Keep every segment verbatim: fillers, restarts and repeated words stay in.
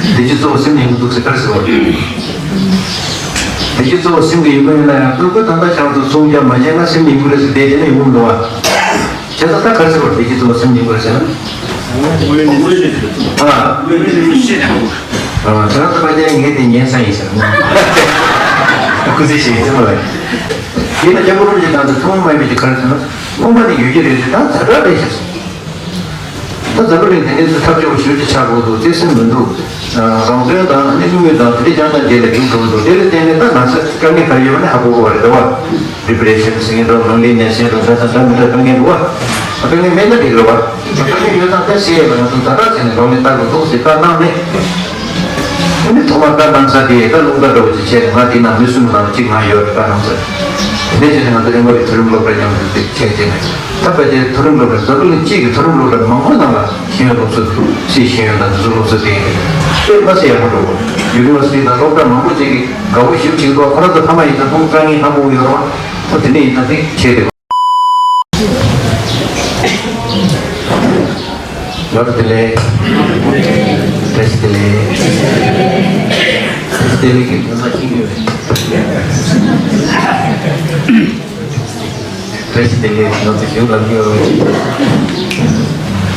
བདེ་སྐྱིད་གཙོ་བོ་སེམས་ཡིན་གྱི་འདུག་ཟེར་ག་རེ་ཟེར་བ་རེད། བདེ་སྐྱིད་གཙོ་བོ་སེམས་ཀྱི་ཡིན་པ་ཡིན་ན་ཡང་སྤྲུལ་སྐུ་ད་ལྟ་ཆགས་འདུག་གསུང་རྒྱ་མ་བྱས་ན་སེམས་ཡིན་གྱི་རེད་ཟེར་བསྡད་དེ་ནས་ཡོང་འདུག་བ། བྱས་ཙང་ད་ག་རེ་ཟེར་བ་རེད། བདེ་སྐྱིད་གཙོ་བོ་སེམས་ཡིན་གྱི་རེད་ཟེར་ན། ཨ། ཨ། ཁྱེད་རང་ཚོ་ཕལ་ཆེར་ངས་དེ་ཉན་ས་ཡིན་ཟེར་ན། སྐུ་ཚེ་ཞིག་ཡིན་ཟེར་བ་ལ། ཡིན་ན་རྒྱལ་པོ་རིན་པོ་ཆེ་དང་དུ་ཐུན་མོང་མ་ཡིན་པའི་ག་རེ་ཟེར་ན། ཕུང་པོ་ནི་ཡོད་ཀྱི་རེད་ཟེར་ད་ཛ་དྲག་རེད་ཤག་ཟེར། ད་འཛམ་བུ་གླིང་འདི་ནས་ཚུར་ཐབས་སྐྱོ་པོ་ཞེ་པོ་ཅིག་ཆགས་དགོས་འདུག་བརྩེ་སེམས་མི་འདུག་རང་དོན་དང་གནས་ལུགས་དང་དེ་འདྲ་རྐྱང་དང་རྗེས་ལ་རྒྱུག་འགྲོ་འདུག་དེ་ལ་བརྟེན་ནས་ད་ང་ཚོ་དཀའ་ངལ་ག་རེ་ཡོད་པ་ནི་ཧ་གོ་གི་བ་རེད་བ། ཌི་པི་རེ་ཤན་ཟེར་མཁན་འདྲ་ལོན་ལི་ནེ་སི་ཟེར་འདྲ་ད་འདྲ་མི་འདྲ་དཀའ་ངལ་འདུག་བ། དཀའ་ངལ་མེད་ན་འགྲིག་རེད་བ། དཀའ་ངལ་ཡོད་ཙང་ད་སེ་ཡས་ལ་ང་ཚོ་ཛ་དྲག་བྱས་ནས་ལོན་ལི་ལྟ་དགོས་འདུག་ཟེར་བཀའ་གནང་ནས། ཨ་ནི་ཐོག་མར་བཀའ་གནང་ས་དེ་ད་རླུང་རྟ་འདྲ་བོ་ཅིག་བྱས་ནས་ང་དེ་ནང་མི་གསུམ་ནང་གཅིག་ང་ཡོད་བཀའ་གནང་ས། དེ་འདྲ་བྱས་ནས་ང་ཚོ་རིམ་པ་བའི་མཐོ་རིམ་སློབ་གྲྭ་མཉམ་དུ་བྱས་བྱས་ནས། ད་ཕལ་ཆེར་མཐོ་རིམ་སློབ་གྲྭ་འཛམ་བུ་གླིང་སྤྱི་གི་མཐོ་རིམ་སློབ་གྲྭ་མང་པོ་ནང་ལ་ཤེས་ཡོན་སློབ་གསོ་དང་སྲིད་ཤེས་ཡོན་དང་འཛིན་གྲྭ་སློབ་གསོ་སྤེལ་ཡོད། དཔེ་མ་སྲིད་ཡག་པོ་འགྲོ་གི་ཡུ་ནི་ཝར་སི་ཊི་དང་སློབ་གྲྭ་མང་པོ་ཅིག་གིས་དགའ་པོ་ཞེ་པོ་ཅིག་འདུག་ཁོ་རང་ཚོ་ཕ་མ་ཡིན་ཙང་ཕྲུ་གུ་དཀའ་ངལ་ཧ་གོ་གི་ཡོད་རེད་བ། ད་དེ་འདྲ་ཡིན་ཙང་དེ་བྱས་ཏེ། ལོ་བདེ་ལེགས། བཀྲ་ཤིས་བདེ་ལེགས། བཀྲ་ཤིས་བདེ་ལེགས་ཀྱི་དོན་དག་ཅི་ཡོད། བཀྲ་ཤིས་བདེ་ལེགས་ང་ཚོ་ཞུ་ལབ་ཀྱི་ཡོད་རེད།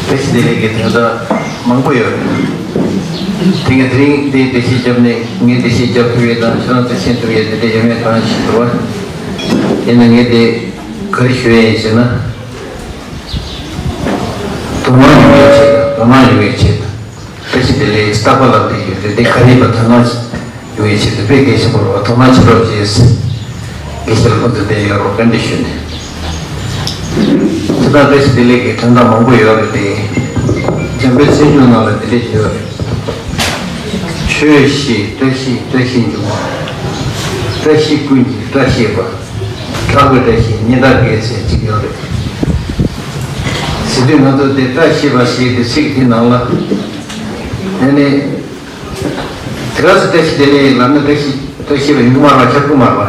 བཀྲ་ཤིས་བདེ་ལེགས་ཀྱི་དོན་དག་མང་པོ་ཡོད་རེད། དེ་ངས་དེ་རིང་འདི་འགྲེལ་བཤད་བརྒྱབ་ནས་ངས་འགྲེལ་བཤད་རྒྱབ་ཐུབ་ཡས་དང་ཁྱེད་རང་ཚོས་མཁྱེན་ཐུབ་ཡས་དེ་འདྲ་ཡོད་མེད་གང་ཞིག་འདུག་བ། ཡིན་ན་ངས་དེ་ག་རེ་ཞུ་ཡས་ཡིན་ཟེར་ན། དོ་སྣང་ཡོང་བའི་ཆེད་དང་དོ་སྣང་ཡོང་བའི་ཆེད་དང་། བཀྲ་ཤིས་བདེ་ལེགས་རྟག་པར་ལབ་བསྡད་ཡོད་རེད་དེ་ག་རེ་ཡིན་པ་དོ་སྣང་ཡོང་བའི་ཆེད་དུ་དཔེ་གལ་ཆེན་པོ་རེད་བ། དོ་སྣང་བྱེད་རོགས་བྱེད། དགེ་བཤེས་ལ་ཁོང་ཚོས་བསྡད་ཡོད་རོགས་བཀའ་འདྲི་ཞུས་ནས། དེ་དག་བཀྲ་ཤིས་བདེ་ལེགས་ཀྱི་དོན་དག་མང་པོ་ཡོད་རེད་དེ། འཇམ་དཔལ་ཆོས་འབྱུང་ནང་ལ་དེ་འདྲས་ཡོད་རེད། ཆོས་ཤེས་བཀྲ་ཤིས་བཀྲ་ཤིས་འབྱུང་བ། བཀྲ་ཤིས་ཀུན་གྱི་བཀྲ་ཤིས་པ། བཀྲ་བའི་བཀྲ་ཤིས་ཉི་ཟླ་རྒྱལ་ཟེར་གཅིག་ཡོད་རེད། ཟེར་དུས་ང་ཚོ་དེ་བཀྲ་ཤིས་པ་ཞེས་དེ་ཚིག་དེ་ནང་ལ། ཨ་ནི། དེ་ག་ཚོད་བཀྲ་ཤིས་བདེ་ལེགས་ལབ་ན་བཀྲ་ཤིས་བཀྲ་ཤིས་པ་ཡོང་གི་མ་རེད་བ། ཁྱབ་ཀྱི་མ་རེད་བ།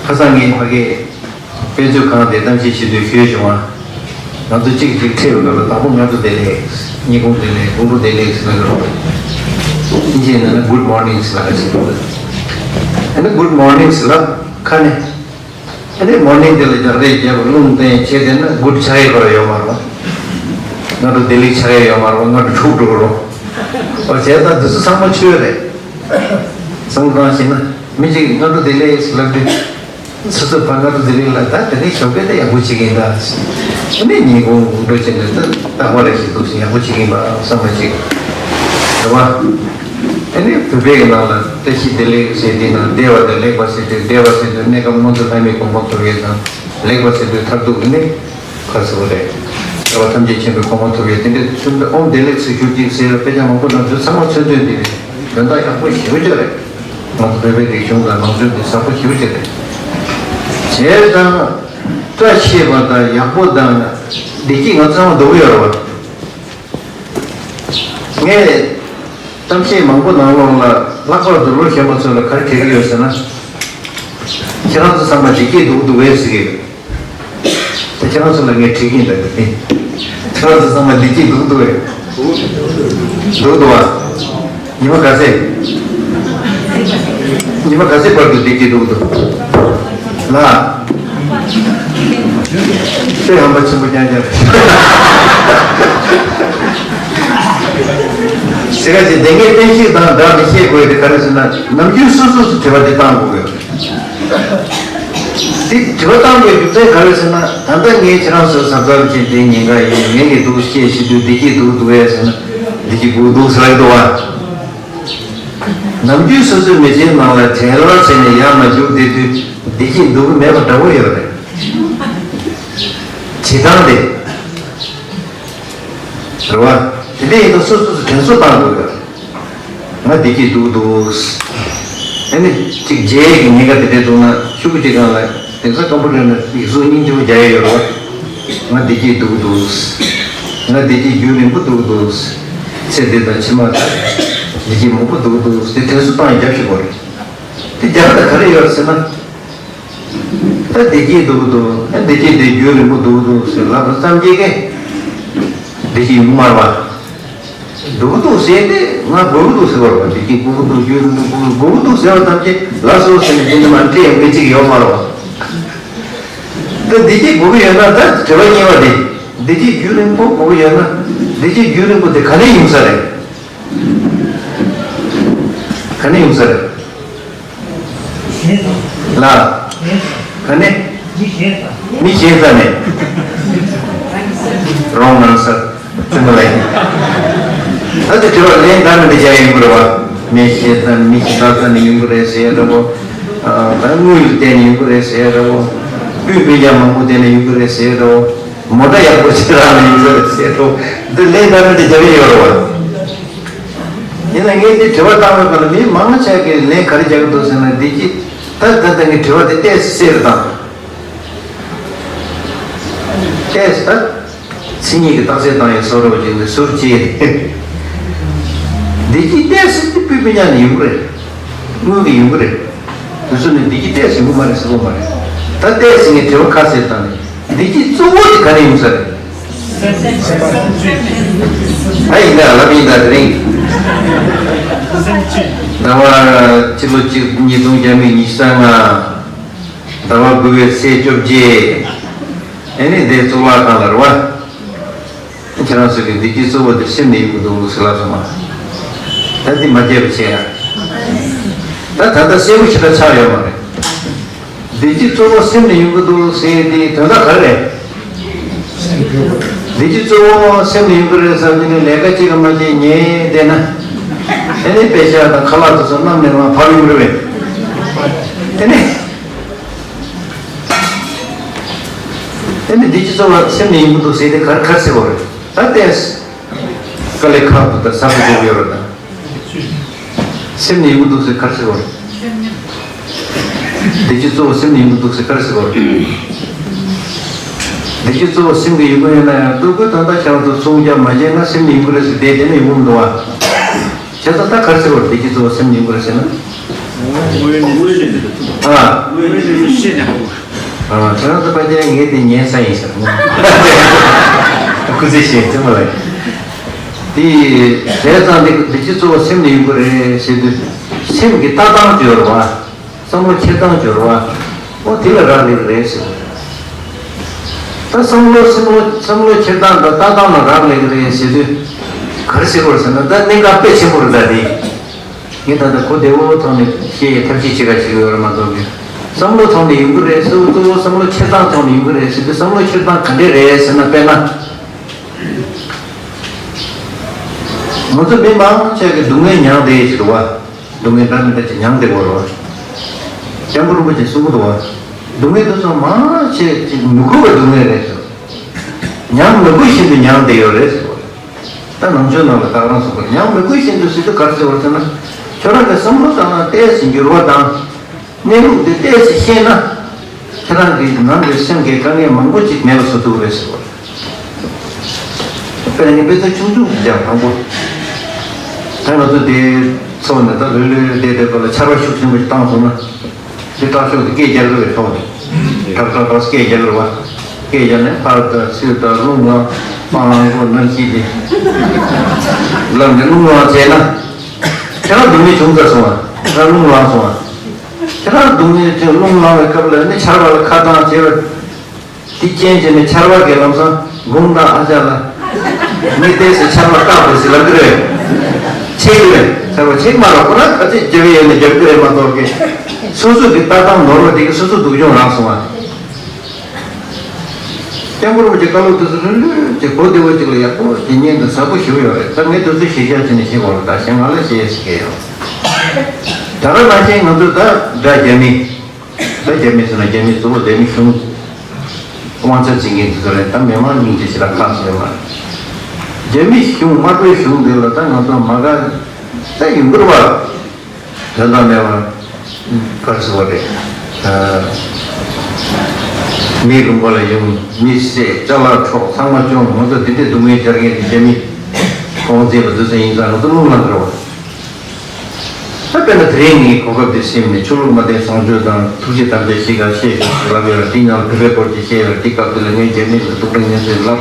ཁ་སང་ངས་ཕ་གིའི་དཔེ་མཛོད་ཁང་དེ་གཏམ་བཤད་བྱེད་དུས་ཞུས་བྱུང་བ། ང་ཚོ་གཅིག་གཅིག་འཕྲད་པའི་སྐབས་ལ་དང་པོ་སྔ་དྲོ་བདེ་ལེགས། ཉིན་གུང་བདེ་ལེགས། དགོང་དྲོ་བདེ་ལེགས་ཟེར་ལབ་ཀྱི་རེད། དབྱིན་ཇིའི་ནང་ན་Good morning ཟེར་ལབ་ཀྱི་འདུག་ཨ་ནི་Good morning ཟེར་ལབ་ཁ་ནས། ཨ་ནི་མོར་ནིང་དེ་ལ་རྒྱག་རེས་རྒྱབ་རླུང་བསྟན་བྱས་དེ་ན་གུཌ་ཆགས་ཡས་ཁོ་ར་ཡོད་མ་རེད་བ། སྔ་དྲོ་བདེ་ལེགས་ཆགས་ཡས་ཡོད་མ་རེད་བ། སྔ་དྲོ་འཁྲུག་འགྲོ་གི་རེད། འོ་བྱས་ཙང་འདི་ཚོ་ཚང་མ་ཆོས་རེད། བསམ་བློ་བཏང་ཤེས་ན་མི་གཅིག་སྔ་དྲོ་བདེ་ལེགས་ལབ་དུས། སོ་སོ་ཕར་སྔ་དྲོ་བདེ་ལེགས་ལབ་ད་དེ་ནས་ཞོགས་ཀས་དེ་ཡག་པོ་བྱེད་ཀྱི་ཡིན་ད། ཨ་ནི་ཉིན་གུང་དགོང་དྲོ་བྱས་ནས་ད་རྟག་པར་རེ་ཞིག་འདུག་ཟེར་ཡག་པོ་བྱེད་ཀྱི་ཡིན་པ་བསམ་པ་ཅིག་རེད་བ། ཨ་ནི་བོད་པའི་ནང་ལ་བཀྲ་ཤིས་བདེ་ལེགས་ཟེར་དུས་ན་བདེ་བ་དང་ལེགས་པ་ཟེར་དུས་བདེ་བ་ཟེར་དུས་གནས་སྐབས་མངོན་མཐོ་ལྷ་མིའི་དགོངས་པ་ཐོབ་ཡས་དང་། ལེགས་པ་ཟེར་དུས་མཐར་ཐུག་གི་ནི་ཁ་གསོ་རེད། བདེ་བ་ཐམས་ཅད་མཁྱེན་པའི་གོ་འཕང་ཐོབ་ཡས་དེ་འདྲའི་ཚུལ་འདི་ཨོཾ་བདེ་ལེགས་སུ་གྱུར་ཅིག་ཟེར་བའི་དཔེ་ཆ་མང་པོ་ནང་དུ་ཚང་མ་མཚོན་དོན་འདི་རེད། དོན་དག་ཡག་པོ་ཞེ་པོ་ཅིག་རེད། ང་ཚོ་བོད་པའི་རིག་གཞུང་དང་ནང་ཆོས་འདི་ཟབ་པོ་ཞེ་པོ་ཅིག་རེད། བྱས་ཙང་བཀྲ་ཤིས་པ་དང་ཡག་པོ་དང་བདེ་སྐྱིད་ང་ཚང་མ་འདོད་ཀྱི་ཡོད་རེད་བ། ངས་གཏམ་བཤད་མང་པོ་ནང་ལོགས་ལ་ལྷག་པར་དུ་ལོ་གཞོན་པ་ཚོ་ལ་ག་རེ་དྲི་གི་ཡོད་ཟེར་ན། ཁྱེད་རང་ཚོ་ཚང་མ་བདེ་སྐྱིད་འདུག་འདུག་གས་ཟེར་གི་ཡོད། དེ་ཁྱེད་རང་ཚོ་ལ་ངས་དྲི་གི་ཡིན་ད་དེ། ཁྱེད་རང་ཚོ་ཚང་མ་བདེ་སྐྱིད་འདུག་འདུག་གས། འདུག་འདུག་ཨ། ཉི་མ་ག་ཚད། ཉི་མ་ག་ཚད་བར་དུ་བདེ་སྐྱིད་འདུག་འདུག་ལ། དཔེ་ཧམ་པ་ཆེན་པོ་རྐྱང་རྐྱང་རེད། ཟེར་ག་ཅིག་དེ་ངས་བསྟན་བཤིག་དང་སྦྲགས་ནས་བཤད་དགོས་དེ་ག་རེ་ཟེར་ན་ནམ་རྒྱུན་སོ་སོ་སོ་དྲི་བ་དེ་བཏང་དགོས་ཀྱི་ཡོད་རེད། དེ་དྲི་བ་བཏང་དགོས་རྒྱུ་མཚན་ག་རེ་ཟེར་ན་ད་ལྟ་ངས་ཁྱེད་རང་ཚོའི་གཟབ་གཟབ་བྱས་དེ་ཉེན་ཁ་ཡིན་ངས་ཀྱི་འདུག་བཤད་བྱེད་དུས་བདེ་སྐྱིད་འདུག་འདུག་ཨེ་ཟེར་ན་བདེ་སྐྱིད་དགོས་འདུག་ཟེར་གི་འདུག་བ། ནམ་རྒྱུན་སོ་སོའི་མི་ཚེའི་ནང་ལ་བྲེལ་བ་བྱས་ནས་ཡར་མར་རྒྱུག་བསྡད་དུས་བདེ་སྐྱིད་འདུག་གི་མེད་པ་འདྲ་བོ་ཡོད་རེད། བྱེད་སྟངས་དེ། རེད་བ། དེ་འདྲ་ཡིན་དུས་སོ་སོ་སོ་དྲན་གསོ་བཏང་དགོས་ཡོད་རེད། ང་བདེ་སྐྱིད་འདུག་འདུག་ཨ་ནི་གཅིག་མཇལ་ཡས་ཀྱི་ཉེན་ཁ་དེ་འདྲ་འདུག་ན་ཤོག་གུ་གཅིག་སྒང་ལ་དེང་སང་ཀམ་པུ་ཊར་ནང་ཡིག་གཟུགས་སྙིང་རྗེ་པོ་རྒྱག་ཡས་ཡོད་རེད་བ། ང་བདེ་སྐྱིད་འདུག་འདུག་ང་བདེ་སྐྱིད་རྒྱུན་རིང་པོ་འདུག་འདུག་ཚེ་འདི་དང་ཕྱི་མ་དང་བདེ་སྐྱིད་མང་པོ་འདུག་འདུག་དེ་དྲན་གསོ་བཏང་ཡས་རྒྱབ་ཤིག་དགོས་རེད། དེ་རྒྱབ་ན་ག་རེ་ཡོད་རེད་ཟེར་ན། ད་བདེ་སྐྱིད་འདུག་འདུག་ཨ་བདེ་སྐྱིད་དེ་རྒྱུན་རིང་པོ་འདུག་འདུག་ཟེར་ལབ་པ་ཙམ་གྱིས་ཀྱི་བདེ་སྐྱིད་ཡོང་མ་རེད་བ། སྡུག་གི་འདུག་ཟེར་ཏེ་ང་སྒུག་གི་འདུག་ཟེར་བ་རེད་བ། བདེ་སྐྱིད་སྒུག་གི་འདུག་རྒྱུ་རིང་པོ་སྒུག་གི་སྒུག་གི་འདུག་ཟེར་བ་ཐམས་ཅད་ལགས་སོ་ཟེར་ནས་དེ་འདྲ་མ་འདྲེ་ཡང་མི་གཅིག་ཡོད་མ་རེད་བ། འདི་བདེ་སྐྱིད་སྒུག་གི་ཡོད་ན། ད་དྲི་བ་གཉིས་པ་དེ། བདེ་སྐྱིད་རྒྱུ་རིང་པོ་སྒུག་གི་ཡོད་ན། བདེ་སྐྱིད་རྒྱུ་རིང་པོ་དེ་ག་ནས་ཡོང་ས་རེད། ག་ནས་ཡོང་ས་རེད། ལ། ག་ནས། མི་གཞན་ས་ནས། རོང་ནང་ས། ཙི་མ་ལ་ཡིན། ད་དེ་དྲི་བ་ལན་ད་ནི་འདི་རྒྱག་ཡོང་གི་རེད་བ། མི་གཞན་ས་ནས། མི་གཞན་ས་ནས་ཡོང་གི་རེད་ཟེར་ཡ་འདྲ་བོ། ད་དངུལ་ལ་བརྟེན་ནས་ཡོང་གི་རེད་ཟེར་ཡ་འདྲ་བོ། སྤུས་སྤུས་ཀྱང་མང་པོ་བརྟེན་ནས་ཡོང་གི་རེད་ཟེར་ཡ་འདྲ་བོ། མོ་ཊ་ཡག་པོ་ཞིག་རག་ནས་ཡོང་གི་རེད་ཟེར་ཡ་འདྲ་བོ། འདི་ལན་ད་ནི་འདི་རྒྱག་གི་ཡོད་རེད་བ། ཡིན་ན་ངས་འདི་དྲི་བ་བཏང་བའི་སྐབས་ལ་མི་མང་ཆེ་གིས་ལན་ག་རེ་རྒྱག་གི་འདུག་ཟེར་ན། བདེ་སྐྱིད། ད་ད་ལྟ་ངས་དྲི་བ་དེ་ཏོག་ཙམ་གསལ་རུ་བཏང་། ཏོག་ཙམ་ད། མཚན་ཉིད་ཀྱི་རྟགས་གསལ་བཏང་ཡའི་བཟོ་འདྲ་བོ་ཅིག་འདི་ཟུར་གྱིས། བདེ་སྐྱིད་ཏོག་ཙམ་དེ་སྤུས་སྤུས་ཉག་ནས་ཡོང་གི་རེད། དངུལ་གྱིས་ཡོང་གི་རེད། དེ་ཚོ་ནི་བདེ་སྐྱིད་ཏོག་ཙམ་ཡོང་གི་མ་རེད་ཟེར་གྱི་མ་རེད། ད་ཏོག་ཙམ་ངས་དྲི་བ་ཁ་གསལ་བཏང་ནས། བདེ་སྐྱིད་གཙོ་བོ་དེ་ག་ནས་ཡོང་ས་རེད། ད་ཡིན་ད་ལབ་ཡིན་ད་དེ་རིང་། ཟླ་བ་ཕྱི་ལོ་གཅིག་ཉིས་སྟོང་བརྒྱ་མེད་ཉི་ཤུ་རྩ་ལྔ། ཟླ་བ་དགུ་པའི་ཚེས་བཅོ་བརྒྱད། ཨེ་ནི་འདིར་གཙུག་ལག་ཁང་ལ་རེད་བ། ཁྱེད་རང་ཚོ་གི་བདེ་སྐྱིད་གཙོ་བོ་དེ་སེམས་ནས་ཡོང་གི་འདུག་ཟེར་ལབ་སོང་ང་། ད་འདི་མ་བརྗེད་པ་བྱས་ན། ད་ད་ལྟ་གསལ་པོ་ཞེ་དྲག་ཆགས་ཡོད་མ་རེད། བདེ་སྐྱིད་གཙོ་བོ་སེམས་ནས་ཡོང་གི་འདུག་ཟེར་དེའི་དོན་དག་ག་རེ་རེད། བདེ་སྐྱིད་གཙོ་བོ་སེམས་ནས་ཡོང་གི་རེད་བསམ་གྱི་ནས་ལས་ཀ་གཅིག་གམ་གཅིག་ཉལ་བསྡད་ན། ཨེ་ནི་པེ་ཤག་དང་ཁ་ལག་དེ་ཚོ་གནམ་ནས་མར་བབས་ཡོང་གི་རེད་པས། ཨེ་ནི། ཨེ་ནི་བདེ་སྐྱིད་གཙོ་བོ་སེམས་ནས་ཡོང་གི་འདུག་ཟེར་དེ་ག་རེ་ག་རེ་ཟེར་བ་རེད། ད་ལྟའི་དཀའ་ལས་ཁག་པོ་དང་ཟབ་པོ་འགྲོ་གི་ཡོད་རེད་ད། སེམས་ནས་ཡོང་གི་འདུག་ཟེར་ག་རེ་ཟེར་བ་རེད། བདེ་སྐྱིད་གཙོ་བོ་སེམས་ནས་ཡོང་གི་འདུག་ཟེར་ག་རེ་ཟེར་བ་རེད། བདེ་སྐྱིད་གཙོ་བོ་སེམས་ཀྱི་ཡོང་གི་ཡོད་ན་ཡང་སྤྲུལ་སྐུའི་དོན་དག་ཁྱེད་རང་ཚོ་ཚོགས་རྒྱ་མ་བྱས་ན་སེམས་ནས་ཡོང་གི་རེད་ཟེར་བསྡད་དེ་ནས་ཡོང་གི་མི་འདུག་བ། བྱས་ཙང་ད་ག་རེ་ཟེར་བ་རེད། བདེ་སྐྱིད་གཙོ་བོ་སེམས་ནས་ཡོང་གི་རེད་ཟེར་ན། ཨ། ཨ། ཁྱེད་རང་ཚོ་ཕལ་ཆེར་ངས་དེ་ཉན་ས་ཡིན་ཟེར། སྐུ་ཚེ་ཞེ་ཙི་མ་ལ། དེ་བྱས་ཙང་དེ་བདེ་སྐྱིད་གཙོ་བོ་སེམས་ནས་ཡོང་གི་རེད་ཟེར་དུས། སེམས་ཀྱི་ལྟ་སྟངས་སྦྱོར་བ། བསམ་བློ་འཁྱེར་སྟངས་སྦྱོར་བ། ཨོ་དེ་ལ་རག་ལས་ཀྱི་རེད་ཟེར། ད་བསམ་བློ་བསམ་བློ་བསམ་བློ་འཁྱེར་སྟངས་དང་ལྟ་སྟངས་ལ་རག་ལས་ཀྱི་རེད་ཟེར་དུས། ག་རེ་ཟེར་དགོས་རེད་ཟེར་ན། ད་གནད་འགག་དཔེ་ཆེན་པོ་རེད་ད་དེ། ངས་ད་ལྟ་གོ་བདེ་བོ་ཐོག་ནས་བཤད་ཡའི་ཐབས་ཤེས་བྱེད་ག་བྱེད་ཀྱི་ཡོད་རེད་མ་གཏོགས་ཀྱི། བསམ་བློ་ཐོག་ནས་ཡོང་གི་རེད་ཟེར་བ་གཙོ་བོ་བསམ་བློ་འཁྱེར་སྟངས་ཐོག་ནས་ཡོང་གི་རེད་ཟེར་དུས། བསམ་བློ་འཁྱེར་སྟངས་ག་འདྲས་རེད་ཟེར་ན། དཔེར་ན། ང་ཚོ་མི་མང་ཆེ་གིས་སྡུག་བསྔལ་མྱངས་བསྡད་ཀྱི་རེད་བ། སྡུག་བསྔལ་འདྲ་མི་འདྲ་ཅིག་མྱངས་བསྡད་ཡོད་རེད་བ། སྐྱབས་མགོན་རིན་པོ་ཆེས་གསུང་གི་འདུག་བ། སྡུག་བསྔལ་དེ་ཚོ་མང་ཆེ་ཅིག་མི་དགོས་པའི་སྡུག་བསྔལ་རེད་ཟེར་བ། མྱང་མི་དགོས་བཞིན་དུ་མྱངས་བསྡད་ཡོད་རེད་ཟེར་བ། ད་ནང་ཆོས་ནང་ལ་ད་ག་རང་གསུངས་པ། མྱང་མི་དགོས་བཞིན་དུ་ཟེར་དུས་ག་རེ་ཟེར་བ་ཟེར་ན། ཁྱོད་རང་གི་བསམ་བློ་བཏང་ན་ཏོག་ཙམ་འགྱུར་བ་དང་། གནས་ལུགས་དེ་ཏོག་ཙམ་ཤེས་ན། ཁྱེད་རང་གི་ནང་གི་སེམས་ཀྱི་དཀའ་ངལ་མང་པོ་ཅིག་མེད་པ་བཟོ་ཐུབ་རེད་ཟེར་བ། དཔེར་ན་ངས་དཔེ་ཆ་ཆུང་ཆུང་ཞིག་ཀྱང་དང་པོ། ད་ང་ཚོ་དེ་ཚོ་ནས་ད་ལྷོད་ལྷོད་བསྡད་བསྡད་པ་ལ་ཆར་པ་ཤུགས་ཆེན་པོ་ཞིག་བཏང་སོང་ན། དེ་སྐྲག་ཤོག་དེ་སྐད་རྒྱག་གི་རེད་ཐོག་ནས། ཁྲག་ཁྲག་ཁྲག་སྐད་རྒྱག་གི་རེད་བ། སྐད་རྒྱག་ནས་ཕར་ད་ཚུར་ད་རླུང་ལངས་པང་ལངས་ཁོ་ནམ་ཤི་དེ། ལངས་ནས་རླུང་ལངས་བྱས་ན། ཁྱེད་རང་སྡུག་བསྔལ་བྱུང་ཚར་སོང་བ། ད་རླུང་ལངས་སོང་བ། ཁྱེད་རང་སྡུག་བསྔལ་ཅན་རླུང་ལངས་པའི་སྐབས་ལ་ནི་ཆར་པ་ལ་ཁ་གདངས་བྱས་པ། དེ་རྐྱེན་བྱས་ནས་ཆར་པ་གིས་ལམ་སང་དགུང་དང་ཨ་ཅག་ལ། མི་ཏོག་ཙམ་ཆར་པ་བཀག་དགོས་ཟེར་ལབ་ཀྱི་རེད། ཆད་ཀྱི་རེད། ཆར་པ་ཆད་མ་རག་ཁོ་རང་ག་ཚོད་རྒྱབ་ཡོད་ནས་རྒྱབ་ཀྱི་རེད་མ་གཏོགས་ཀྱི། སོ་སོ་གི་ལྟ་སྟངས་ནོར་བ་དེ་གིས་སོ་སོ་སྡུག་སྦྱོང་རག་སོང་བ། སྐྱབས་མགོན་རིན་པོ་ཆེ་བཀའ་སློབ་དེ་ཚོ་ལྷོད་ལྷོད་ཅིག་གོ་བདེ་བོ་ཅིག་ལ་ཡག་པོ་ཞིག་ཉན་དང་ཟབ་པོ་ཞེ་པོ་ཡོད་རེད། ད་ངས་དེ་ཚོ་ཞིབ་ཆ་བྱས་ནས་བཤད་དགོས་རེད། ད་གཞན་ང་ལ་བཤད་ཡས་ཟེར་མཁན་ཡོད། ད་ག་ནང་བཞིན་ང་ཚོས་ད་དགྲ་རྒྱ་མི། ད་རྒྱ་མི་ཟེར་ན་རྒྱ་མི་གཙོ་བོ་བདེན་པའི་གཞུང་། དབང་ཆ་འཛིན་མཁན་དེ་ཚོ་རེད། ད་མི་མང་སྙིང་རྗེ་ཞེ་དྲག་ཁག་ཟེར་མ་རེད། རྒྱ་མི་གཞུང་དམར་པོའི་གཞུང་འདི་ལ་ད་ང་ཚོ་མ་དགའ་ད་ཡོང་གི་རེད་བ། དོན་དག་མེད་པར་ག་རེ་ཟེར་བ་རེད། མི་རུམ་པ་ལ་ཡོང་། མི་བསད། ཅ་ལག་འཕྲོག། ཚང་མ་བཅོམ། ང་ཚོ་འདི་འདྲའི་སྡུག་བསྔལ་སྦྱར་མཁན་དེ་རྒྱ་མི་གོང་འཛིན་པ་འདི་ཚོ་ཡིན་ཙང་ང་ཚོ་རླུང་ལངས་ཀྱི་རེད་བ། ད་དཔེར་ན་དེ་རིང་ངས་གོ་སྐབས་འདི་ཟིན་ནས་ཆོས་ལུགས་མ་བརྟེན་བཟང་སྤྱོད་དང་ཐུགས་རྗེ་དམ་བཅའ་བཞེས་ག་བཤད་ཞུ་ལབ་ཡོད་རེད། དེ་ནང་བོད་པའི་སྐོར་གྱི་བཤད་ཡོད་རེད། དེ་སྐབས་དེ་ལ་ངས་རྒྱ་མི་ལ་སྡུག་རུས་ངན་ཚོས་ལབ་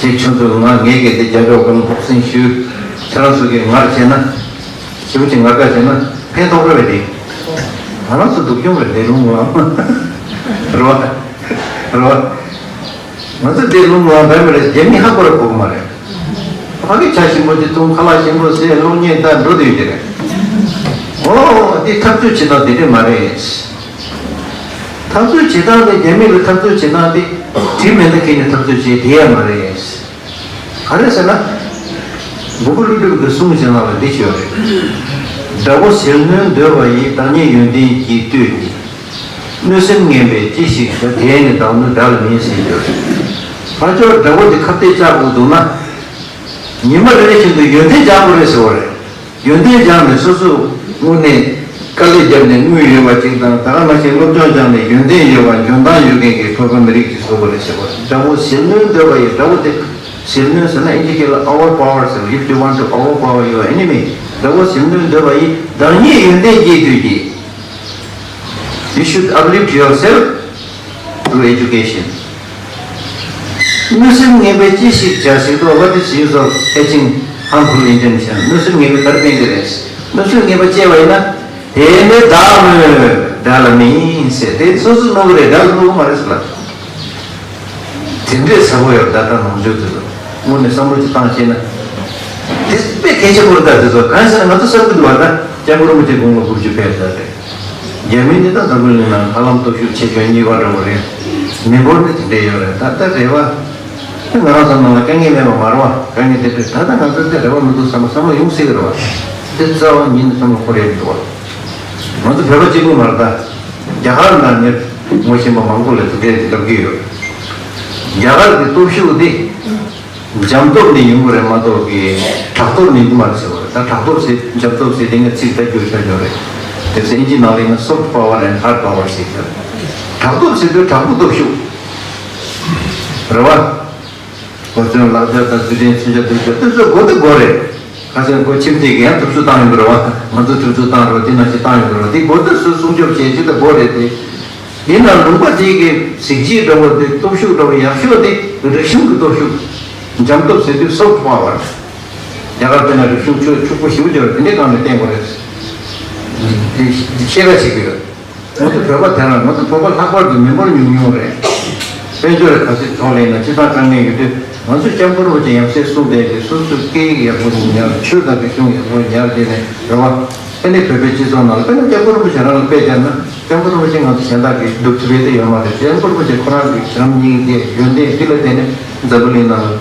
ཅེས་ཁྱོད་ཚོས་ང་ངས་གལ་ཏེ་རྒྱ་ཕྱོགས་སྒང་ལ་སྤོབས་སེམས་ཞུས། ཁྱེད་རང་ཚོ་གིས་ངར་བྱས་ན། ཞེ་པོ་ཅིག་ངར་དགའ་བྱས་ན་ཕན་ཐོགས་པ་རེད་དེ། ང་རང་ཚོ་སྡུག་གྱོང་རེད་དེ་ལུང་ངོ་། རེད་བ། རེད་བ། ང་ཚོ་དེ་ལུང་ངོ་བས་མ་རེད། རྒྱ་མི་ཧ་གོ་ར་གོ་གི་མ་རེད། ཕ་གི་ཇ་ཞིམ་པོ་དེ་འཐུང་། ཁ་ལག་ཞིམ་པོ་ཟས། གློག་བརྙན་ལྟ། འགྲོ་དུས་དེ་རེད། ཨོ་དེ་འཐབ་རྩོད་བྱེད་སྟངས་དེ་འདྲས་མ་རེད། འཐབ་རྩོད་བྱེད་སྟངས་དེ་རྒྱ་མི་ལ་འཐབ་རྩོད་བྱེད་སྟངས་དེ་དྲི་མེད་ན་ཁྱེད་ནས་འཐབ་རྩོད་བྱེད་དེ་ཡ་མ་རེད། ག་རེ་ཟེར་ན། མགོན་པོ་ཀླུ་སྒྲུབ་ཀྱི་གསུང་ཞིག་ནང་ལ་འདི་བརྗོད་རེད། དགྲ་བོ་ཟིལ་གནོན་འདོད་པ་ཡིས། བདག་ཉིད་ཡོན་ཏན་གྱིས་བསྟོད་ཀྱི། གནོད་སེམས་ངན་པས་ཅི་ཞིག་བྱ། དེས་ནི་བདག་གནོད་དགྲ་ལ་མིན་ཟེར་བརྗོད་རེད། ཕར་ཕྱོགས་དགྲ་བོ་དེ་ཁ་གཏད་བཅག་དགོས་འདུག་ན། ཉི་མ་རེ་རེ་བཞིན་དུ་ཡོན་ཏན་སྦྱང་དགོས་རེད་ཟེར་བ་རེད། ཡོན་ཏན་སྦྱངས་ནས་སོ་སོ་དངོས་གནས་དཀའ་ལས་བརྒྱབ་ནས་དངུལ་ཡོད་པ་ཅིག་དང་། ད་ག་ནང་བཞིན་སློབ་སྦྱོང་སྦྱངས་ནས་ཡོན་ཏན་ཡོད་པ་འཇོན་ཐང་ཡོད་མཁན་གྱི་ཕོར་པ་མི་རིགས་ཀྱི་བཟོ་དགོས་རེད་ཟེར་བ། དགྲ་བོ་ཟིལ་གནོན་འདོད་པ་ཡིས། དགྲ་བོ་དེ་ཟིལ་གནོན་ཟེར་ན་ཨིན་ཇི་སྐད་ལ་overpower ཟེར་བ། If you want to overpower your enemy, དགྲ་བོ་ཟིལ་གནོན་འདོད་པ་ཡིས། བདག་ཉིད་ཡོན་ཏན་གྱིས་བསྟོད་ཀྱི། You should uplift yourself through education. གནོད་སེམས་ངན་པས་ཅི་ཞིག་བྱ་ཟེར་དུས། What is use of hatching harmful intention? གནོད་སེམས་ངན་པས་ག་རེ་ཕན་གྱི་རེད། གནོད་སེམས་ངན་པ་སྐྱེས་པ་ཡིན་ན། དེས་ནི་བདག་གནོད་དགྲ་ལ་མིན་ཟེར། དེ་སོ་སོས་གནོད་ཀྱི་རེད། དགྲ་ལ་གནོད་ཀྱི་མ་རེད་ཟེར་ལ། དེ་འདྲས་ཟབ་པོ་ཡོད་རེད། ད་ལྟ་ནང་ཆོས་དེ་ལ་དངོས་གནས་བསམ་བློ་ཅིག་བཏང་ཤེས་ན། དེ་དཔེ་གལ་ཆེན་པོ་རེད། ད་དེ་ཚོ་གང་ཟེར་ན་ང་ཚོ་བསམ་གྱི་འདུག་བ། ད་སྐྱབས་མགོན་རིན་པོ་ཆེ་དགུང་ལོ་དགུ་བཅུ་ཕེབས་ཚར་རེད། རྒྱ་མི་ནི་ད་འཛམ་བུ་གླིང་ནང་ཧ་ལམ་སྟོབས་ཤུགས་ཆེ་ཤོས་གཉིས་པ་འདྲ་བོ་རེད། མི་འབོར་ནི་དེ་འདྲས་ཡོད་རེད། ད་ལྟ་རེ་བ། ང་རང་ཚོ་ནང་ལ་དཀའ་ངལ་མེད་པ་མ་རེད་བ། དཀའ་ངལ་དེ་འདྲས། ད་ལྟ་ང་ཚོ་འདི་རེ་བ་མི་འདུག་བསམ་པ་བསམ་བློ་ཡོང་སྲིད་ཀྱི་རེད་བ། འདི་རྩ་བ་ཉིད་ནས་བསམ་བློ་འཁོར་ཡས་མི་འདུག་བ། ང་ཚོ་བོད་པ་གཅིག་པུ་མ་རེད་ད། རྒྱ་གར་ནང་ནས་ངོ་ཤེས་པ་མང་པོ་ལ་དེ་འདྲས་ལབ་ཀྱི་ཡོད། རྒྱ་གར་གྱི་སྟོབས་ཤུགས་འདི་འཇམ་སྟོབས་ནས་ཡོང་གི་རེད་མ་གཏོགས་ཀྱི་དྲག་སྟོབས་ནས་ཡོང་གི་མ་རེད་ཟེར་བ་རེད། ད་དྲག་སྟོབས་ཟེར་འཇམ་སྟོབས་ཟེར་དེ་ངས་ཚིག་ད་བསྒྱུར་བྱ་ཡོད་རེད། དེ་ཚོ་ཨིན་ཇི་ནང་ལ་ཡིན་ན་soft power and hard power ཟེར་གྱི་རེད། དྲག་སྟོབས་ཟེར་དུས་དྲག་པོ་སྟོབས་ཤུགས་རེད་བ། གོ་མཚོན་ལག་ཆ་དང་རྩིས་ཕྲན་མཚོན་ཆ་དེ་ཚོ་དེ་ཚོ་དགོས་དེ་དགོས་རེད། ཁ་སང་ཁོ་ཁྱིམ་མཚེས་ཀྱིས་ཡང་དུབ་ཚོད་བཏང་ཡོང་གི་རེད་བ། ང་ཚོ་དུབ་ཚོད་བཏང་རོགས། དེ་ནང་བཞིན་བཏང་ཡོང་གི་རེད་བ། དེ་དགོས་དེ་སུ་སྲུང་སྐྱོབ་བྱེད་ཅིག་ད་དགོས་རེད་དེ། ཡིན་ནའང་ལུང་པ་དེ་གི་གཟི་བརྗིད་འདྲ་བོ་དེ། སྟོབས་ཤུགས་འདྲ་བོ་ཡག་ཤོས་དེ་རིག་གཞུང་གི་སྟོབས་ཤུགས། འཇམ་སྟོབས་ཟེར་དུས་soft power། རྒྱ་གར་དེ་ན་རིག་གཞུང་ཕྱུག་ཕྱུག་པོ་ཞེ་པོ་ཅིག་ཡོད་རེད། དེ་འདྲའི་སྒང་ནས་བསྟན་དགོས་རེད། དེ་ཤེས་ཀ་བྱེད་ཀྱི་ཡོད། ང་ཚོ་བོད་པ་དེ་རང་། ང་ཚོ་བོད་པ་ལྷག་པར་དུ་མི་འབོར་ཉུང་ཉུང་རེད། དཔལ་འབྱོར་ག་ཚོད་ཐོག་ལེན་ན་སྤྱི་བཏང་དཀའ་ངལ་ཡོད་དུས། ང་ཚོ་སྐྱབས་མགོན་རིན་པོ་ཆེ་ཡང་སེ་གསུང་བསྡད་དེ། སོ་སོའི་སྐད་ཡིག་ཡག་པོ་ཉར། ཆོས་དང་རིག་གཞུང་ཡག་པོ་ཉར་བྱས་ནས་རེད་བ། ཨ་ནི་བོད་པའི་སྤྱི་ཚོགས་ནང་ལ་དཔེར་ན་སྐྱབས་མགོན་རིན་པོ་ཆེ་རང་ལ་དཔེ་སྦྱར་ན། སྐྱབས་མགོན་རིན་པོ་ཆེ་ང་ཚོ་གཞན་དག་གིས་སྒྲུབ་ཐུབ་པའི་དེ་ཡོད་མ་རེད། སྐྱབས་མགོན་རིན་པོ་ཆེ་ཁོ་རང་གི་བྱམས་སྙིང་རྗེ་ཡོན་ཏན་འདི་ལ་བརྟེན་ནས་འཛམ་བུ་གླིང་ནང་ལ་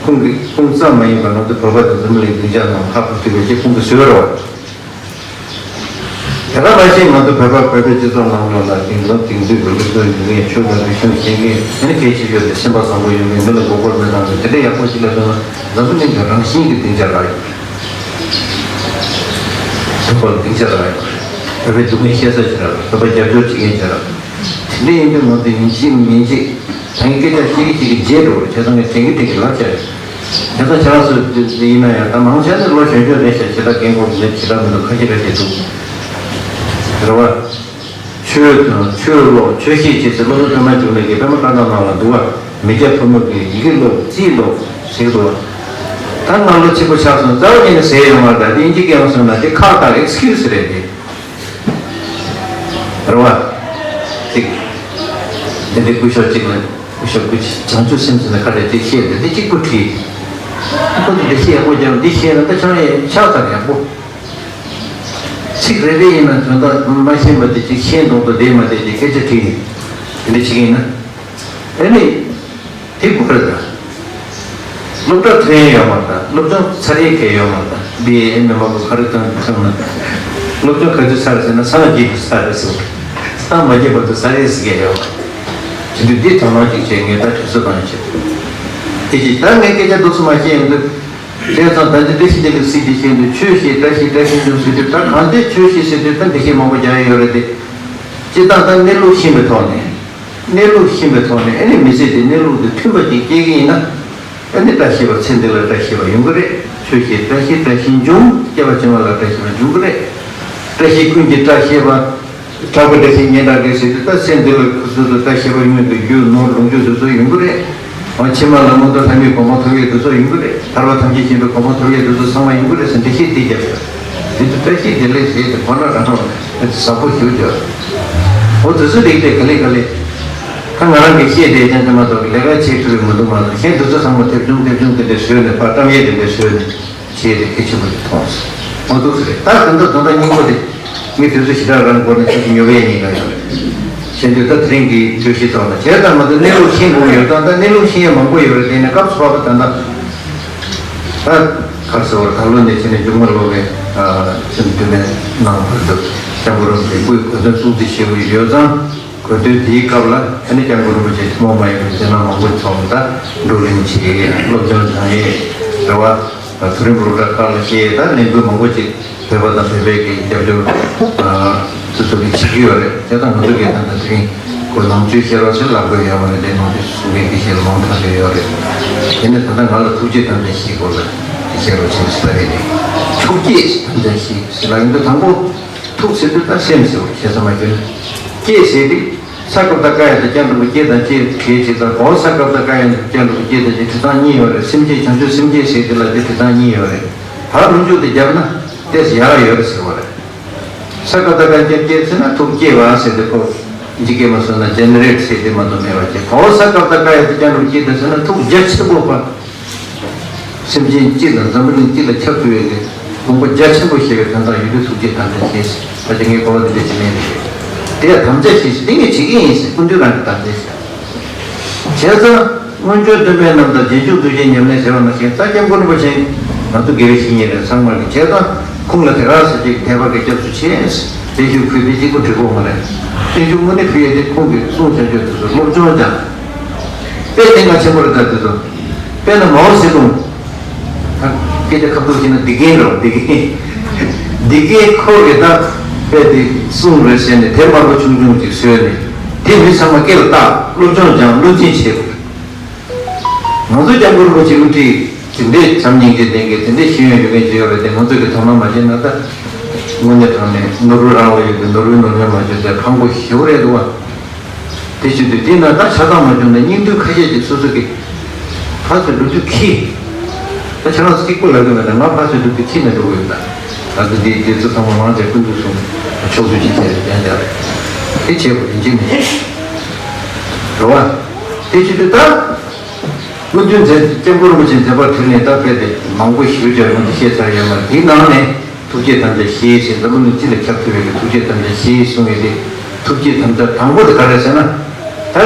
ཁོང་གི་ཁོང་ཙམ་མ་ཡིན་པར་ང་ཚོ་བོད་པ་དང་འཛམ་བུ་གླིང་སྡིངས་ཆ་ནང་ལ་ཁ་ཕོབ་ཐུབ་པའི་ཅིག་ཁོང་གིས་བཟོས་རེད་བ། དེ་ག་ནང་བཞིན་ང་ཚོ་བོད་པ་བོད་པའི་སྤྱི་ཚོགས་ནང་ལོགས་ལ་དེང་སང་དེང་དུས་ཀྱི་སློབ་སྟོན་ཡོད་མཁན། ཆོས་དང་རིག་གཞུང་ཤེས་མཁན། དེ་ནི་གལ་ཆེ་ཤོས་དེ་སེམས་པ་བཟང་པོ་ཡོད་མཁན། མི་ལ་མགོ་སྐོར་མི་གཏོང་མཁན། དེ་འདྲ་ཡག་པོ་ཞིག་ལ་བཟོས་ན་འཛམ་བུ་གླིང་གི་རང་བཞིན་གྱི་སྡིངས་ཆ་རག་ཡོད་རེད། བོད་པ་ལ་སྡིངས་ཆ་རག་ཡོད་རེད། བོད་པའི་སྡུག་བསྔལ་ཤེས་ས་ཅིག་རག་རེད། བོད་པ་རྒྱབ་སྐྱོར་བྱེད་མཁན་ཅིག་རག་རེད། དེ་འདྲ་ཡིན་དུས་ང་ཚོ་ཡིན་གཅིག་མིན་གཅིག་ད་ངས་སྐད་ཆ་བཤད་ཀྱི་བཤད་ཀྱི་བརྗེད་འགྲོ་བ་རེད། བྱས་ཙང་ངས་དྲན་གྱི་དྲན་གྱི་ལབ་བྱས་རེད། དེ་ཚོ་ཁྱེད་རང་ཚོ་ཡིན་ན་ཡང་། ད་མང་ཆེ་ནི་ལོ་གཞོན་སྐྱོ་རེད་ཤག་བྱེ་བྲག་རྒན་གོག་མེད། བྱེ་བྲག་མི་འདུག་ཁ་ཤས་ཁ་ཤས་འདུག་རེད་བ། ཆོས་དང་ཆོས་ཀློག་ཆོས་ཤེས་བྱེད་ཟེར་སློབ་གྲྭ་ཐོན་མ་བཅུག་ནས་ཀྱི་པད་མ་བཀའ་ཐང་ནང་ལ་འདུག་བ། མི་སྐྱ་ཕོ་མོ་གིས་ཡི་གེ་ཀློག་རྩིས་ཀློག་ཟེར་གི་འདུག་བ། ད་ང་ལོ་ཆེན་པོ་ཆགས་སོང་། རྩ་བ་ཉིད་ནས་ཟེར་ཡོད་མ་རེད། ད་དེ་ཨིན་ཇི་སྐད་ནང་གསུངས་ན་དེ་ཁག་དང་ཨེག་སི་ཀིའུ་སི་རེད་དེ། རེད་བ། ཅིག་དེ་འདྲའི་སྐུ་ཞབས་ཅིག་ལ། སྐུ་ཞབས་སྐུ་བྱང་ཆུབ་སེམས་ཟེར་ནས་ཁ་བྲལ་ཅིག་བཤད་དེ། འདི་གཅིག་པུ་བྲིས། ཁོ་ཚོ་འདི་བཤད་ཡག་པོ་རྒྱབ། འདི་བཤད་ན་ད་ཆང་ཡང་ཆགས་ཚར་ཡག་པོ། ཚིག་རེ་རེ་ཡིན་ན་དོན་དག་མ་ཤེས་པ་དེ་ཅིག་ཤེས་མདོག་མདོག་བསྡད་མ་བསྡད་ཅིག་སྐད་ཆ་དྲིས་ནས་དེ་འདྲ་བྱེད་ཀྱི་ཡིན་ན། ཨ་ནི། དེ་དགོས་རེད་ད། སློབ་གྲྭ་ཐོན་ཡོད་མ་རེད་ད། སློབ་སྦྱོང་ཚར་ཡས་གལ་ཡོད་མ་རེད་ད། བི་ཨེ་ཨེམ་ཨེ་མ་གོ་ག་རེ་བཏང་བཏང་ན། སློབ་སྦྱོང་ག་ཚོད་ཚར་ཟེར་ན་སངས་རྒྱས་པ་ཚར་རེད་ཟེར། སངས་མ་རྒྱས་བར་དུ་ཚར་ཡས་ཟེར་གལ་ཡོད་མ་རེད། དེ་དུས་འདི་དོ་སྣང་ཅིག་བྱས། ངས་ད་དུས་ཚོད་བཏང་བྱས། དེ་ཅིག་ད་ངས་སྐད་ཆ་འདུག་སེ་མ་བཤད་ཡོང་དུས། བྱས་ཙང་ད་ལྟ་བཀྲ་ཤིས་བདེ་ལེགས་ཟེར་དེ་བཤད་དུས། ཆོས་ཤེས་བཀྲ་ཤིས་བཀྲ་ཤིས་འཛོམས་ཟེར་དུས། ད་གང་ལྟར་ཆོས་ཤེས་ཟེར་དུས་ད་འགྲེལ་བཤད་མང་པོ་རྒྱག་ཡ་ཡོད་རེད་དེ། སྤྱིར་བཏང་ད་གནས་ལུགས་ཤེས་པའི་ཐོག་ནས། གནས་ལུགས་ཤེས་པའི་ཐོག་ནས་ཨ་ནི་མི་ཚེ་དེ་གནས་ལུགས་དེ་མཐུན་པ་ཅིག་སྐྱེལ་གྱི་ཡིན་ན། ཨ་ནི་བཀྲ་ཤིས་པ་ཚེ་འདི་ལ་བཀྲ་ཤིས་པ་ཡོང་གི་རེད། ཆོས་ཤེས་བཀྲ་ཤིས་བཀྲ་ཤིས་འབྱུང་། སྐྱེ་བ་ཕྱི་མ་ལ་བཀྲ་ཤིས་པ་འབྱུང་གི་རེད། བཀྲ་ཤིས་ཀུན་གྱི་བཀྲ་ཤིས་པ། དྲག་པོའི་བཀྲ་ཤིས་སྙན་གྲགས་རེད་ཟེར་དུས། ད་ཚེ་འདི་ལ་ཁོ་ཚོ་ཚོ་བཀྲ་ཤིས་པ་མངོན་དུ་གྱུར་ནོར་ལོངས་སྤྱོད་སོ་སོ་ཡོང་གི་རེད། འོ་ཕྱི་མ་ལ་མངོན་མཐོ་ལྷ་མིའི་གོ་འཕང་ཐོབ་ཡས་དེ་ཚོ་ཡོང་གི་རེད། ཐར་པ་ཐམས་ཅད་མཁྱེན་པའི་གོ་འཕང་ཐོབ་ཡས་དེ་ཚོ་ཚང་མ་ཡོང་གི་རེད་ཟེར་འགྲེལ་བཤད་དེ་བརྒྱབ་ཡོད། དེ་ཚོ་བཀྲ་ཤིས་བདེ་ལེགས་ཟེར་ཏེ་ཁོ་ན་རང་རང་ཟབ་པོ་ཞུ་བྱོས། འོ་དེ་ཚོ་རིགས་དེ་ག་ལེ་ག་ལེ། ད་ང་རང་གིས་བཤད་བསྡད་ཀྱང་དེ་མ་གཏོགས་ལས་ཀ་བྱེད་ཐུབ་པའི་མི་འདུག་མ་གཏོགས་གཞན་དེ་ཚོ་ཚང་མ་ཐེབས་ཆུང་ཐེབས་ཆུང་དེ་འདྲ་བཟོས་ནས་ཕར་བཀྲམ་ཡས་དེ་འདྲ་བཟོས་ནས། ཞེས་དེ་གལ་ཆེན་པོ་ཞིག་མཐོང་སོང་། མ་གཏོགས་སུ་རེད། ད་ད་ལྟ་ད་ལྟ་སྙིང་པོ་དེ་ངས་དུས་ཚོད་ཞེ་དྲག་རང་འགོར་ནས་ཅིག་ཉོ་བའི་ཉེན་ཁ་ཡོད་རེད། གཞན་དུས་ད་དེ་རིང་གི་བརྗོད་གཞི་ཐོག་ལ་བྱས་ཙང་མ་གཏོགས་གནས་ལུགས་ཤེས་དགོས་ཡོད་ཙང་། ད་གནས་ལུགས་ཤེས་ཡ་མང་པོ་ཡོད་རེད། དེ་ནས་སྐབས་སུ་བབས་པ་ད་ལྟ་ད་གར་སོ་བར་ད་ལོ་ནས་བྱས་ནས་མཇུག་མ་ལོ་བའི་སེམས་འདུན་མའི་ནང་བར་དུ་སྐྱབས་མགོན་རིན་པོ་ཆེའི་སྐུའི་གོ་དོན་སྲུང་བརྩི་བྱེད་དགོས་ཀྱི་ཡོད་ཙང་། གོ་ཐོས་དེའི་སྐབས་ལ་ཨ་ནི་སྐྱབས་མགོན་རིན་པོ་ཆེ་ཐུན་མོང་མ་ཡིན་པའི་མཛད་རྣམ་མང་པོ་ཚོགས་ནས་ད་བགྲོ་གླེང་བྱས། སློབ་སྦྱོང་སྦྱངས་ཡས་རེད་བ། མཐོ་རིམ་སློབ་གྲྭ་ཁག་ལ་བཤད་ཡས་ད་ལས་འགུལ་མང་པོ་ཅིག་བོད་པ་དང་བོད་པའི་གི་རྒྱབ་སྐྱོར་སོ་སོ་གིས་བྱེད་ཀྱི་ཡོད་རེད། དེ་དང་ང་ཚོ་གིས་ད་ལྟ་དེ་རིང་ཁོ་ནང་ཆོས་བཤད་རོགས་ཟེར་ལབ་དགོས་ཡོད་མ་རེད། དེ་ནང་ཆོས་གསུང་མཁན་དེ་བཤད་ལོང་ཐག་ཆོད་ཡོད་རེད། དེ་ནས་ད་ལྟ་ང་ལ་ཐུགས་རྗེ་དམ་བཅའ་བཞིའི་སྐོར་ལ་བཤད་རོགས་བྱེད་ཟེར་བ་རེད། ཐུགས་རྗེ་དམ་བཅའ་བཞི་ཟེར་ལབ་ཡོང་དུས་དང་པོ། ཐུགས་ཟེར་དུས་ད་སེམས་ཟེར་བ་ཞེ་ས་མ་གྱུར་ནས། སྐྱེ་ཟེར་དུས་ས་སྐབས་དང་སྐབས་ཡང་དུ་སྐྱབས་འགྲོ་བའི་སྐྱེ་དང་སྐྱེ་གལ་ཆེ་ཙང་། གོང་ས་སྐབས་དང་སྐབས་ཡང་དུ་སྐྱབས་འགྲོ་བའི་སྐྱེ་དང་སྐྱེ་དྲི་བཟང་གཉིས་ཡོད་རེད། སེམས་བསྐྱེད་བྱང་ཆུབ་སེམས་བསྐྱེད་ཟེར་དུས་ལ་དེ་དྲི་བཟང་གཉིས་ཡོད་རེད། བར་མི་འཇུག་དེ་བརྒྱབ་ན་ཏོག་ཙམ་ཡག་ཡོད་རེད་ཟེར་བ་རེད། ས་སྐབས་དང་སྐབས་སྐྱབས་སྐྱེ་ཟེར་ན་ཐུགས་སྐྱེ་བ་ཟེར་དུས་ཁོ་འཇིག་སྐྱེ་མ་སོང་ན་ཇེ་ནེ་རེ་ཊི་ཟེར་དུས་མ་གཏོགས་མེད་པ་སྐྱེ། གོང་ས་སྐབས་དང་སྐབས་ཡང་དུ་སྐྱབས་འགྲོ་བའི་སྐྱེ་དང་ཟེར་ན་ཐུགས་རྒྱ་ཆེན་པོ་པ། སེམས་ཅན་གཅིག་དང་འཛམ་བུ་གླིང་གཅིག་ལ་ཁྱབ་ཐུབ་པའི་གི་དགོངས་པ་རྒྱ་ཆེན་པོ་བཞེས་པའི་དོན་དག་ཡོད་དུས་ཐུགས་རྗེ་དམ་བཅའ་བཞི་ཟེར། ཕལ་ཆེར་ངས་གོ་བ་འདི་འདྲ་ཞིག་ལེན་རེད། དེ་ཡང་དམ་བཅའ་བཞི་ཟེར་དེ་ངས་བྱེད་ཀྱི་ཡིན་ཟེར་སྐུ་མདུན་རང་གི་དམ་བཅའ་བཞི། བྱས་ཙང་སྔོན་བྱོན་སྟོན་པའི་རྣམ་ཐར་རྗེས་འཇུག་ཐུགས་བསྐྱེད་ཉམས་ལེན་ཟེར་བ་ནང་བཞིན་ད་སྐྱབས་མགོན་རིན་པོ་ཆེ་ང་ཚོ་དགེ་བའི་བཤེས་གཉེན་རེད། ཚང་མ་གི་བྱས་ཙང་ཁོང་ལ་དེ་ག་ཟེར་ཅིག་དད་པ་གི་སྐྱབས་སུ་མཆི། བརྟན་བཞུགས་ཕུལ་དེ་གཅིག་པུ་འགྲིག་གོ་མ་རེད། བརྟན་བཞུགས་དངོས་གནས་ཕུལ་ཡས་དེ་ཁོང་གིས་གསུངས་བྱ་རྒྱུ་དེ་ཚོ་སློབ་སྦྱོང་སྦྱངས། དཔེ་གཏན་ཁ་ཆེན་པོ་རེད། ད་དེ་ཚོ་དཔེར་ན་མའོ་ཙེ་ཏུང་། ད་སྐད་ཆ་ཁ་ཐུག་བཤད་ན་སྡིག་རྒན་རེད་བ། སྡིག་རྒན། སྡིག་རྒན་ཁོ་གིས་ད་དཔེ་དེ་གསུངས་རེད་ཟེར་ནས་དེབ་དམར་པོ་ཆུང་ཆུང་ཅིག་བཟོས་ནས་དེ་མི་ཚང་མ་སྐེ་ལ་བཏགས། སློབ་སྦྱོང་སྦྱངས། བློ་འཛིན་བྱེད་དགོས། ང་ཚོ་སྐྱབས་མགོན་རིན་པོ་ཆེ་དབུ་ཁྲིད་དེ་འདྲའི་བྱམས་སྙིང་རྗེ་ལྡན་གྱི་དེ་འདྲའི་ཤེས་ཡོན་ཡོད་མཁན་ཅིག་ཡོད་རེད་དེ། ང་ཚོས་ཀྱི་དོ་སྣང་མ་བྱས་ན་ད་དངོས་གནས་དྲང་གནས་ནོར་བུ་རང་ལ་ཡོད་པའི་ནོར་བུའི་ནོར་ཉམས་མ་བརྗོད་དེ་ཕངས་པོ་ཞེ་པོ་རེད་འདུག་བ། དེ་བྱེད་དུས་དེ་ན་ད་ཆ་ཚང་མ་བྱུང་ན་སྙིང་དོན་ཁ་ཤས་ཅིག་སོ་སོ་གི་ཕར་ཚུར་འགྲོ་དུས་ཁྱི། ད་ཁྱེད་རང་ཚོ་གཅིག་པུ་ལབ་གི་མེད་ན་ང་ཕར་ཚུར་འགྲོ་དུས་ཁྱི་ནས་འགྲོ་གི་ཡོད་ད། ད་ལྟ་འདི་དེ་ཚོ་ཚང་མ་མང་ཆེ་ཀུན་ཏུ་སོང་ཕྱོགས་བསྡུས་ཅིག་བྱས་ཏེ་ཡང་བསྐྱར་དེ་བྱས་པ་ཡིན་གཅིག་མིན་གཅིག་རེད་བ། དེ་བྱེད་དུས་ད། སྐུ་མདུན་མཛད། སྐྱབས་མགོན་རིན་པོ་ཆེ་མཛད་པ་དེ་ནས་ད་དཔེ་དེ་མང་པོ་ཞིག་ཀྱང་ཡོང་དུ་བཤད་ཚར་ཡོད་མ་རེད། དེའི་ནང་ནས་ཐུགས་བསྐྱེད་དམ་བཅའ་བཞི་ཟེར་འཛམ་བུ་གླིང་སྤྱི་ལ་ཁྱབ་ཐུབ་པའི་གི་ཐུགས་བསྐྱེད་དམ་བཅའ་བཞི་གསུང་ཡོད་དེ། ཐུགས་བསྐྱེད་དམ་བཅའ་དང་པོ་དེ་ག་རེ་ཟེར་ན། ད་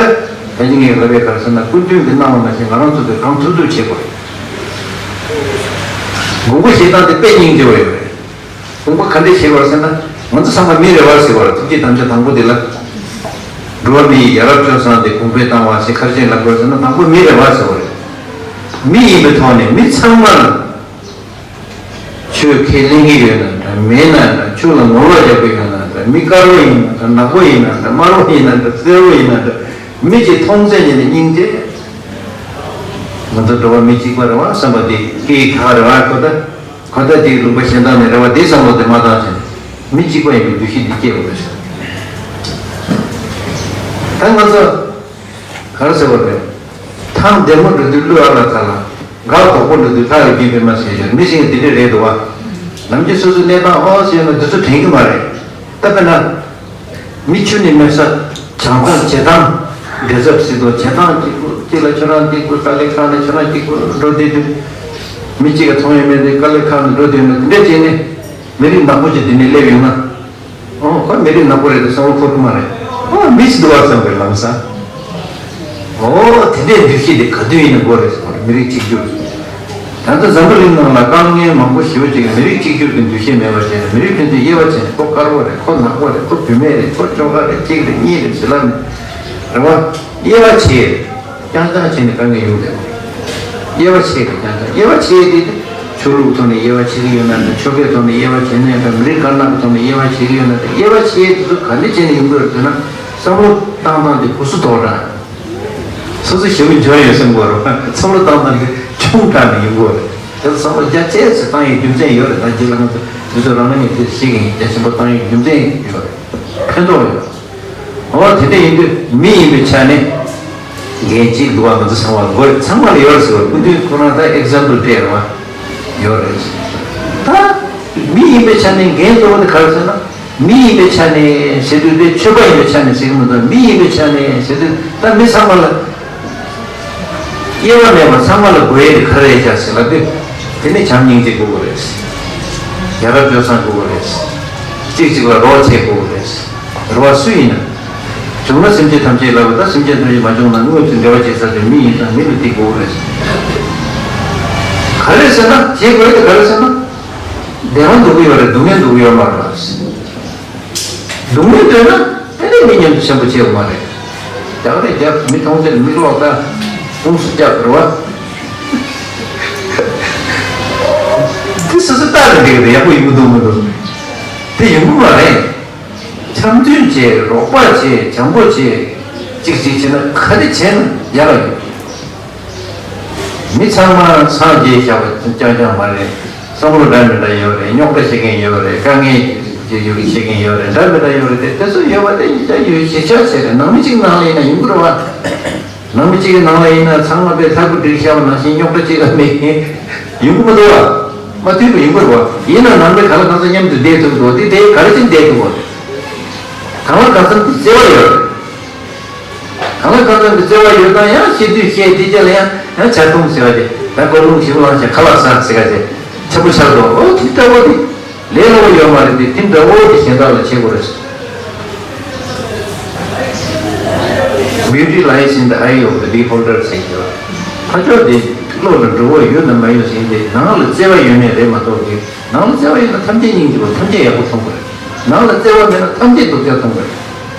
ད་ཅི་ངས་ལབ་པའི་ག་རེ་ཟེར་ན་སྐུ་མདུན་གྱིས་གནང་བ་ནང་བཞིན་ང་རང་ཚོ་གིས་གང་ཐུབ་ཐུབ་བྱེད་དགོས་རེད། དགོངས་པ་བཞེས་སྟངས་དེ་དཔེ་སྙིང་རྗེ་བ་ཡོད་རེད། དགོངས་པ་ག་འདྲས་བཞེས་པར་ཟེར་ན། ང་ཚོ་ཚང་མ་མི་རེད་བ་ཟེར་བ་རེད། ཐུགས་བསྐྱེད་དམ་བཅའ་དང་པོ་འདི་ལ། འགྲོ་བ་མི་ཡི་ཡ་རབས་སྤྱོད་བཟང་དེ་གོང་འཕེལ་བཏང་བ་ཞེས་ག་རེ་བྱས་ལབ་དགོས་ཟེར་ན། དང་པོ་མི་རེད་བ་ཟེར་བ་རེད། མི་ཡིན་པའི་ཐོག་ནས་མི་ཚང་མར་ཆོས་ཁས་ལེན་གྱི་ཡོད་ན་འདྲ་མེད་ན་འདྲ། ཆོས་ལ་ངོ་ལོག་རྒྱག་གི་ཡོད་ན་འདྲ། མི་དཀར་པོ་ཡིན་ན་འདྲ་ནག་པོ་ཡིན་ན་འདྲ། དམར་པོ་ཡིན་ན་འདྲ་སེར་པོ་ཡིན་ན་འདྲ། མི་གཅིག་མཐོང་ཚད་ཉིད་ནས་སྙིང་རྗེ། ང་ཚོ་འགྲོ་བ་མི་གཅིག་པ་རེད་བ་བསམ་པ་དེ་སྐྱེ་ཡི་ག་རེད་བ། ཁོ་ད། ཁོ་ད་དེའི་ལུང་པ་གཞན་དག་ནས་རེ་བ་དེ་བསམ་བློ་དེ་མ་བཏང་བྱས་ནས་མི་གཅིག་པ་ཡིན་པའི་འདུ་ཤེས་འདི་སྐྱེ་དགོས་པས་ཟེར། ད་ང་ཚོ་ག་རེ་ཟེར་བ་རེད། ཐང་བདེ་མོ་འགྲོ་དུས་ཀླུ་ཨ་ལ་ཁ་ལ། འགག་དོག་པོ་འགྲོ་དུས་ལྷ་ཡི་རྒྱུད་པས་མ་ཟེར་ཞོར་མི་ཞིག་འདི་འདྲ་རེད་འདུག་བ། ནམ་རྒྱུན་སོ་སོའི་གནས་སྟངས་ཨོ་ཟེར་ན་འདི་ཚོ་དྲན་གི་མ་རེད། ད་དཔེར་ན། མི་ཁྱོན་ནས་མེད་ས། བྱང་ཐང་བྱེ་ཐང་། འབྲེལ་ཚབ་སྲིད་དོ་བྱེ་ཐང་གཅིག་པུ་གཅིག་ལ་ཁྱོད་རང་གཅིག་པུ། དཀའ་ལས་ཁག་ནས་ཁྱོད་རང་གཅིག་པུ་འགྲོ་བསྡད་དུས། མི་གཅིག་ག་ཚོང་ཡོད་མེད་དེ་དཀའ་ལས་ཁག་ནས་འགྲོ་བསྡད་ན་དེ་འདྲ་བྱས་ནས་མི་རིགས་ནག་པོ་ཅིག་དེ་ནས་སླེབས་ཡོང་ན། ཨོ་ཁོ་མི་རིགས་ནག་པོ་རེད་དེ་བསམ་བློ་འཁོར་གི་མ་རེད། ཨོ་མི་ཞིག་འདུག་བ་བསམ་པའི་ལམ་སང་། ཨོ་དེ་འདྲའི་འདུ་ཤེས་དེ་ག་དུས་ཡིན་ན་དགོས་རེད་ཟེར་བ་རེད། མི་རིགས་གཅིག་གྱུར། ད་ལྟ་འཛམ་བུ་གླིང་ནང་ལ་དཀའ་ངལ་མང་པོ་ཞེ་པོ་ཅིག་མི་རིགས་གཅིག་གྱུར་གྱི་འདུ་ཤེས་མེད་པ་བྱས་ནས་མི་རིགས་ཕན་ཚུན་དབྱེ་བ་ཕྱེ་ནས་ཁོ་དཀར་པོ་རེད། ཁོ་ནག་པོ་རེད། ཁོ་བུད་མེད་རེད། ཁོ་ཅོག་ག་རེད། གཅིག་རེད། གཉིས་རེད་ཟེར་ལབ་ནས་རེད་བ། དབྱེ་བ་ཕྱེ། རྐྱང་རྐྱང་བྱས་ནས་དཀའ་ངལ་ཡོང་བསྡད་པ་རེད། དབྱེ་བ་ཕྱེ་རེད། རྐྱང་རྐྱང་དབྱེ་བ་ཕྱེ་དེ་ཆོས་ལུགས་ཐོག་ནས་དབྱེ་བ་ཕྱེ་གི་ཡོད་ན་འདྲ། ཆོལ་ཁའི་ཐོག་ནས་དབྱེ་བ་ཕྱེ་ན་འདྲ། མི་རིགས་དཀར་ནག་གི་ཐོག་ནས་དབྱེ་བ་ཕྱེ་གི་ཡོད་ན་འདྲ། དབྱེ་བ་ཕྱེ་དེ་ཚོ་ག་འདྲ་བྱས་ནས་ཡོང་གི་རེད་ཟེར་ན། བསམ་བློ་བཏང་སྟངས་དེ་གུ་སུ་དོག་འདྲ། སོ་སོ་ཞེ་པོ་འཇོན་ཡོད་བསམ་གྱི་ཡོད་རེད། བསམ་བློ་བཏང་སྟངས་དེ་ཆུང་དྲགས་ནས་ཡོང་གི་ཡོད་རེད། དེ་ཚོ་བསམ་བློ་རྒྱ་ཆེ་ཙམ་བཏང་ཡས་རྒྱུ་མཚན་ཡོད་རེད། ད་རྗེས་ལ་ང་ཚོ་དེ་ཚོ་རང་ནང་གི་དེ་ཤེས་ཀྱི་ཡིན། རྒྱ་ཆེན་པོ་བཏང་ཡས་རྒྱུ་མཚན་ཡོད་རེད། ཕན་ཐོགས་ཡོད་རེད། འོ་དེ་འདྲ་ཡིན་དུས་མི་ཡིན་པའི་ཆ་ནས་ འགན་གཅིག་འདུག་བ། ང་ཚོ་ཚང་མ་ལ་དགོས་རེད། ཚང་མ་ལ་ཡོད་རེད་ཟེར་བ། སྐུ་མདུན་ཁོ་རང་ད་ཨེག་ཛམ་པལ་སྤྲད་རེད་བ། ཡོད་རེད། ད་མི་ཡིན་པའི་ཆ་ནས་འགན་གཙོ་བོ་དེ་ག་རེ་ཟེར་ན། མི་ཡིན་པའི་ཆ་ནས་ཟེར་དུས་དེ་ཆོས་པ་ཡིན་པའི་ཆ་ནས་ཟེར་གྱི་མི་འདུག་མི་ཡིན་པའི་ཆ་ནས་ཟེར་དུས་ད་མི་ཚང་མ་ལ། དབྱེ་བ་མེད་པར་ཚང་མ་ལ་དགོས་ཡས་དེ་ག་རེ་རེད་ཟེར་ལབ་དུས། དེ་ནི་བྱམས་སྙིང་རྗེ་དགོས་ཀྱི་རེད། ཡ་རབས་སྤྱོད་བཟང་དགོས་ཀྱི་རེད། གཅིག་གཅིག་ལ་རོགས་བྱེད་དགོས་ཀྱི་རེད། རེད་བ། སུ་ཡིན་ན། བྱུང་ན་སེམས་ཅན་ཐམས་ཅད་ལ་བ་དང་། སེམས་ཅན་ཐམས་ཅད་མ་བྱུང་ན་དངོས་སུ་འབྲེལ་བ་བྱེད་ས་དེ་མི་ཡིན་ཙང་མི་ལ་དེ་དགོས་རེད། ག་རེ་ཟེར་ན། བྱེད་དགོས་དེ་ག་རེ་ཟེར་ན། བདེ་བ་འདོད་ཀྱི་ཡོད་རེད། སྡུག་བསྔལ་འདོད་ཀྱི་ཡོད་མ་རེད། སྡུག་བསྔལ་འདོད་ན་ཨ་ནི་མི་མཉམ་དུ་ཆེན་པོ་བྱེད་དགོས་མ་རེད། རྒྱག་རེས་རྒྱབ། མི་མཐོང་ཚེ་མིག་ལོག་ལྟ། ཁོངས་སུ་རྒྱག་རེད་བ། དེ་སོ་སོ་ལྟ་རེ་འགྲིག་རེད། ཡག་པོ་ཡོང་གི་འདུག་མི་འདུག་དེ་ཡོང་གི་མ་རེད། འཆམ་མཐུན་བྱེད། རོགས་པ་བྱེད། བྱམས་པོ་བྱེད། གཅིག་གཅིག་བྱེད་ན་ག་རེ་བྱས་ན་ཡག་ལ་ཡོད། མི་ཚང་མ་སངས་རྒྱས་བཞག་པ་རྐྱང་རྐྱང་མ་རེད། བསམ་བློ་འདྲ་མི་འདྲ་ཡོད་རེད། རྙོག་དྲ་བྱེད་མཁན་ཡོད་རེད། དཀའ་ངལ་ཡོད་མཁན་བྱེད་མཁན་ཡོད་རེད། འདྲ་མི་འདྲ་ཡོད་རེད། དེ་དེ་ཚོ་ཡོད་པ་དེ་ཡིན་ད་ཡོད། གཞིས་ཆགས་བྱས་རེད། ནང་མི་གཅིག་ནང་ལ་ཡིན་ན་ཡོང་གི་རེད་བ། ནང་མི་གཅིག་གི་ནང་ལ་ཡིན་ན་ཚང་མ་དཔེ་ལྷ་སྐུ་བྲིས་བཞག་པ་ནང་བཞིན་རྙོག་དྲ་གཅིག་ལ་མེད་མཁན་ཡོང་གི་མི་འདུག་བ། མ་མཐུན་པ་ཡོང་གི་རེད་བ། ཡིན་ན་ནང་མི་གང་ལ་གང་འཚམ་མཉམ་དུ་བསྡད་ཐུབ་འདུག་དེ་དེ་ག་རེ་བྱས་བསྡད་ཐུབ་བ། གང་ལ་གང་འཚམ་གྱི་བརྩེ་བ་ཡོད་རེད། གང་ལ་གང་འཚམ་གྱི་བརྩེ་བ་ཡོད་ན་ཡང་བཤད་དུས་བཤད། དེ་རྗེས་ལ་ཡང་ཡང་ཆར་འཐུང་ཟེར་བ་དེ། ད་སྐོར་ལུང་ཞིག་བླངས་བྱས་ཁ་ལག་ཟ་ཟེར་བ་དེ་ཆེན་པོ་ཆགས་འདུག་ཨོ་དེ་ལྟ་བུ་དེ་ལས་སླ་བོ་ཡོད་མ་རེད། དེ་དེ་འདྲ་བོ་དེ་གཞན་དག་ལ་བྱེད་དགོས་རེད། Beauty lies in the eye of the beholder ཟེར་གྱི་ཡོད། ཕ་ཕྱོགས་དེ་བློ་ལ་འགྲོ་བ་ཡོད་ན་མ་ཡོད་ཟེར་དེ། ནང་ལ་བརྩེ་བ་ཡོད་མེད་རེད་མ་གཏོགས་ཀྱི། ནང་ལ་བརྩེ་བ་ཡོད་ན་ཐམས་ཅད་སྙིང་རྗེ་པོ། ཐམས་ཅད་ཡག་པོ་མཐོང་གི་རེད། ནང་ལ་བརྩེ་བ་མེད་ན་ཐམས་ཅད་སྡུག་ཅག་མཐོང་གི་རེད།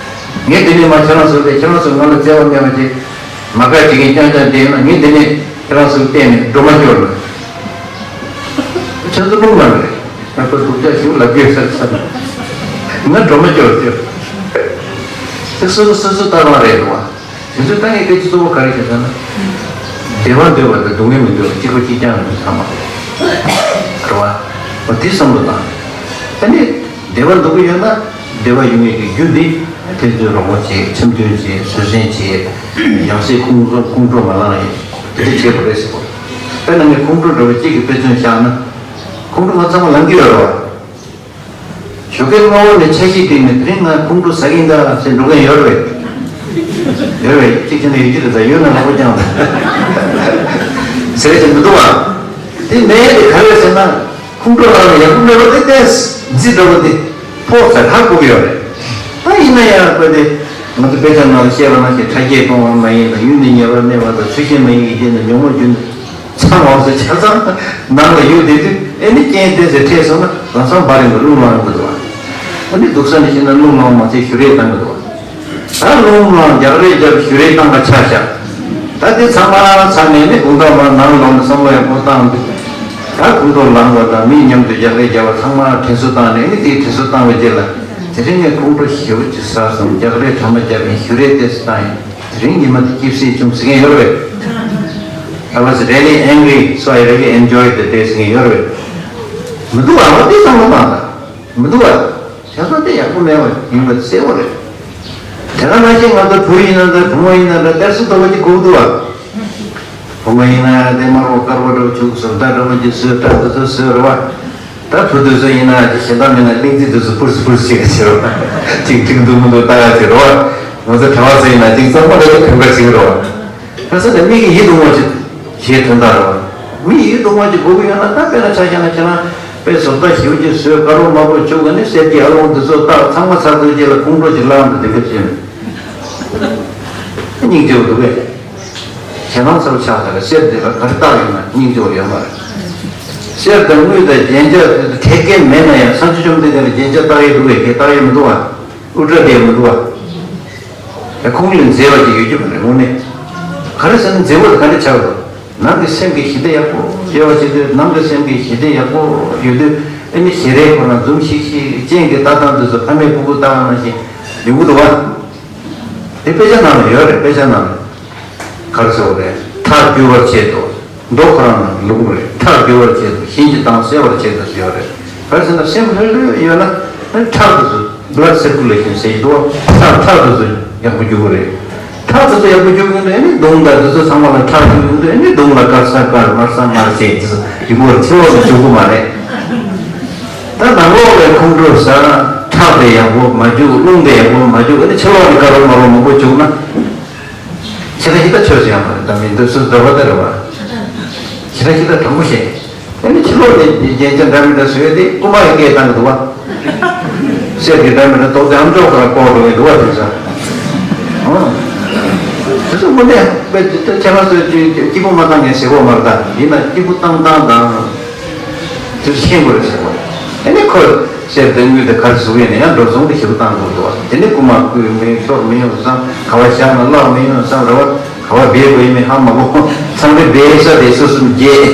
ངས་འདི་ནས་མར་ཁྱེད་རང་ཚོ་ལ། ཁྱེད་རང་ཚོས་ང་ལ་བརྩེ་བ་མེད་པ་ཅིག་མ་དགའ་བྱེད་མཁན་རྐྱང་རྐྱང་བསྡད་ན། ངས་འདི་ནས་ཁྱེད་རང་ཚོ་ལ་བལྟས་ནས་སྒྲོལ་མ་སྐྱོར་ལ། ཁྱེད་ཚོ་རླུང་ལངས་རེད། ང་ཁོ་སྡུག་ཅག་ཞིག་ལབ་རྒྱུ་ཡོད་ས་རེད་བསམ། ང་སྒྲོལ་མ་སྐྱོར་སྐྱོར། དེ་སོ་སོ་སོ་སོ་ལྟ་སྟངས་རེད་འདུག་བ། དེ་ཚོའི་ལྟ་ངན་སྐད་ཆ་གཙོ་བོ་ག་རེ་བྱེད་ཟེར་ན། བདེ་བ་འདོད་པ་དང་སྡུག་བསྔལ་མི་འདོད་པ་གཅིག་པ་གཅིག་རྐྱང་རེད། ཚང་མ་རེད་བ། འོ་དེ་བསམ་བློ་བཏང་། ཨ་ནི་བདེ་བ་འདོད་ཀྱི་ཡོད་ན་བདེ་བ་ཡོང་ཡས་ཀྱི་རྒྱུ་འདི་ཕན་ཚུན་རོགས་པ་བྱེད། འཆམ་མཐུན་བྱེད། བཟོད་བསྲན་བྱེད། ཡང་སྲིད་ཁོང་ཁྲོ་ཁོང་ཁྲོ་མ་ལངས་ཡས་དེ་འདྲ་བྱེད་དགོས་རེད་ཟེར་གོ། དཔེར་ན་ངས་ཁོང་ཁྲོ་འདྲ་བོ་གཅིག་གི་དཔེ་མཚོན་བཞག་ན། ཁོང་ཁྲོ་ང་ཚང་མ་ལངས་ཀྱི་ཡོད་རེད་བ། ཞོགས་ཀའི་སྔ་བོ་ནས་འཆར་གཞི་བཏིང་ནས་དེ་རིང་ང་ཁོང་ཁྲོ་ཟ་གི་ཡིན་ད་ཟེར་འགྲོ་མཁན་ཡོད་རེད་པས། ཡོད་རེད་པས། གཅིག་བྱས་ན་ཡོད་ཀྱི་རེད། ད་ཡོད་ན་ལག་པ་བརྐྱངས་ཟེར་གྱི་མི་འདུག་བ། དེ་མེད་དེ་ག་རེ་ཟེར་ན། ཁོང་ཁྲོ་ལངས་ནས་ཡག་པོ་མེད་པ་དེ་ཏོག་ཙམ་འཛི་འདྲ་བོ་དེ་ཕོག་ཚར་ཧ་གོ་གི་ཡོད་རེད། ད་ཡིན་ན་ཡང་ཁོ་དེ་ང་ཚོ་དཔེ་ཆ་ནང་ལ་བཤད་པ་ནང་བཞིན་ཁྲག་རྒྱས་གཏོང་བ་མ་ཡིན་ལ། ཡུལ་ནི་ཉེ་བར་གནས་པ་དང་། ཚུལ་ཤིང་མ་ཡིན་གྱི་རྗེས་ནས་ཉོན་མོངས་རྒྱུ་ནི། ཚང་བ་ཟེར་ཆ་ཚང་ནང་ལ་ཡོད་བསྡད་དུས། ཨེ་ནི་རྐྱེན་དེ་ཚོ་འཕྲད་སོང་ན་ལམ་སང་བར་རིང་གི་རླུང་ལངས་ཡོང་གི་འདུག་བ། ཨ་ནི་སྡུག་ས་ནས་ཤི་ན་རླུང་ལངས་མ་ཚད་གཞུ་རེས་བཏང་གི་འདུག་བ། ད་རླུང་ལངས། རྒྱག་རེས་རྒྱབ། གཞུ་རེས་བཏང་ག་ཆ་བཞག་ད་དེ་ཚང་མ་ཚར་ནས་ནི་དགུང་ཐག་མར་ནང་ལོག་ནས་བསམ་བློ་ཡག་པོ་བཏང་འདུག་ད་ཁོང་ཁྲོ་ལངས་པ་དང་མི་མཉམ་དུ་རྒྱག་རེས་རྒྱབ་པ་ཚང་མ་དྲན་གསོ་བཏང་ནས་ནི། དེའི་དྲན་གསོ་བཏང་བའི་རྗེས་ལ་དེ་རིང་ངས་ཁོང་ཁྲོ་ཞེ་པོ་ཅིག་ཟ་སོང་། རྒྱག་རེས་གྲ་མ་བརྒྱབ་པའི་གཞུ་རེས་ཏོག་ཙམ་བཏང་ཡིན། དེ་རིང་ཉི་མ་དེ་སྐྱིད་སེ་བྱུང་ཟེར་མཁན་ཡོད་རེད་པས། I was really angry, so I really enjoyed the day ཟེར་མཁན་ཡོད་རེད་པས། མི་འདུག་ཨ། འོ་དེ་བསམ་བློ་བཏང་དང་། མི་འདུག་ཨ། བྱས་ཙང་དེ་ཡག་པོ་མེད་པ་ཡིན་པ་གསལ་པོ་རེད། དེ་ག་ནང་བཞིན་ང་ཚོ་བུ་ཡིན་ན་འདྲ། བུ་མོ་ཡིན་ན་འདྲ། གཏེར་སྲུང་ལྟ་བུ་ཅིག་དགོས་འདུག་ཨ། བུ་མོ་ཡིན་ན་དེ་དམར་པོ་དཀར་པོ་འདྲ་བོ་བྱུགས། བཟོ་ལྟ་འདྲ་བོ་ཅིག་བཟོས། སྐྲ་དེ་ཚོ་བཟོས་རེད་བ། ད་བུ་དེ་ཚོ་ཡིན་ན་ཅིག་གཞན་དག་མིན་ན་གླིང་རྩེ་དེ་ཚོ་ཕུར་སི་ཕུར་སི་བྱེད་ག་བྱེད་རོགས། ཅིག་འགྲིག་འདུག་མི་འདུག་ལྟ་ག་བྱེད་རོགས། ང་ཚོ་གྲྭ་བ་ཚོ་ཡིན་ན་ཅིག་གཙང་མ་རེད་དེ་གོན་ག་བྱེད་རོགས། ཁ་སང་ནས་མིག་གི་ཡིད་དུ་འོང་བ་ཅིག་བྱེད་དོན་དག་རེད་བ། མིག་ཡིད་དུ་འོང་བ་ཅིག་དགོས་ཀྱི་ཡོད་ན། ད་དཔེར་ན་ཆ་བཞག་ན་ཁྱེད་རང་དཔེ་བཟོ་ལྟ་ཞེ་པོ་ཅིག་བཟོས། དཀར་པོ་དམར་པོ་བྱུགས་ག་ནི། གསེར་གྱི་ཨ་ལོང་འདི་ཚོ་བཏགས། ཚང་མ་ཚར་དུས་རྗེས་ལ་ཁོང་ཁྲོ་ཅིག་ལངས་འདུག་དེ་འདྲ་བྱས་ནས་སྙིང་རྗེ་པོ་འདུག་གས། ཁྱེད་རང་ཚོར་ཆགས་ཚར་གསེར་འདི་ལ་ག་རེ་བཏགས་ཡོད་ན་སྙིང་རྗེ་པོ་ཡོད་མ་རེད། གསེར་དང་དངུལ་དང་རྒྱན་ཆ་དེ་ཚོ་གྲས་སྐལ་མེད་ན་ཡང་། ས་ཆུ་ཆུ་མོ་དེ་དེ་ལ་རྒྱན་ཆ་བཏགས་ཡོད་འདུག་གས། གས་བཏགས་ཡོད་མི་འདུག་བ། དབུ་སྐྲ་དེ་མི་འདུག་བ། ཁོང་ལས་མཛེས་པ་ཅིག་ཡོད་རྒྱུ་མ་རེད་དངོས་གནས། ག་རེ་ཟེར་ན་མཛེས་པོ་དེ་ག་འདྲ་ཆགས་འདུག་ནང་གི་སེམས་ཀྱི་ཞི་བདེ་ཡག་པོ་ཡོད་པ་བྱེད་དུས། ནང་གི་སེམས་ཀྱི་ཞི་བདེ་ཡག་པོ་ཡོད་དུས། ཨ་ནི་ཞལ་རས་ཁོ་རང་འཛུམ་ཤིག་ཤིག་སྤྱན་གྱི་ལྟ་སྟངས་དེ་ཚོ་ཕ་མས་ཕྲུ་གུ་ལྟ་བ་ནང་བཞིན་ཡོང་གི་འདུག་བ། དེ་དཔེ་ཆ་ནང་ལ་ཡོད་རེད། དཔེ་ཆ་ནང་ལ། ག་རེ་ཟེར་བ་རེད། མཐར་འགྱུར་བར་བྱེད་དོ། མདོ་ཁོ་རང་ནང་ལུང་རེད། མཐར་འགྱུར་བར་བྱེད་དོ། གཞན་གྱི་དང་བསྲེ་བར་བྱེད་དོ་ཟེར་ཡོད་རེད། ག་རེ་ཟེར་ན་སེམས་ལྷོད་ལྷོད་ཡོད་ན་ཨ་ནི་ཁྲག་དེ་ཚོ་blood circulation ཟེར་གྱི་འདུག་བ། ཁྲག་ཁྲག་དེ་ཚོ་ཡག་པོ་རྒྱུག་གི་རེད། ཁྲག་དེ་ཚོ་ཡག་པོ་རྒྱུག་གི་འདུག་ཨ་ནི་གདོང་དང་དེ་ཚོ་ཚང་མ་ལ་ཁྲག་རྒྱུག་གི་འདུག་ཨ་ནི་གདོང་ལ་དཀར་ས་དཀར་དམར་ས་དམར་བྱས་དེ་ཚོ་ཡུ་མོར་ཕྱི་ལོགས་ལ་རྒྱུག་གི་མ་རེད། ད་ནང་ལོགས་ལ་ཁོང་ཁྲོ་ཟ་ཁྲག་དེ་ཡག་པོ་མ་རྒྱུག་རླུང་དེ་ཡག་པོ་མ་རྒྱུག་ཨ་ནི་ཕྱི་ལོགས་ལ་དཀར་པོ་དམར་པོ་མང་པོ་རྒྱུག་ན། ཞེ་དྲག་ཞེ་དྲག་ཆོས་སུ་ཡང་མ་རེད། ད་མི་འདུག་སུ་འདྲ་བ་ལྟ་རེད་བ། ཞེ་དྲག་ཞེ་དྲག་དྲང་པོ་བཤད། ཨ་ནི་ཕྱི་ལོགས་ནས་རྒྱན་ཆ་འདྲ་མི་འདྲ་བཟོས་ཏེ་རྐུན་མ་ཡི་སྐད་བཏང་གི་འདུག་བ། གསེར་གྱི་འདྲ་མི་འདྲ་ཏོག་ཙེ་ཨམ་ཅོག་ཁ་ལ་བཀོག་འགྲོ་གི་འདུག་བ་དེ་ཚོ། ཨོ། དེ་ཚོ་དངོས་གནས་དཔེ་ཁྱེད་རང་ཚོས་སྐྱིད་པོ་མ་བཏང་ངས་ཟེར་གོ་མ་རེད་ད། ཡིན་ན་སྐྱིད་པོ་བཏང་སྟངས་དང་། དེ་ཚོ་ཤེས་དགོས་རེད་ཟེར་བ། ཨ་ནི་ཁོ་གསེར་དང་དངུལ་དེ་གར་བཟོ་ཡས་ནས་ཡང་འགྲོ་སོང་དེ་ཞེ་པོ་བཏང་དགོས་འདུག་བ། དེ་ནི་རྐུན་མ་རྐུས་མི་ཤོར་མི་ཡོང་བསམ། ག་བ་བཞག་ན་བརླག་མི་ཡོང་བསམ་རེད་བ། ག་བ་སྦས་དགོས་ཡིན་མིན་ཧ་མ་གོ། ཚང་མས་སྦས་ས་དེ་སོ་སོར་འགྱེད།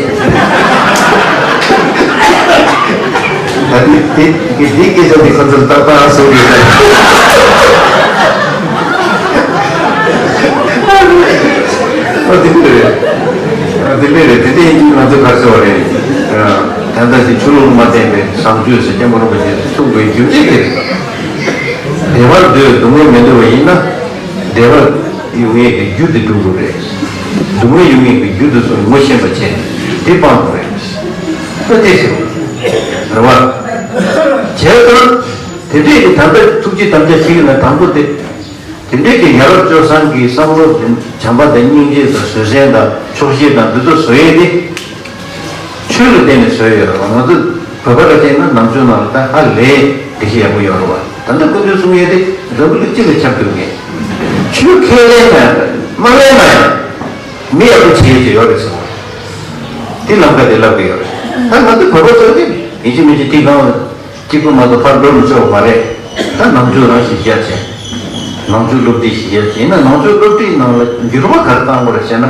ད་དེ་དེ་དེ་དེ་སྐད་ཆ་དེ་ཁོ་ཚོར་ཏག་ཏག་གསུངས་ཡོད་ད། ཨ་དེ་འདྲ་རེད། ཨ་དེ་འདྲ་རེད། དེ་འདྲ་ཡིན་དུས་ང་ཚོ་ག་རེ་ཟེར་བ་རེད། ཨ་ད་ལྟ་དེ་ཆོས་ལུགས་མ་བསྟེན་པའི་བཟང་སྤྱོད་ཟེར་སྐྱབས་མགོན་རིན་པོ་ཆེས་གསུངས་པའི་རྒྱུ་མཚན་དེ་རེད། བདེ་བར་སྡོད་སྡུག་བསྔལ་མི་འདོར་བ་ཡིན་ན། བདེ་བ་ཡོང་ཡས་ཀྱི་རྒྱུ་དེ་སྒྲུབ་དགོས་རེད། སྡུག་བསྔལ་ཡོང་ཡས་ཀྱི་རྒྱུ་དེ་ཚོ་ངོ་ཤེས་པ་བྱས་དེ་སྤང་དགོས་རེད། ད་དེ་ཟེར་རེད་བ། བྱས་ཙང་དེ་འདྲས་ཀྱི་ད་ལྟ་ཐུགས་རྗེ་དམ་བཅའ་བྱེད་ཀྱི་ན་དང་པོ་དེ། དེ་འདྲས་ཀྱི་ཡ་རབས་སྤྱོད་བཟང་གི་བསམ་བློ་དེ་བྱམས་པ་དང་སྙིང་རྗེ་དང་བཟོད་བསྲན་དང་ཆོག་ཤེས་དང་འདི་ཚོ་བཟོ་ཡས་དེ། ཆོས་ལ་བརྟེན་ནས་བཟོས་ཡོད་རེད་བ། ང་ཚོ་བོད་པ་ལ་བལྟས་ན་ནང་ཆོས་ནང་ལ་ད་ཧ་ལས་བདེ་སྐྱིད་ཡག་པོ་ཡོད་རེད་བ། ད་ལྟ་སྐུ་མདུན་གསུང་ཡས་དེ་རང་གི་ལུགས་གཅིག་ལ་ཁྱབ་འགྲོ་མཁན། ཆོས་ཁས་ལེན་ན་ཡང་མ་ལེན་ན་ཡང་མི་ཡག་པོ་བྱེད་ཡས་ཅིག་ཡོད་རེད་ཟེར་བ། དེ་ལམ་ཁ་དེ་ལབ་གི་ཡོད་རེད། ད་ང་ཚོ་བོད་པ་ཚོ་དེ་ཡིན་གཅིག་མིན་གཅིག་དེ་གང་ལ་གཅིག་པུ་མ་གཏོགས་ཕར་འགྲོ་མི་ཆོག་མ་རེད། ད་ནང་ཆོས་རང་གཞི་བཞག་བྱས། ནང་ཆོས་སློབ་ཁྲིད་གཞི་བཞག་བྱས་ཡིན་ན་ནང་ཆོས་སློབ་ཁྲིད་ནང་ལ་འགྱུར་བ་ག་རེ་བཏང་དགོས་རེད་ཟེར་ན།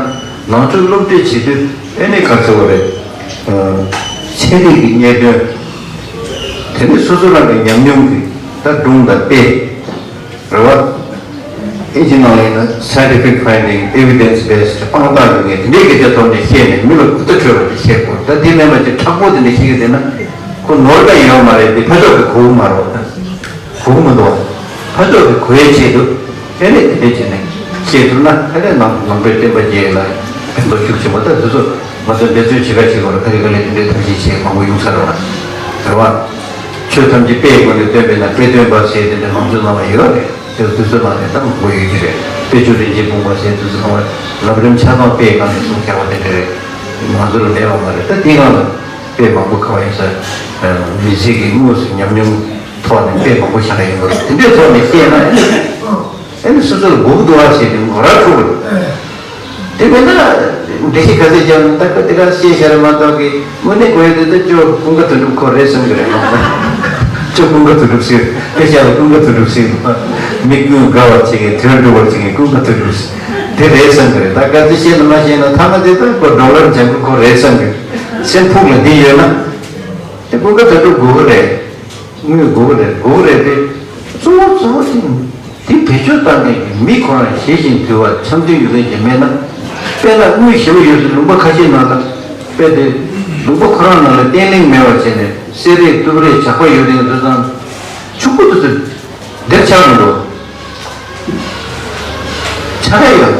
ནང་ཆོས་སློབ་ཁྲིད་བྱེད་དུས་ཨེ་ནས་ག་རེ་ཟེར་བ་རེད། ཚན་རིག་གི་གནད་དོན། དེ་ནས་སོ་སོ་རང་གི་ཉམས་མྱོང་གི་ད་སྒྲུང་དང་དཔེ། རེད་བ། ཨིན་ཇི་ནང་ལ་ཡིན་ན་scientific finding, evidence based དཔང་རྟགས་ཡོད་མཁན་དེ་འདྲའི་སྐད་ཆ་ཐོག་ནས་བཤད་ནས་མི་ལ་གོ་བརྡ་འཕྲོད་པ་དེ་བཤད་དགོས། ད་དེ་མིན་པ་ཅིག་མཁྲེགས་པོ་དེ་འདྲ་བཤད་ཀྱི་བསྡད་ན་ཁོ་ནོར་འདྲ་ཡོད་མ་རེད་དེ། ཕར་ཕྱོགས་ཀྱི་གོ་གི་མ་རེད་བ། གོ་གི་མི་འདུག་བ། ཕར་ཕྱོགས་ཀྱི་གོ་ཡའི་ཆེད་དུ་ཨེ་ནས་དེ་འདྲ་བྱས་ནས་བཤད་ཐུབ་ན་ཨེ་ནས་ནང་ནང་པའི་བསྟན་པ་རྒྱས་ལ་ཕན་ཐོགས་ཤུགས་ཆེན་པོ། ད་དེ་ཚོ་ང་ཚོ་འབད་བརྩོན་བྱེད་ཀ་བྱེད་དགོས་རེད། ཁ་ལེ་ཁ་ལེ་དེ་འདྲའི་ཐབས་ཤེས་བྱེད་མང་པོ་ཡོང་ས་རེད་བ། རེད་བ། ཆོས་ཐམས་ཅད་དཔེའི་སྒོ་ནས་སྟོན་པས་ན་དཔེ་སྟོན་པ་ཟེར་དེ་འདྲ་ནང་ཆོས་ནང་ལ་ཡོད་རེད། དེ་དུས་ཚོད་ནང་ནས་ད་མང་པོ་ཡོད་ཀྱི་རེད། དཔེ་ཆོས་རིན་ཆེན་སྤུངས་པ་ཟེར་དུས་ཚོད་ནང་ལ་ལམ་རིམ་ཆ་ཚང་དཔེའི་སྒང་ནས་གསུངས་བཞག་པ་དེ་འདྲ་རེད། ང་ཚོ་ལ་མེད་པ་མ་རེད། ད་དེའི་སྒང་ལ་དཔེ་མང་པོ་ག་བ་ཡིན་ས། མི་ཚེ་གི་དངོས་སུ་ཉམས་མྱོང་ཐོག་ནས་དཔེ་མང་པོ་བཞག་ཡོང་གི་རེད། དེ་འདྲའི་ཐོག་ནས་བཤད་ན་ཨེ་ནི་སོ་སོ་ལ་དགོས་ཀྱི་འདུག་ཨ་ཟེར་ནས་ངོ་ར་འཁྲུག་གི་རེད། དེ་མིན་ན། འགྲེལ་བཤད་ག་ཚོད་བརྒྱབ་ན་ད་ཁོ་དེ་ག་བཤད་བཞག་རེད་མ་གཏོགས་ཀི་དངོས་གནས་དགོས་ཡོད་དེ་ད་ཅོ་ཀུན་དགའ་དོན་གྲུབ་ཁོ་རེད་བསམ་གི་རེད་མ་གཏོགས། ཅོ་ཀུན་དགའ་དོན་གྲུབ་ཟེར་དཔེ་བཞག་ལ་ཀུན་དགའ་དོན་གྲུབ་ཟེར། མི་ཀུན་དགའ་བར་བྱེད་མཁན་དོན་འགྲུབ་པར་བྱེད་མཁན་ཀུན་དགའ་དོན་གྲུབ་ཟེར། དེ་རེད་བསམ་གི་རེད། ད་ག་ཚོད་བཤད་ན་མ་བཤད་ན་ཐ་མ་དེ་ད་ཁོ་ཌོ་ལར་འཇམ་གི་ཁོ་རེད་བསམ་གི། སེམས་ཕུགས་ལ་འདི་ཡོད་ན། དེ་ཀུན་དགའ་དོན་གྲུབ་དགོས་གི་རེད། དངུལ་དགོས་ཀྱི་རེད། དགོས་ཀྱི་རེད་དེ། གཙོ་བོ་གཙོ་བོ་དེ་དེ་བེད་སྤྱོད་བཏང་མཁན་གྱི་མི་ཁོ་རང་ཞི་ཞིང་དུལ་བ་འཆམ་མཐུན་ཡོད་མཁན་ཅིག་མེད་ན། དཔེར་ན་དངུལ་ཞེ་པོ་ཡོད་ཚེ་ལུང་པ་ཁ་ཤས་ནང་ལ་དཔེ་དེ་ལུང་པ་ཁོ་རང་ནང་ལ་བརྟན་བརླིང་མེད་པ་བྱས་ནས་གསེར་རས་གཏུབ་རས་ཇག་པ་ཡོད་མཁན་དེ་ཚོ་ཕྱུག་པོ་དེ་ཚོ་བསྡད་ཆགས་མི་འགྲོ། ཆགས་ཡ་ཡོད།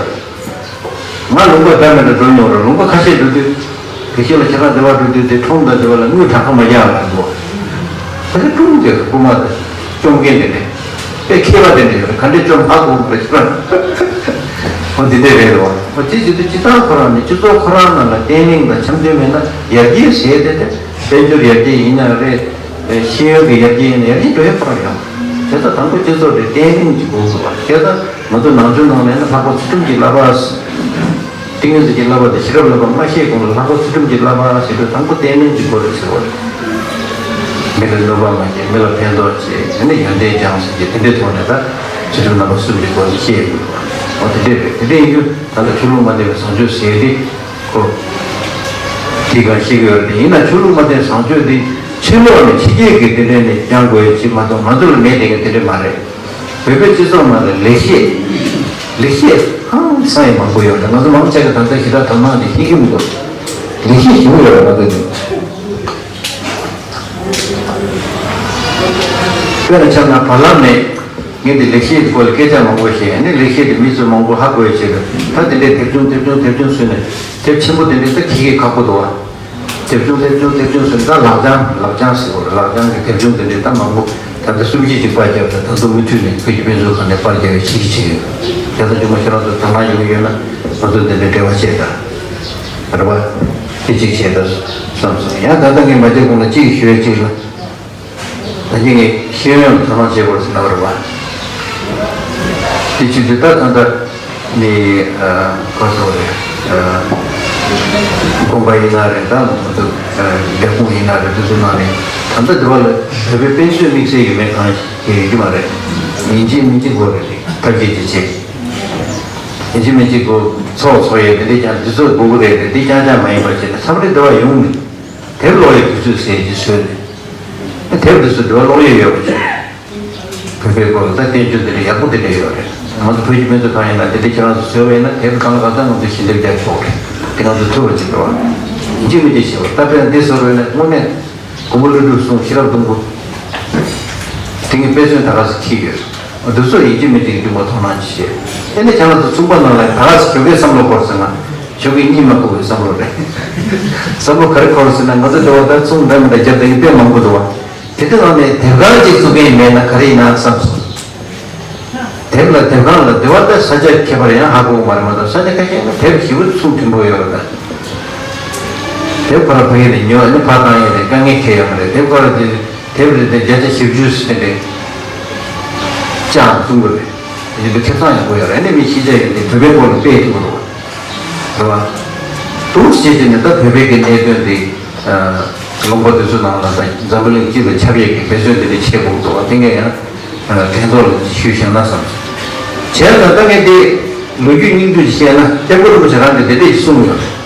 ང་ལུང་པ་འདྲ་མི་འདྲ་འགྲོ་མྱོང་རེད། ལུང་པ་ཁ་ཤས་འགྲོ་དུས་དེ་ཤེས་ལ་ཁྱེད་རང་སྡེ་བ་འགྲོ་དུས་དེ་ཁྲོམ་དང་སྡེ་བ་ལ་དངུལ་དྲག་པོ་མ་རྒྱག་ལ་འགྲོ། ད་ཁྲོམ་དེ་རྐུ་མ་དང་བཅོམ་མཁན་དེ་འདྲ་དཔེ་མཁས་པ་དེ་འདྲ་ཡོད་རེད། ག་འདྲས་བཅོམ་ཧ་གོ་མ་རེད་ཤི་ར། ཨོ་དེ་འདྲས་རེད་རོ། ཨོ་དེ་བྱེད་དུས་སྤྱི་བཏང་ཁོ་རང་ནས་སྤྱི་ཚོགས་ཁོ་རང་ནང་ལ་བརྟན་ལྷིང་དང་འཆམ་མཐུན་མེད་ན་ཡར་རྒྱས་ཟེར་དེ་དེ་དཔལ་འབྱོར་ཡར་རྒྱས་ཡིན་ན་རེད། ཤེས་ཡོན་གྱི་ཡར་རྒྱས་ཡིན་ན་ཡར་རྒྱས་འགྲོ་ཡ་ཁོ་རང་ཡོད། བྱས་ཙང་དང་པོ་སྤྱི་ཚོགས་དེ་བརྟན་ལྷིང་གི་སྒོ་ཟེར་བ་བྱས་ཙང་། ང་ཚོ་ནང་ཆོས་ནང་ལ་ཡིན་ན་ལྷག་པ་ཚུལ་ཁྲིམས་ཀྱི་བསླབ་པ། ཏིང་ངེ་འཛིན་གྱི་བསླབ་པ་དང་ཤེས་རབ་བསླབ་པ་མ་ཤེས་གོང་ལ་ལྷག་པ་ཚུལ་ཁྲིམས་ཀྱི་བསླབ་པ་ཟེར་དུས་དང་པོ་བརྟན་ལྷིང་གི་སྒོ་རེད་ཟེར་བ་རེད། མི་ལ་གནོད་པ་མ་བྱེད། མི་ལ་ཕན་ཐོགས་བྱེད། དེ་ནས་ཡོན་ཏན་སྦྱང་ཟེར་གྱི་དེ་འདྲའི་ཐོག་ནས་ད་ཚུལ་ཁྲིམས་རྣམ་པ་གསུམ་གྱི་སྒོ་ནས་ཤེས་དགོས་པ། འོ་དེ་འདྲས་རེད། དེ་འདྲས་ཡིན་དུས་ད་ལྟ་ཆོས་ལུགས་མ་བསྟེན་པའི་བཟང་སྤྱོད་ཟེར་ཏེ་ཁོ་དེ་གང་ཤེས་ཀྱི་ཡོད་རེད། ཡིན་ན་ཆོས་ལུགས་མ་བསྟེན་བཟང་སྤྱོད་དེ་ཕྱི་ལོགས་ནས་ཕྱི་རྒྱལ་གྱི་དེ་འདྲས་ནས་སྦྱང་དགོས་ཡ་ཅིག་མ་གཏོགས་ང་ཚོ་ལ་མེད་བསྡད་མཁན་དེ་འདྲས་མ་རེད། བོད་པའི་སྤྱི་ཚོགས་ནང་ལ་ལེགས་བཤད། ལེགས་བཤད་ཧང་སང་ཡང་མང་པོ་ཡོད་རེད། ང་ཚོ་མང་ཆེ་ག་ད་ལྟ་ཞེ་དྲག་དོ་སྣང་དེ་བྱེད་ཀྱི་མི་འདུག་ལེགས་བཤད་ཞེ་པོ་ཡོད་རེད་ང་ཚོ་འདི། དཔེར་ན་ཆ་བཞག་ན་བར་ལམ་ནས་ ངས་འདི་ལེགས་བཤད་ཀྱི་སྐོར་ལ་སྐད་ཆ་མང་པོ་བཤད། ཨ་ནི་ལེགས་བཤད་དེ་མི་ཚོས་མང་པོ་ཧ་གོ་བའི་ཆེད་དུ་ད་དེ་འདྲའི་དེབ་ཆུང་དེབ་ཆུང་དེབ་ཆུང་བཟོས་ནས་དེབ་ཆེན་པོ་དེ་འདྲའི་ད་ཁྱེད་ཀྱིས་ཁག་པོ་འདུག་བ། དེབ་ཆུང་དེབ་ཆུང་དེབ་ཆུང་བཟོས་ནས་ད་ལག་བྱང་ལག་བྱང་ཟེར་བ་རེད། ལག་བྱང་གི་དེབ་ཆུང་དེ་འདྲའི་ད་མང་པོ་ད་ལྟ་གསུམ་བཞི་ཅིག་པར་བརྒྱབ་ནས་ད་དུང་མུ་མཐུད་ནས་བོད་ཀྱི་དཔེ་མཛོད་ཁང་ནས་པར་རྒྱག་ཡས་བྱེད་ཀྱི་བྱེད་ཡོད། དེ་ལྟར་ཇོ་མོ་ཁྱེད་རང་ཚོ་དོ་སྣང་ཡོད་ཀྱི་ཡོད་ན་ང་ཚོ་དེ་འདྲའི་འབྲེལ་བ་བྱེད་དང་། རེད་པ། དེ་གཅིག་བྱས་ད་བསམ་སོང་། ཡང་ད་ལྟ་ངས་མ་བརྗེད་གོང་ལ་གཅིག་ཞུ་ཡས་གཅིག་ལ། ད་གིན་ངས་ཤེས་ཡོན་ལ་དོ་སྣང་བྱེད་དགོས་ཟེར་ན་བ་རེད་པ། དེ་བྱེད་དུས་ད་ད་ལྟ་ནི་ག་ཚོད་རེད། དགོན་པ་ཡིན་ན་རེད། ད་ང་ཚོ་རྒྱ་ཁུངས་ཡིན་ན་རེད། དེ་ཚོ་ནང་ནས་ད་ལྟ་འདི་བ་ལ་བོད་པའི་དཔེ་མཛོད་དམིགས་བསལ་ཡོད་མེད་གང་ཞིག་ཡོད་ཀྱི་མ་རེད། ཡིན་གཅིག་མིན་གཅིག་དགོས་རེད། ཐབས་ཤེས་ཅིག་བྱེད། ཡིན་གཅིག་མིན་གཅིག་དགོས། ཚོགས་ཚོགས་ཡས་དེ་འདྲས་ཀྱང་འདི་ཚོ་དགོས་ཀྱི་རེད། དེ་འདི་རྐྱང་རྐྱང་མ་ཡིན་པ་བྱས་ནས་མཚམས་རེ་འདི་བ་ཡོང་ནས་དེབ་ཀློག་ཡས་དུས་ཚོད་ཟེར་གྱི་བཟོས་ནས་དེབ་འདི་ཚོ་འདི་བ་ཀློག་ཡས་ཡོད་པ་བྱས། བོད་པའི་སྐོར་ལ་ད་བསྟན་བཅོས་འདི་འདྲ་ཡག་པོ་འདི་འདྲ་ཡོད་རེད། ང་ཚོ་བོད་ཀྱི་སྨན་རྩིས་ཁང་ཡིན་ན་འདི་འདྲ་ཁྱེད་རང་ཚོ་བཟོས་པ་ཡིན་ན་དེབ་གང་ལ་གང་འཚམ་ང་ཚོ་ཞལ་འདེབས་རྒྱག་ཆོག་རེད། དེ་ང་ཚོ་ཐུབ་པ་ཅིག་རེད་བ། ཡིན་གཅིག་མིན་གཅིག་བྱེད་པ་ད་དཔེར་ན་འདི་བཟོ་རོགས་ཡིན་ན་དངོས་གནས་མགོན་པོ་ཀླུ་སྒྲུབ་གསུང་ཤེས་རབ་སྡོང་པོ་དེ་ངས་དཔེ་མཚོན་ད་ག་ཚོད་ཁྱེར་ཡོད། འདི་ཚོ་ཡིན་གཅིག་མིན་གཅིག་འདུག་མ་མཐོང་སྣང་ཅིག་བྱེད། ཨེ་ནས་ཁྱེད་རང་ཚོ་ཚོང་པ་ནང་ལ་ད་ག་ཚོད་ཁྱོད་ཀའི་བསམ་བློ་འཁོར་ཟེར་ན་ཁྱོད་ཀའི་གཉིད་མ་ཁུག་པའི་བསམ་བློ་རེད། བསམ་བློ་ག་རེ་འཁོར་ཟེར་ན་ང་ཚོ་འདྲ་བ་ད་ཚོང་འདྲ་མི་འདྲ་རྒྱབ་ད་ཡིན་དཔེ་མང་པོ་འདུག་བ། དེ་དུས་ནང་ནས་དེབ་ཁང་གཅིག་བཙུགས་མཁན་མེད་ན་ག་རེ་ཡིན་ན་བསམ་སོང་། དེབ་ལ་དེབ་ཁང་ལ་འདི་བ་ད་ས་ཆ་ཁྱད་པར་ཡང་ཧ་གོ་གི་མ་རེད། མ་གཏོགས་ས་ཆ་ཁ་ཤས་ནི་དེབ་ཞེ་པོ་ཚུགས་མཐུན་པོ་ཡོད་རེད་ད། དེབ་ཁོ་ར་ཕ་གི་ནས་ཉོ་ནི་ཕར་བཏང་ཡས་རེད། དཀའ་ངལ་འཕྲད་ཡོད་མ་རེད། དེབ་ཁོ་ར་དེ་དེབ་རེ་དེ་བརྒྱ་ཆ་བཞི་བཅུ་ཟིན་རེད། ཅང་གསུང་གི་རེད། ཡིན་དུས་ཁེ་བཟང་ཡག་པོ་ཡོད་རེད། ཨ་ནི་མི་ཤེས་བྱ་ཡོད་དེ་བོད་པའི་སྐོར་ལ་དཔེ་ཐུབ་རོགས། རེད་བ། དུང་ཞེས་བྱས་ནས་ད་བོད་པའི་གི་གནད་དོན་དེ་ལུང་པ་དེ་ཚོ་ནང་ལ་ད་འཛམ་བུ་གླིང་སྤྱི་ལ་ཁྱབ་ཡས་ཀྱི་འབད་བརྩོན་དེ་འདྲ་བྱེད་དགོས་འདུག་བ། དེ་འགས་ཡང་དེ་ཚོ་ལ་ཞུས་བཞག་ན་བསམ་སོང་། བྱས་ཙང་ད་ངས་དེ་ལོ་རྒྱུས་སྙིང་བསྡུས་བཤད་ན་སྐྱབས་མགོན་རིན་པོ་ཆེ་རང་གིས་དེ་འདྲས་གསུངས་ཡོད་རེད།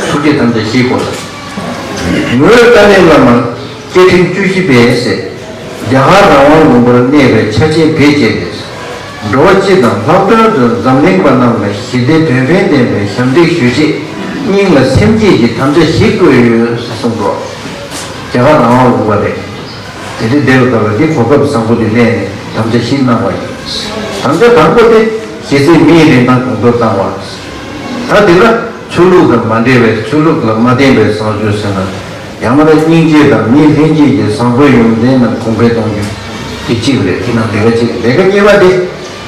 ཐུགས་རྗེ་དམ་བཅའ་བཞིའི་སྐོར་ལ། ངོས་ཏཱ་ལའི་བླ་མ་སྐྱེ་ཕྲེང་བཅུ་བཞི་པས་ཟེར། རྒྱ་གར་རང་དབང་ལུང་པར་གནས་པའི་ཆ་ཆེན་བེད་སྤྱད་དེ། འགྲོ་བ་སྤྱི་དང་ལྷག་དོན་དུ་འཛམ་གླིང་པ་རྣམས་ལ་ཞི་བདེ་དོན་ཕན་ལྡན་པའི་ཞབས་འདེགས་ཞུ་ཆེད་སྙིང་ལ་སེམས་བསྐྱེད་ཀྱི་དམ་བཅའ་བཞི་བཀོད་ཡོད་ཟེར་གསུངས་འདུག་རྒྱ་གར་རང་དབང་ལུང་པ་རེད། དེ་འདྲའི་བསྡད་པའི་སྐབས་ལ་འདི་གོ་སྐབས་བཟང་པོ་འདི་གནས་ནས་དམ་བཅའ་བཞི་གནང་བ་ཡིན། དམ་བཅའ་དང་པོ་དེ་གཞི་རྩའི་མིའི་རིན་ཐང་གོང་མཐོར་བཏང་བ། ད་དེ་ལ་ཆོས་ལུགས་དང་མ་འབྲེལ་བའི་ཆོས་ལུགས་ལ་མ་བརྟེན་པའི་བཟང་སྤྱོད་ཟེར་ན། ཡང་མིན་ན་སྙིང་རྗེ་དང་མི་ལྷན་སྐྱེས་ཀྱི་བཟང་པོའི་ཡོན་ཏན་རྣམས་གོང་འཕེལ་གཏོང་རྒྱུ། དེ་གཅིག་རེད། དེ་ནང་ལས་ཀ་གཅིག་ལས་ཀ་གཉིས་པ་དེ།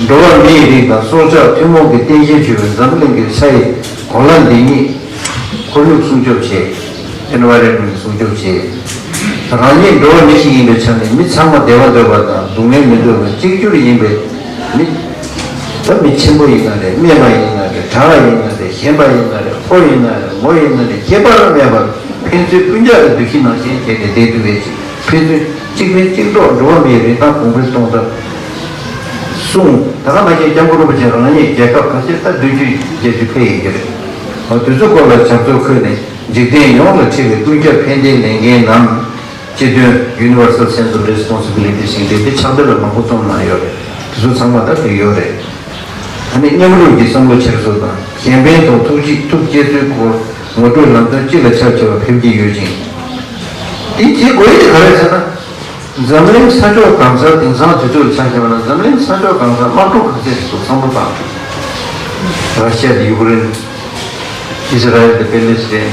འགྲོ་བ་མིའི་རིགས་དང་སྲོག་ཆགས་ཐུན་མོང་གི་རྟེན་གཞིར་གྱུར་པའི་འཛམ་གླིང་གི་ས་ཡི་གོ་ལ་འདི་ཉིད་ཁོར་ཡུག་སྲུང་སྐྱོབ་བྱེད། ཨེན་ཝའི་རོན་མེན་ཊི་སྲུང་སྐྱོབ་བྱེད། རང་ཉིད་འགྲོ་བ་མི་ཞིག་ཡིན་པའི་ཆ་ནས་མི་ཚང་མ་བདེ་བ་འདོད་པ་དང་སྡུག་བསྔལ་མི་འདོད་པའི་གཅིག་གྱུར་ཡིན་པའི་མི། ད་མི་ཆེན་པོ་ཡིན་ན་རེད། སྨད་པ་ཡིན་ན་རེད། གྲྭ་བ་ཡིན་ན་རེད། ཞན་པ་ཡིན་ན་རེད། ཕོ་ཡིན་ན་རེད། མོ་ཡིན་ན་རེད། ཁྱད་པར་མེད་པར་ཕན་ཚུན་སྤུན་ཀྱག་གི་འདུ་ཤེས་ནང་བཞིན་བྱས་ཏེ་བསྡད་ཐུབ་པའི་ཕན་ཚུན་གཅིག་ཕན་གཅིག་གྲོགས། འགྲོ་བ་མིའི་རིན་ཐང་གོང་འཕེལ་གཏོང་ཐབས་གསུངས། ད་ག་ནང་བཞིན་སྐྱབས་མགོན་རིན་པོ་ཆེ་རང་ཉིད་རྒྱལ་ཁབ་ཁ་ཤས་ད་བདུན་ཅུ་བརྒྱད་ཅུ་ཕེབས་ཡོད་ཀྱི་རེད། འོ་དེ་ཚོའི་སྐོར་ལ་ཕྱག་ཚོད་འཁོད་ནས་འཇིག་རྟེན་ཡོངས་ལ་འཕྲད་པའི་ཀུན་ཁྱབ་ཕན་བདེའི་ལས་འགན་ནམ། སྤྱི་དོན། Universal Sense of Responsibility ཟེར་མཁན་དེ་ཕྱག་དེབ་ལ་མང་པོ་རྩོམ་གནང་ཡོད་རེད། དེ་ཚོ་ཚང་མ་ད་བྲིས་ཡོད་རེད། ཨ་ནི་མཉམ་རུབ་ཀྱི་བསམ་བློ་འཁྱེར་སོ་དང་གཞན་ཕན་དང་ཐུགས་རྗེ་ཐུགས་བསྐྱེད་ཚོའི་སྐོར་ངོ་སྤྲོད་ལམ་སྟོན་སྤྱི་ལ་ཁྱབ་ཆེ་བ་ཕེབས་ཀྱི་ཡོད་ཅིང་། དེ་བྱེད་དགོས་ཡས་དེ་ག་རེ་ཟེར་ན། འཛམ་གླིང་ས་ཕྱོགས་གང་སར་དེང་སང་དུས་ཚོད་ཆ་བཞག་པ་ན་འཛམ་གླིང་ས་ཕྱོགས་གང་སར་དམག་འཁྲུག་ག་ཚད་ཞིག་འདུག་བསམ་བློ་བཏང་། ར་ཤི་ཡ་དང་ཡུཀ་རེན། ཨི་སི་ར་ཨེལ་དང་པེ་ལེ་སི་ཐན།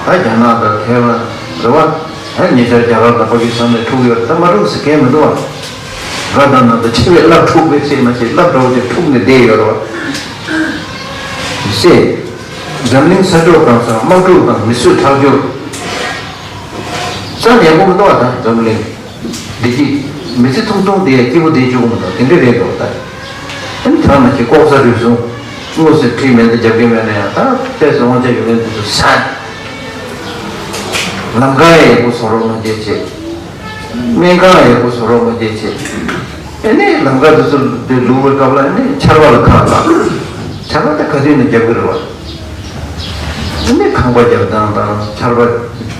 ད་རྒྱ་ནག་དང་ཐའེ་ཝན་རེད་བ། ད་ཉེ་ཆར་རྒྱ་གར་དང་པ་ཀི་སི་ཐན་ལ་འཁྲུག་ཡོད་རེད། ད་མ་འཁྲུག་ཟེར་མཁན་མི་འདུག་བ། ར་དང་ནང་དུ་ཆེ་བའི་རླབས་འཁྲུག་པའི་ཚེ་མ་ཞིག་རླབས་འདྲ་བོ་དེ་འཁྲུག་ནས་བསྡད་ཡོད་རེད་བ། ཟེར། འཛམ་གླིང་ས་ཕྱོགས་གང་སར་དམག་འཁྲུག་དང་མི་གསོད་ཁྲག་སྦྱོར། རྩ་ནས་ཡག་པོ་མི་འདུག་བ། ད་འཛམ་གླིང་། བདེ་སྐྱིད། མི་ཚེ་ཐུང་ཐུང་དེ་སྐྱིད་པོ་བསྡད་བཅུག་གི་མི་འདུག་དེ་འདྲ་རེད་འདུག་ད། ཨ་ནི་ཐང་མ་ཞིག་ལྐོག་ཟ་རུལ་སུངས། དངོས་སུ་ཁྲིད་མེད་འདི་རྒྱབ་ཀྱི་མེད་ན་ཡང་ད་ལྟས་སུ་དབང་ཆ་ཡོད་མཁན་དེ་ཚོ་ཟ། ལམ་ཁ་ཡག་པོ་བཟོ་རོགས་གནང་བྱས་བྱས། སྨན་ཁང་ཡག་པོ་བཟོ་རོགས་གནང་བྱས་བྱས། ཨ་ནི་ལམ་ཁ་དེ་ཚོ་དེ་ལུག་པའི་སྐབས་ལ་ཨ་ནི་ཆར་པ་ལ་ཁག་ལ། ཆར་པ་དེ་ག་དུས་ནས་རྒྱབ་ཀྱི་རེད་བ། ཨ་ནི་ཁང་པ་རྒྱབ་སྟངས་དང་ཆར་པ་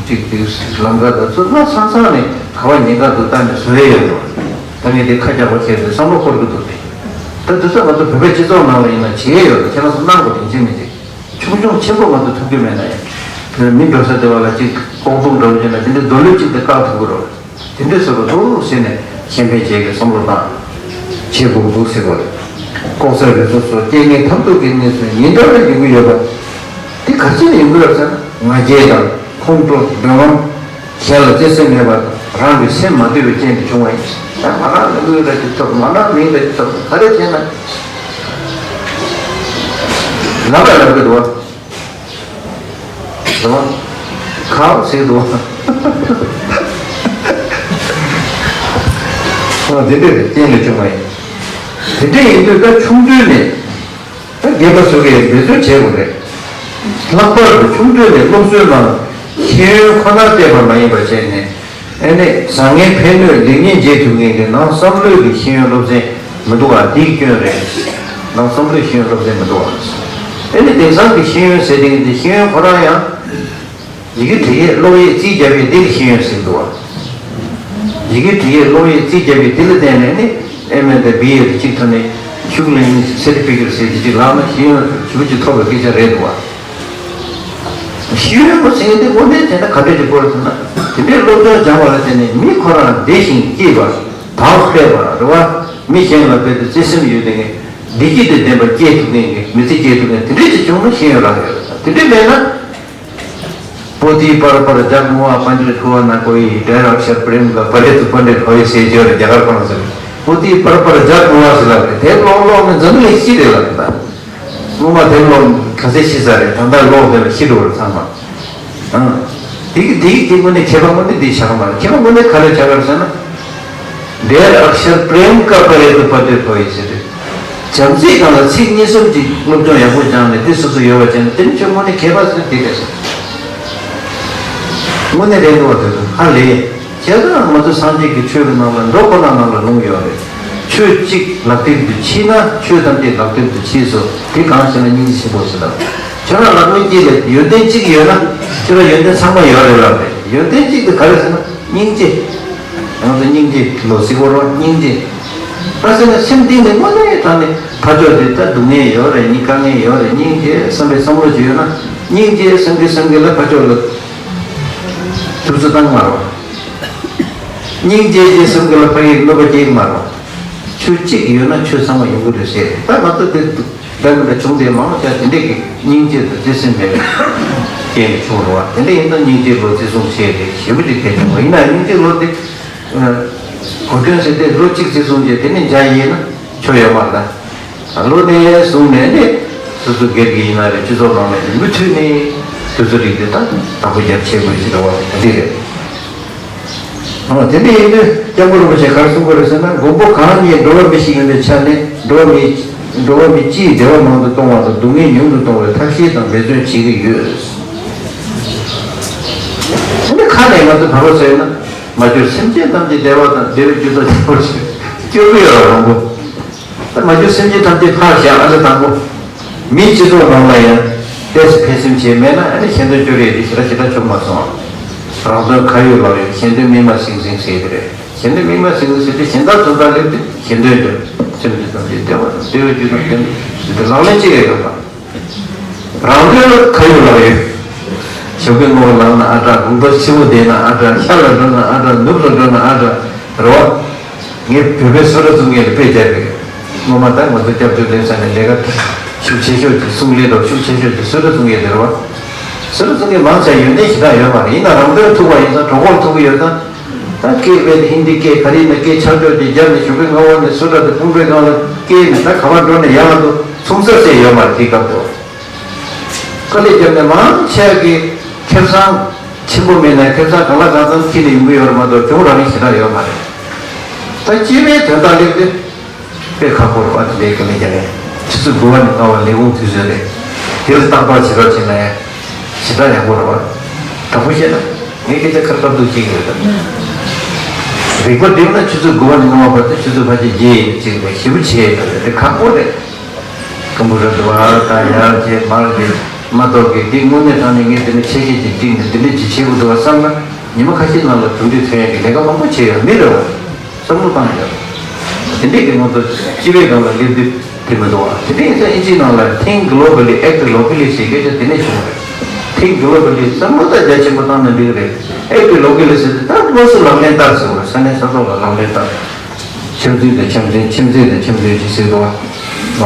ཅིག་ཅིག་ལམ་ཁ་དེ་ཚོ་ལ་སང་སང་ནས་ག་བ་ཉེན་ཁ་འདུག་བལྟས་ནས་བཟོ་ཡས་ཡོད་རེད་བ། ད་ངས་དེ་ཁ་རྒྱག་པ་བྱས་ཏེ་བསམ་བློ་འཁོར་གྱི་འདུག་སྟེ། ད་དུས་ཚོད་ང་ཚོ་བོད་པའི་སྤྱི་ཚོགས་ནང་ལ་ཡིན་ན་བྱེད་ཡས་ཡོད་རེད། ཁྱེད་རང་ཚོ་གནང་དགོས་དེ་ཅི་མི་ཅི། ཆུང་ཆུང་ཆེན་པོ་ང་ཚོ་ཐུབ་ཀྱི་མེད་ན་ཡང་། དེ་ནས་མི་འགྲོ་ས་དེ་བ་ལ་ཅིག་ལྐོག་རྡུང་འདྲ་བོ་བྱས་ན་དེ་འདྲའི་རྡོ་ལེབ་ཅིག་དེ་བཀག་ཐུབ་ཀྱི་རེད། དེ་འདྲའི་བཟོ་རུ་འདུག་ཟེར་ནས་གཞན་ཕན་བྱེད་དགོས་བསམ་བློ་བཏང་། བྱེད་དགོས་འདུག་ཟེར་བ་རེད། ལྐོག་ཟ་རུལ་སུངས་སོགས་རྐྱེན་ངན་ཐབས་སྡུག་གི་གནས་ཚུལ་ཉིན་ལྟར་དུ་ཡོང་གི་ཡོད་པ། འདི་ག་ཚོད་ནས་ཡོང་གི་ཡོད་ཟེར་ན། ང་རྒྱལ་དང་ཁོང་ཁྲོ་འདོད་རྔམ། གཞན་ལ་བརྩེ་སེམས་མེད་པ་དང་རང་གི་སེམས་མ་དུལ་བའི་རྐྱེན་གྱིས་བྱུང་བ་ཡིན། ད་ང་རང་ལ་དངུལ་འདྲ་ཅིག་ཐོབ། ང་རང་མིང་འདྲ་ཅིག་ཐོབ། ག་རེ་བྱས་ན་ལབ་པ་ལབ་གི་འདུག་བ། རེད་བ། ཁག་ཟེར་འདུག་བ། ཨ་དེ་འདྲའི་རྐྱེན་ལས་བྱུང་བ་ཡིན། དེ་འདྲ་ཡིན་དུས་ད་ཆུང་དུས་ནས། ད་རྒན་པ་ཚོ་གིས་འབད་བརྩོན་བྱེད་དགོས་རེད། ལྷག་པར་དུ་ཆུང་དུས་ནས་སློབ་གསོའི་ནང་ཤེས་ཡོན་ཁོ་ནར་བལྟས་པ་མ་ཡིན་པ་བྱས་ནས། ཨེ་ནས་བཟང་ངན་ཕན་གནོད་ལེགས་ཉེས་འབྱེད་ཐུབ་མཁན་གྱི་ནང་བསམ་བློའི་གི་ཤེས་ཡོན་སློབ་ཚན་མི་འདུག་ཨ། དེའི་སྐྱོན་རེད། ནང་བསམ་བློའི་ཤེས་ཡོན་སློབ་ཚན་མི་འདུག་ཨ། ཨེ་ནས་དེང་སང་གི་ཤེས་ཡོན་ཟེར་དེ་གི་དེ་ཤེས་ཡོན་ཁོ་རང་ཡང་། ཡི་གེ་འབྲི་ཡས་ཀློག་ཡས་རྩིས་རྒྱབ་ཡས་འདི་ལ་ཤེས་ཡོན་ཟེར་འདུག་བ། ཡི་གེ་འབྲི་ཡས་ཀློག་ཡས་རྩིས་རྒྱབ་ཡས་འདི་ལ་བརྟེན་ནས་ནི་ཨེམ་ཨེ་དང་བི་ཨེ་དང་གཅིག་ཐོན་ནས་ཤུགས་ལེན་སེར་ཊི་ཕི་ཀེཊ་ཟེར་གྱི་ཅིག་ལག་ན་ཤེས་ཡོན་ཞེ་པོ་ཅིག་ཐོབ་པའི་སྐད་ཆ་རེད་འདུག་བ། ཤེས་ཡོན་པ་ཟེར་མཁན་དེ་དངོས་གནས་བྱས་ན་ག་འདྲ་ཅིག་དགོས་རེད་ཟེར་ན། དེ་འདྲའི་སློབ་སྦྱོང་སྦྱངས་པ་ལ་བརྟེན་ནས་མི་ཁོ་རང་བདེ་ཞིང་སྐྱིད་པ། བག་ཕེབས་པ་རེད་བ། མི་གཞན་ལ་དཔེ་དེ་བརྩེ་སེམས་ཡོད་མཁན་གྱི་བདེ་སྐྱིད་དང་ལྡན་པ་སྐྱེས་ཐུབ་མཁན་གྱི་མི་ཚེ་སྐྱེལ་ཐུབ་མཁན་དེ་འདྲའི་ཅིག་བྱུང་ན་ཤེས་ཡོན་རག་གི་ཡོད་རེད། དེ་འདྲའི་མེད་ན། पोथी पर पर जग मुआ पंडित हुआ न कोई, गैर अक्षर प्रेम का पढ़े तो पंडित होए ཟེར་ཡོད་རེད། རྒྱ་གར་པར་ཟེར། पोथी पर पर जग मुआ ཟེར་ལབ་རེད། དེབ་ཀློག་ཀློག་ནས་འཛམ་གླིང་ཤི་རེད་ལབ་རེད་ད། སྔོན་མ་དེབ་ཀློག་ག་ཚད་ཤི་ས་རེད། ད་ལྟ་ཀློག་བསྡད་པ་ཤི་འགྲོ་བ་རེད་ཚང་མ། ཨང་། དེ་གི་དེ་གི་དེ་དངོས་གནས་མཁས་པ་དངོས་གནས་འདི་ཆགས་མ་རེད། མཁས་པ་དངོས་གནས་ག་རེ་ཆགས་ཀྱི་རེད་ཟེར་ན། गैर अक्षर प्रेम का पढ़े तो पंडित होए ཟེར་རེད། བྱམས་བརྩེའི་སྒང་ལ་ཚིག་གཉིས་གསུམ་ཅིག་སློབ་སྦྱོང་ཡག་པོ་སྦྱངས་ནས་དེ་སོ་སོ་ཡོད་པ་བྱས་ན་དེ་ནི་ཁྱོད་དངོས་གནས་མཁས་པ་ཟེར་དེ་རེད་ཟེར། དངོས་གནས་རེད་འདུག་བ། དེ་ཚོ་ཧ་ལས། བྱས་ཙང་ང་ཚོ་སངས་རྒྱས་ཀྱི་ཆོས་ཀྱི་ནང་ལ་འགྲོ་ཁོ་ན་ནང་ལ་ལུང་ཡོད་རེད། ཆོས་གཅིག་ལག་མཐིལ་དུ་མཆིས་ན་ཆོས་ཐམས་ཅད་ལག་མཐིལ་དུ་མཆིས་སོ། དེ་གང་ཞེ་ན་སྙིང་རྗེ་ཆེན་པོ་ཟེར་ལབ། ཁྱོད་རང་ལག་པའི་དཀྱིལ་ལ་ཡོན་ཏན་གཅིག་ཡོད་ན་ཁྱོད་རང་ཡོན་ཏན་ཚང་མ་ཡོད་རེད་ལབ་རེད། ཡོན་ཏན་གཅིག་དེ་ག་རེ་ཟེར་ན་སྙིང་རྗེ། ང་ཚོ་སྙིང་རྗེ་ལོ་ཟེར་གོ་རོགས། སྙིང་རྗེ། ད་ཟེར་ན་སེམས་གཏིང་ནས་དངོས་གནས་དྲང་ནས་ཕར་ཕྱོགས་དེ་ད་སྡུག་བསྔལ་ཡོད་རེད། སྙིང་དཀའ་ངལ་ཡོད་རེད། སྙིང་རྗེ་བསམ་པའི་བསམ་བློ་ཅིག་ཡོད་ན་སྙིང་རྗེ་བསམ་གི་བསམ་གི་ལ་ཕར་ཕྱོགས་ལ་ཐུབ་ཚོད་བཏང་མ་རོགས། སྙིང་རྗེ་རྗེ་བསམ་གི་ལ་ཕ་གིའི་གནོད་པ་སྐྱེལ་མ་རོགས། ཆོས་གཅིག་ཡོད་ན་ཆོས་ཚང་མ་ཡོང་གི་རེད་ཟེར། ད་ང་ཚོ་དེ་འདྲ་མི་འདྲ་བྱུང་དེ་མང་ཆེ་དེ་འདྲས་ཀྱི་སྙིང་རྗེ་དང་བརྩེ་སེམས་མེད་པའི་རྐྱེན་ལས་བྱུང་རེད་བ། དེ་འདྲ་ཡིན་ན་སྙིང་རྗེ་ལོ་བརྩི་སྲུང་བྱས་ཏེ་ཞེ་པོ་ཅིག་གལ་ཆེན་པོ་ཡིན་ན་སྙིང་རྗེ་ལོ་དེ་གོ་སྐྱོན་ཟེར་ཏེ་ལོ་གཅིག་བརྩི་སྲུང་བྱས་དེ་ནས་འཇའ་ཡིན་ན་ཆོ་ཡོད་མ་རེད། ད་ལོ་ནས་བཟུང་ནས་ནི་སོ་སོ་སྒེར་གྱི་ཡིན་ན་རེད། སྤྱི་ཚོགས་ནང་ལ་ཡིན་མུ་མཐུད་ནས་དུས་ཚོད་རིག་དེ་ད་བདག་པོ་རྒྱབ་བྱེད་དགོས་ཀྱི་རེད་བ། འདི་རེད། ཨ་དེ་འདྲ་ཡིན་དུས་སྐྱབས་མགོན་རིན་པོ་ཆེ་ག་རེ་གསུང་གི་རེད་ཟེར་ན། མགོན་པོ་གང་ཉིད་འགྲོ་བ་མི་ཞིག་ཡིན་པའི་ཆ་ནས་འགྲོ་བ་མི་འགྲོ་བ་མི་སྤྱིའི་བདེ་བ་མང་དུ་གཏོང་བ་དང་སྡུག་བསྔལ་ཉུང་དུ་གཏོང་བའི་ཐབས་ཤེས་དང་འབད་བརྩོན་བྱེད་ཀྱི་ཡོད། འདི་ཁ་ནས་ང་ཚོ་ག་རེ་ཟེར་ན། མ་གྱུར་སེམས་ཅན་ཐམས་ཅད་བདེ་བ་དང་བདེ་བའི་རྒྱུ་དང་བདེ་བར་བྱེད། སྐྱོ་གི་ཡོད་ར་མང་པོ། ད་མ་གྱུར་སེམས་ཅན་ཐམས་ཅད་ཕར་བཞག་ཨ་ནི་དང་པོ། མིའི་སྤྱི་ཚོགས་ནང་ལ་ཡང་ཏོག་ཙམ་ཕན་སེམས་བྱས་མེད་ན་ཨ་ནི་གཞན་དོན་སྐྱོར་ཡས་དེ་ཞེ་དྲག་ཞེ་དྲག་བྱུང་མ་སོང་། རང་དོན་ཁ་ཡོད་ལག་ཡོད། གཞན་དོན་མིག་དམར་ཟིང་ཟིང་ཟེར་གྱི་རེད། གཞན་དོན་མིག་དམར་ཟིང་ཟིང་ཟེར་དུས་གཞན་དག་དོན་དག་སླེབས་དུས་གཞན་དོན་སྐྱོར། སེམས་ཅན་ཐམས་ཅད་བདེ་བ་དང་བདེ་བའི་རྒྱུ་དང་ལྡན་པ་ཟེར་དུས་ལག་ལེན་ཅི་ཡང་ཡོད་པ། རང་དོན་ལ་ཁ་ཡོད་ལག་ཡོད། ཞོགས་ཀས་སྔ་པོ་ལངས་ན་ཨ་དྲག་ལུང་པ་ཕྱི་པོ་བསྡད་ན་ཨ་དྲག་ཤར་ལ་འགྲོ་ན་ཨ་དྲག་ནུབ་ལ་འགྲོ་ན་ཨ་དྲག་རེད་བ། ངས་བོད་པའི་གསོལ་ར་འཛུགས་མཁན་ལ་དཔེ་བརྒྱབ་པས། སྔོན་མ་ད་ང་ཚོ་སྐྱབས་བཅོལ་སླེབས་ས་ནས་ལས་ཀ་ཤུགས་ཆེ་ཤོས་ཀྱི་གསུང་ལས་ཐོག་ཤུགས་ཆེ་ཤོས་ཀྱི་གསོལ་ར་འཛུགས་མཁན་དེ་རེད་བ། གསོལ་ར་འཛུགས་མཁན་མང་ཆེ་ཡོན་ཏན་ཞེ་དྲག་ཡོད་མ་རེད། ཡིན་ན་རང་དོན་ཐུག་པ་ཡིན་ཙང་གྲོད་ཁོག་ཐུག་གི་ཡོད་ཙང་། ད་སྐད་རྦད་དེ་ཧིན་དི་སྐད་ག་རེ་ཡིན་ན་སྐད་ཆག་ཆོག་ཅིག་བརྒྱབ་ནས་ཞོགས་ཀས་སྔ་པོ་ནས་གསོལ་ར་དེ་ཕུང་པོའི་སྒང་ལ་བཀལ་ནས་ད་ག་པར་འགྲོ་ནས་ཡར་ལ་འགྲོ་མཚུངས་ས་ཟེར་ཡོད་མ་རེད། དེའི་སྐབས་དུ་དཀའ་ལས་བརྒྱབ་ནས་མང་ཆེ་གི་ཁེ་བཟང་ཆེན་པོ་མེད་ན་ཁེ་བཟང་གང་ལ་གང་འཚམ་འཁྱེར་ནས་ཡོང་གི་ཡོད་རེད་མ་གཏོགས་གྱོང་རག་མཁན་ཞེ་དྲག་ཡོད་མ་རེད། ད་སྤྱི་པའི་དོན་དག་སླེབས་དུས་དཔེ་ཁག་པོ་རེད་བ། དེ་འདྲའི་དཀའ་ལས་རྒྱག་མཁན། ཆུ་ཚོད་དགུ་པ་ནས་ལྔ་པ་ལས་ཁུངས་དུས་ཚོད་རེད། དེ་ལ་རྟག་པར་བྱེད་རོགས་བྱེད་ན་ཡང་ཞེ་དྲག་ཡག་པོ་རེད་བ། དྲང་པོ་བཤད་ན་ངས་སྐད་ཆ་ཁ་ཁ་ཐུག་བཤད་ཀྱི་ཡོད་ད། རིག་པ་བསྒྲིམས་ན་ཆུ་ཚོད་དགུ་པ་ནས་ལྔ་པ་བར་དུ་ཆུ་ཚོད་ཕལ་ཆེར་བརྒྱད་ཡིན་ཅིག་རེད། ཞེ་པོ་བྱས་ཡོད་རེད། དེ་ཁག་པོ་རེད། སྐམ་པོ་ར་འདུག་བ། ད་ཡར་བྱས་མར་བྱས་མ་གཏོགས་ཀྱི་འདི་དངོས་གནས་དྲང་ནས་ངས་འདི་ནས་ཆེ་ཤེད་ཅིག་བསྒྲིགས་ནས་འདི་འདྲ་ཅིག་བྱེད་དགོས་འདུག་བ་བསམ་ན་ཉི་མ་ཁ་ཤས་ནང་ལ་གྲུབ་འབྲས་ཐོན་ཡག་གི་ལས་ཀ་མང་པོ་བྱས་ཡོད་མི་རེད་བ། བསམ་བློ་བཏང་ཡོད། དེ་འདྲས་ཀྱི་ང་ཚོ་སྤྱི་པའི་སྒང་ལ་སླེབས་དུས་དེ་མི་འདུག་བ། དེ་འདྲས་ཡིན་ཙང་ཨིན་ཇིའི་ནང་ལ་think globally, act locally ཞེས་སྐད་ཆ་དེ་ནས་བྱུང་བ་རེད། Think globally བསམ་བློ་ད་རྒྱ་ཆེན་པོ་བཏང་ན་འགྲིག་གི་རེད། Act locally ཟེར་དུས་ད་དངོས་སུ་ལག་ལེན་བསྟར་ཟེར་བ་རེད། ས་གནས་ས་ཐོག་ལ་ལག་ལེན་བསྟར། འཆམ་མཐུན་དང་འཆམ་མཐུན། འཆམ་མཐུན་དང་འཆམ་མཐུན་ཅེས་ཟེར་འདུག་བ།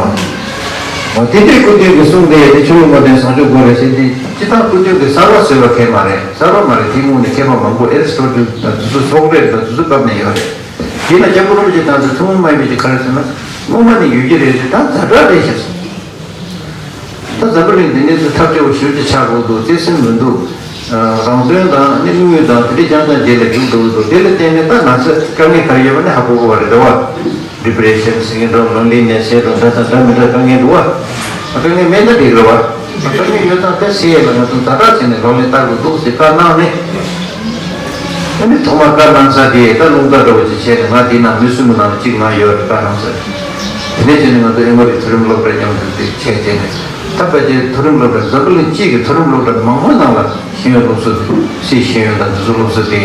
ཨ། དེ་འདྲའི་སྐུ་མདུན་གྱི་གསུང་དེ་དེ་ཆོས་ལུགས་མ་མཐུན་བཟང་སྤྱོད་དགོས་རེད་ཟེར་དེ་སྤྱིར་བཏང་སྐུ་མདུན་གྱི་གསར་བ་བཟོས་པ་གང་མ་རེད། གསར་བ་མ་རེད། དེ་སྔོན་ནས་མཁས་པ་མང་པོ་ཨེ་རི་སི་ཊོ་ཊལ་དང་དེ་ཚོ་སོག་རེཊ་དང་དེ་ཚོ་སྐབས་ནས་ཡོད་རེད། དེས་ན་སྐྱབས་མགོན་རིན་པོ་ཆེ་དང་དེ་ཐུན་མོང་མ་ཡིན་པའི་ཅིག་ག་རེ་ཟེར་ན་སྔོན་མ་ནས་ཡོད་ཀྱི་རེད་ཟེར། ད་ཛ་དྲག་རེད་ཤག་ཟེར། ད་འཛམ་བུ་གླིང་འདི་ནས་ཚུར་ཐབས་སྐྱོ་བོ་ཞེ་པོ་ཅིག་ཆགས་འགྲོ་འདུག་བརྩེ་སེམས་མི་འདུག་རང་དོན་དང་ནི་དངུལ་དང་དེ་འདྲ་རྐྱང་རྐྱང་རྗེས་ལ་རྒྱུག་འགྲོ་གི་འདུག་དེ་ལ་བརྟེན་ནས་ད་ང་ཚོ་དཀའ་ངལ་ག་རེ་ཡོད་པ་ནི་ཧ་གོ་གི་བ་རེད་དོ། ཌི་པི་རེ་ཤན་ཟེར་གྱི་འགྲོ། ལོན་ལི་ནེ་སི་ཟེར་འགྲོ། འདྲ་དང་འདྲ་མི་འདྲ་དཀའ་ངལ་འདུག་བ། དཀའ་ངལ་མེད་ན་འགྲིག་རེད་བ། དཀའ་ངལ་ཡོད་ཙང་དེ་སེལ་ཡས་ལ་ང་ཚོ་ཛ་དྲག་བྱས་ནས་ལག་ལེན་བསྟར་དགོས་འདུག་ཟེར་བཀའ་གནང་ནས། ཨ་ནི་ཐོག་མར་བཀའ་གནང་ས་དེ་ད་རླུང་རྟ་འདྲ་བོ་ཅིག་བྱས་ནས་ང་དེ་ནང་མི་གསུམ་གྱི་ནང་ལ་གཅིག་ང་ཡོད་རེད། བཀའ་གནང་ས་དེ། དེ་ནས་བྱས་ནས་ང་ཚོ་ཨེ་མོ་རི་མཐོ་རིམ་སློབ་གྲྭ་མཉམ་དུ་དེ་བྱས་བྱས་ནས་ད་ཕལ་ཆེར་མཐོ་རིམ་སློབ་གྲྭ་འཛམ་བུ་གླིང་སྤྱི་གི་མཐོ་རིམ་སློབ་གྲྭ་མང་པོའི་ནང་ལ་ཤེས་ཡོན་སློབ་གསོ་དེ་སྲིད་ཤེས་ཡོན་དང་འདི་ཚོ་སློབ་གསོ་དེ་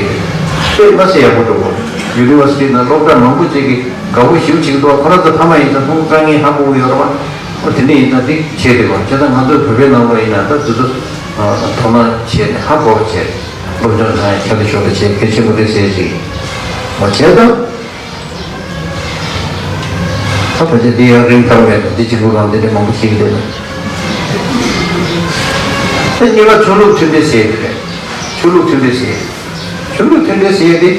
དཔེ་མ་སྲིད་ཡག་པོ་འགྲོ་གི་ཡོད། ཡུ་ནི་ཝར་སི་ཊི་ནང་སློབ་གྲྭ་མང་པོ་ཅིག་གིས་དགའ་པོ་ཞེ་པོ་བྱེད་ཀྱི་འདུག་ཁོ་རང་ཚོ་ཕ་མ་ཡིན་ཙང་ཁོང་དཀའ་ངལ་ཧ་གོ་གི་ཡོད་རེད་བ། ཨོ་དེ་འདྲ་ཡིན་ཙང་འདི་བྱས་བསྡད་པ་བྱས་ཙང་ང་ཚོའི་བོད་པའི་ནང་ལོགས་ཡིན་ན་ད་དེ་ཚོ་དོ་སྣང་བྱས་ནས་ཧ་གོ་བ་བྱས། སློབ་སྦྱོང་དང་ཁྱད་དུ་འཕགས་པ་བྱས་གལ་ཆེན་པོ་རེད་ཟེར་ཅིག་མ་བྱས་ཙང་། ད་ཕལ་ཆེར་འདི་ཡང་རིན་ཐང་མེད་པ་འདི་གཅིག་པུ་ལ་འདི་འདྲ་མང་པོ་ཞིག་འདུག་ད་གཉིས་པ་ཆོས་ལུགས་མཐུན་སྒྲིལ་ཟེར་ཡ་དེ་རེད། ཆོས་ལུགས་མཐུན་སྒྲིལ་ཟེར་ཡ། ཆོས་ལུགས་མཐུན་སྒྲིལ་ཟེར་ཡ་དེ།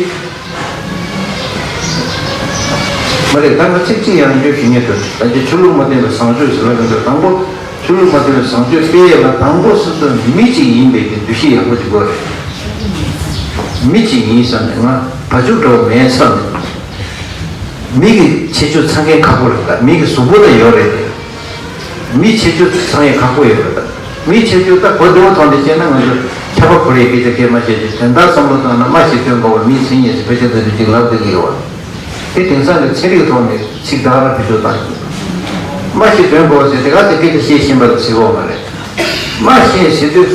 མ་རེད། ད་ང་ཚིག་གཅིག་ཡང་བརྗོད་ཞུ་སྙིང་འདོད། ད་ཅི་ཆོས་ལུགས་མ་མཐུན་པའི་བཟང་སྤྱོད་ཟེར་བ་དེ་ཚོ་དང་པོ། ཆོས་ལུགས་མ་མཐུན་པའི་བཟང་སྤྱོད་སྤེལ་ཡས་ལ་དང་པོ་སོ་སོ་མི་གཅིག་ཡིན་པའི་གི་འདུ་ཤེས་ཡག་པོ་ཅིག་དགོས་རེད། མི་གཅིག་ཡིན་བསམ་ནས་ང་བ་ཕྱུགས་འདྲ་བོ་མེད་བསམ་ནས། མི་གི་ཁྱད་ཆོས་ཚང་མཁན་ཁག་པོ་རེད། ད་མི་གི་གཟུགས་པོ་ད་ཡོད་རེད་དེ། མིའི་ཁྱད་ཆོས་ཚང་ཡས་ཁག་པོ་ཡོད་རེད་ད། མིའི་ཁྱད་ཆོས་ད་གོ་བདེ་བོ་ཐོག་ནས་བཤད་ན་ང་ཚོ་ཁྱབ་པ་ཁོ་རའི་སྐད་ཆ་སྐད་མ་བཤད་ཅིག་དོན་དག་བསམ་བློ་བཏང་ན་སྨྲ་ཤེས་དོན་གོ་བ་མིའི་མཚན་ཉིད་ཟེར་ཕལ་ཆེར་ད་དུས་གཅིག་ལབ་བསྡད་ཀྱི་ཡོད་བ། དེ་དེང་སང་གི་ཚན་རིག་ཐོག་ནས་ཚིག་ད་ག་རང་བེད་སྤྱོད་བཏང་ཡོད། སྨྲ་ཤེས་དོན་གོ་བ་ཟེར་དེ་ག་ཚོད་སྐད་ཆ་བཤད་ཤེས་པ་ལ་ཟེར་གོ་མ་རེད། སྨྲ་ཤེས་ཟེར་དུས་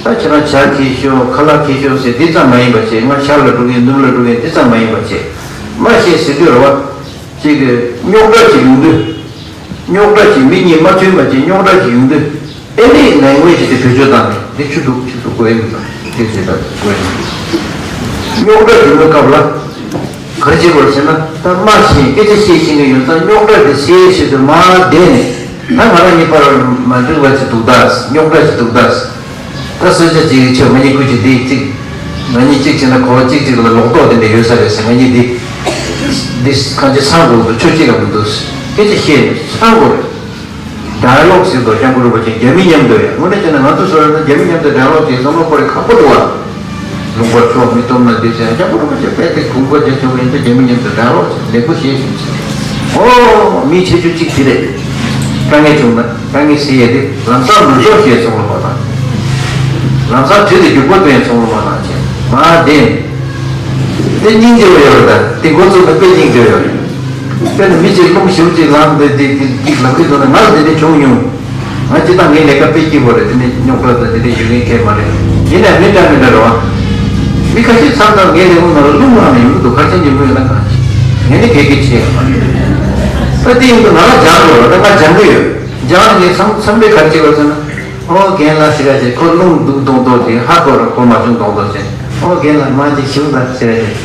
ད་ཁྱེད་རང་ཇ་གིས་ཤོག་ཁ་ལག་གིས་ཤོག་ཟེར་འདི་ཙམ་མ་ཡིན་པ་བྱས། ང་ཤར་ལ་འགྲོ་གི་ཡིན་ནུབ་ལ་འགྲོ་གི་ཡིན་འདི་ཙམ་མ་ཡིན་པ་བྱས། སྨྲ་ཤེས་ཟེར་དུས་རེད་བ། ཅིག་གི་རྙོག་དྲ་ཅིག་ཡོང་དུས། རྙོག་དྲ་ཅིག་མི་གཉིས་མ་མཐུན་པ་ཅིག་རྙོག་དྲ་ཅིག་ཡོང་དུས། ཨེ་ནི་ལེང་གུ་ཨེ་ཇི་དེ་བེད་སྤྱོད་བཏང་ནས་འདི་ཆུ་འདུག་ཆུ་འདུག་དགོས་ཡིན་དང་འདི་བྱེད་དང་དགོས་ཡིན། རྙོག་དྲ་ཡོང་བའི་སྐབས་ལ་ག་རེ་བྱེད་དགོས་ཟེར་ན། ད་སྨྲ་ཤེས་སྐད་ཆ་བཤད་ཤེས་ཀྱི་ཡོད་ཙང་རྙོག་དྲ་དེ་སེལ་ཆེད་དུ་མར་བསྡད་ནས་ད་ང་རང་གཉིས་བར་མ་འགྲིག་པ་ཅིག་འདུག་ད་རྙོག་དྲ་ཅིག་འདུག་ད། ད་གསོལ་ཇ་ཅིག་མཆོད། ང་གཉིས་སྐུ་མཁྱེན། འདི་གཅིག་ང་གཉིས་གཅིག་བྱས་ན་གོ་བ་གཅིག་གཅིག་ལ་ལོག་རྟོག་དེ་འདྲ་ཡོད་ས་རེད་ཟེར། ང་གཉིས་འདི་འདི་གང་ཅི་ཚང་དགོས་འདུག་ཆོས་གཅིག་ལ་མི་འདུག་སྐད་ཆ་བཤད་ནས་ཚང་དགོས་རེད། ཌའི་ལོག་ཟེར་དུས་སྐྱབས་མགོན་རིན་པོ་ཆེ་རྒྱ་མི་མཉམ་དུ་ཡང་དངོས་གནས་བྱས་ན་ང་ཚོ་བཟོ་ར་ན་རྒྱ་མི་མཉམ་དུ་ཌའི་ལོག་བྱེད་བསམ་བློ་འཁོར་ཡ་ཁག་པོ་འདུག་བ། ལུང་པར་ཕྱོགས་མི་སྟོབས་ན་འདི་ཟེར་སྐྱབས་མགོན་རིན་པོ་ཆེ་དཔེ་དེ་གོང་བཀུར་རྒྱ་ཆེན་པོ་ཡིན་ཙང་རྒྱ་མི་མཉམ་དུ་ཌའི་ལོག་བྱེད་ལེགས་པོ་བྱེད་ཟེར། ཨོ་མིའི་ཁྱད་ཆོས་གཅིག་དེ་རེད། དཀའ་ངལ་བྱུང་ན། དཀའ་ངལ་སེལ་ཡས་དེ་ལམ་སང་མི་འཇོག་ཞེས་གསུང་རོགས་གནང་། ལམ་སང་དུས་དེ་མགྱོགས་པོ་སྟོན་གསུང་རོགས་གནང་བྱས་མ་བདེན། དེ་སྙིང་རྗེ་བོ་ཡོད་རེད་ད། དེ་འགོ་བཙུགས་ན་དཔེ་སྙིང་རྗེ་བོ་ཡོད་རེད། དཔེར་ན་མི་གཅིག་རླུང་ཞེ་པོ་ཅིག་ལངས་ཏེ་དེ་དེ་ཅིག་ལབ་ཀྱི་འདུག་ན་ང་ལ་དེ་འདྲ་བྱུང་མྱོང་། ང་སྤྱིར་བཏང་ངའི་ལས་ཀ་དཔེ་སྐྱིད་པོ་རེད། དེ་ནས་རྙོག་དྲ་དང་དེ་འདྲ་ཡོད་མཁན་གང་མ་རེད། ཡིན་ནའང་མི་འདྲ་མི་འདྲ་རེད་བ། མི་ཁ་ཤས་མཚམས་མཚམས་ངའི་ལས་ཁུངས་ནང་ལ་རླུང་ལངས་ནས་ཡོང་གི་འདུག་ག་རེ་བྱས་ནས་ཡོང་གི་ཡོད་ན་གང་ཤེས། ངས་ནི་ག་གེ་བྱས་ཡོད་མ་རེད། ད་དེ་ཡིན་དུས་ང་ལ་སྦྱང་དགོས་རེད། ད་ང་སྦྱང་གི་ཡོད། སྦྱང་ནས་ངས་མཚམས་མཚམས་རེ་ག་རེ་བྱེད་དགོས་ཟེར་ན། ཨོ་རྒན་ལགས་ཟེར་ཡ་ཅིག་ཁོ་རླུང་འདུག་མདོག་མདོག་ཅིག་ཧ་གོ་ར་གོ་མ་བྱུང་མདོག་མདོག་ཅིག་ཨོ་རྒན་ལགས་མ་ཅིག་ཞུ་ད་ཟེར་ཡ་ཅིག་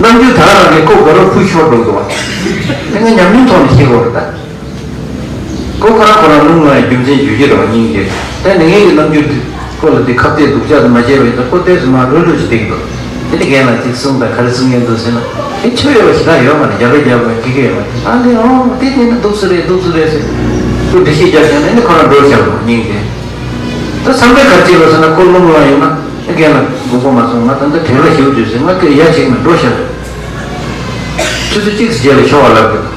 རྣམ་འགྱུར་ད་རང་གིས་ཁོ་གོ་ར་ཕུ་ཤོར་འགྲོ་འདུག་བ། དེ་ང་ཉམས་མྱོང་ཐོག་ནས་ཤེས་དགོས་རེད་ད། ཁོ་ཁོ་རང་ཁོ་རང་རླུང་ལངས་ཡ་རྒྱུ་མཚན་བརྗོད་ཀྱི་རེད་བ། སྙིང་རྗེ། ད་ནི་ངེད་ཀྱི་རྣམ་འགྱུར་དེ་ཁོ་ལ་དེ་ཁ་གཏད་སྡུག་ཅག་དེ་མ་བྱས་པ་ཡིན་ཙང་ཁོ་ཏོག་ཙམ་མར་ལྷོད་ལྷོད་ཅིག་བསྡད་ཀྱི་འདུག་དེ་ནི་རྒན་ལགས་ཅིག་གསུངས་དང་ག་རེ་གསུང་མཁན་འདུག་ཟེར་ན། དེ་ཆོ་ཡོད་པ་ཞེ་དྲག་ཡོད་མ་རེད། རྒྱབ་རེ་རྒྱབ་རེ་ཁེ་ཁེ་ཡོད་མ་རེད། ཨ་ནི་ཨོ་དེ་དེ་ནི་འདུག་སེ་རེད་འདུག་སེ་རེད་ཟེར། ཁོས་འགྲེལ་བཤད་རྒྱབ་བྱས་ན་ནི་ཁོ་རང་འགྲོ་བཞག་རོགས་སྙིང་རྗེ། ད་བསམ་པའི་གར་བྱེད་རོགས་ཟེར་ན་ཁོ་རླུང་ལངས་ཡོང་ན་ཨ་རྒན་ལགས་དགོངས་པ་མ་ཚོམ། ང་ད་ལྟ་དྲན་པ་ཞེ་པོ་ཅིག་ཟེར། ང་སྐད་ཡ་བྱེད་མ་འགྲོ་བཞག་རོགས། ཆུ་ཚོད་གཅིག་ཙམ་རྗེས་ལ་ཤོག་ཨ་ལབ་དགོས།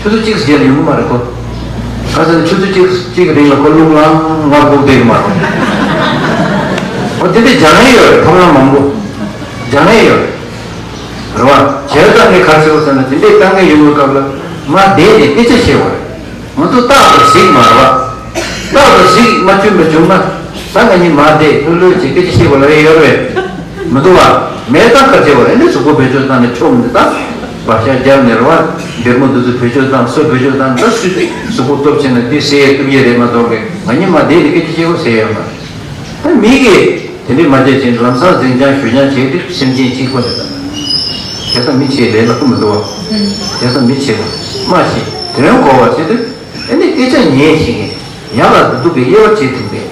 ཆུ་ཚོད་གཅིག་ཙམ་རྗེས་ལ་ཡོང་གི་མ་རེད་ཁོ། ག་ཟེར་ན་ཆུ་ཚོད་གཅིག་གཅིག་གི་རིང་ལ་ཁོ་རླུང་ལངས་ང་སྒུག་བསྡད་ཀྱི་མ་རེད། ཨོ་དེ་འདྲའི་སྦྱང་ཡས་ཡོད་རེད། ཕོ་བྲང་མང་པོ་སྦྱང་ཡས་ཡོད་རེད། རེད་བ། བྱས་ཙང་ངས་ག་རེ་ཟེར་བ་ཟེར་ན་དེ་འདྲའི་དཀའ་ངལ་ཡོང་བའི་སྐབས་ལ་མར་བསྡད་དེ་སྐད་ཆ་བཤད་དགོས་རེད། ང་ཚོ་རྟག་ཏུ་གཟིགས་མ་རེད་བ། རྟག་ཏུ་གཟིགས་མ་བྱུང་བ་བྱུང་ན་ད་ང་གཉིས་མར་བསྡད་ལྷོད་ལྷོད་ཅིག་སྐད་ཆ་བཤད་དགོས་ལབ་ཡས་ཡོད་རེད། མི་འདུག་བ། མེད་ཙང་ག་རེ་བྱེད་དགོས་རེད། ཨ་ནི་གཟུགས་པོ་བེད་སྤྱོད་བཏང་ནས་ཆོམ་ནས་ད་བག་ཆགས་བརྒྱབ་ནས་རེད་བ། སྡེར་མོ་འདི་ཚོ་བེད་སྤྱོད་བཏང་། སོ་བེད་སྤྱོད་བཏང་། ད་སུས་གཟུགས་པོ་སྟོབས་ཆེ་ན་དེ་སེལ་ཐུབ་ཡས་རེད་མ་གཏོགས་ཀྱི་ང་གཉིས་མར་བསྡད་དེ་སྐད་ཆ་བཤད་དགོས་ཟེར་ཡས་ཡོད་མ་རེད། ད་མི་གིས་དེ་འདྲའི་མ་བྱས་ཙང་ལམ་སང་འཛིན་སྐྱོང་ཞུ་སྐྱོང་བྱས་ཏེ་སེམས་ཅན་གཅིག་པ་རེད་ད། དེ་ལྟ་མི་བྱེད་ལས་ལ་ཀུ་མི་འདུག་བ། དེ་ལྟ་མི་བྱེད་པ་མ་བྱེད་དོན་གོ་བ་བྱེད་དུས། ཨ་ནི་སྐད་ཆ་ཉན་ཞིག་ཡང་ལ་འདི་འདུག་གི་དབྱེ་བ་བྱེད་ཐུབ་པས།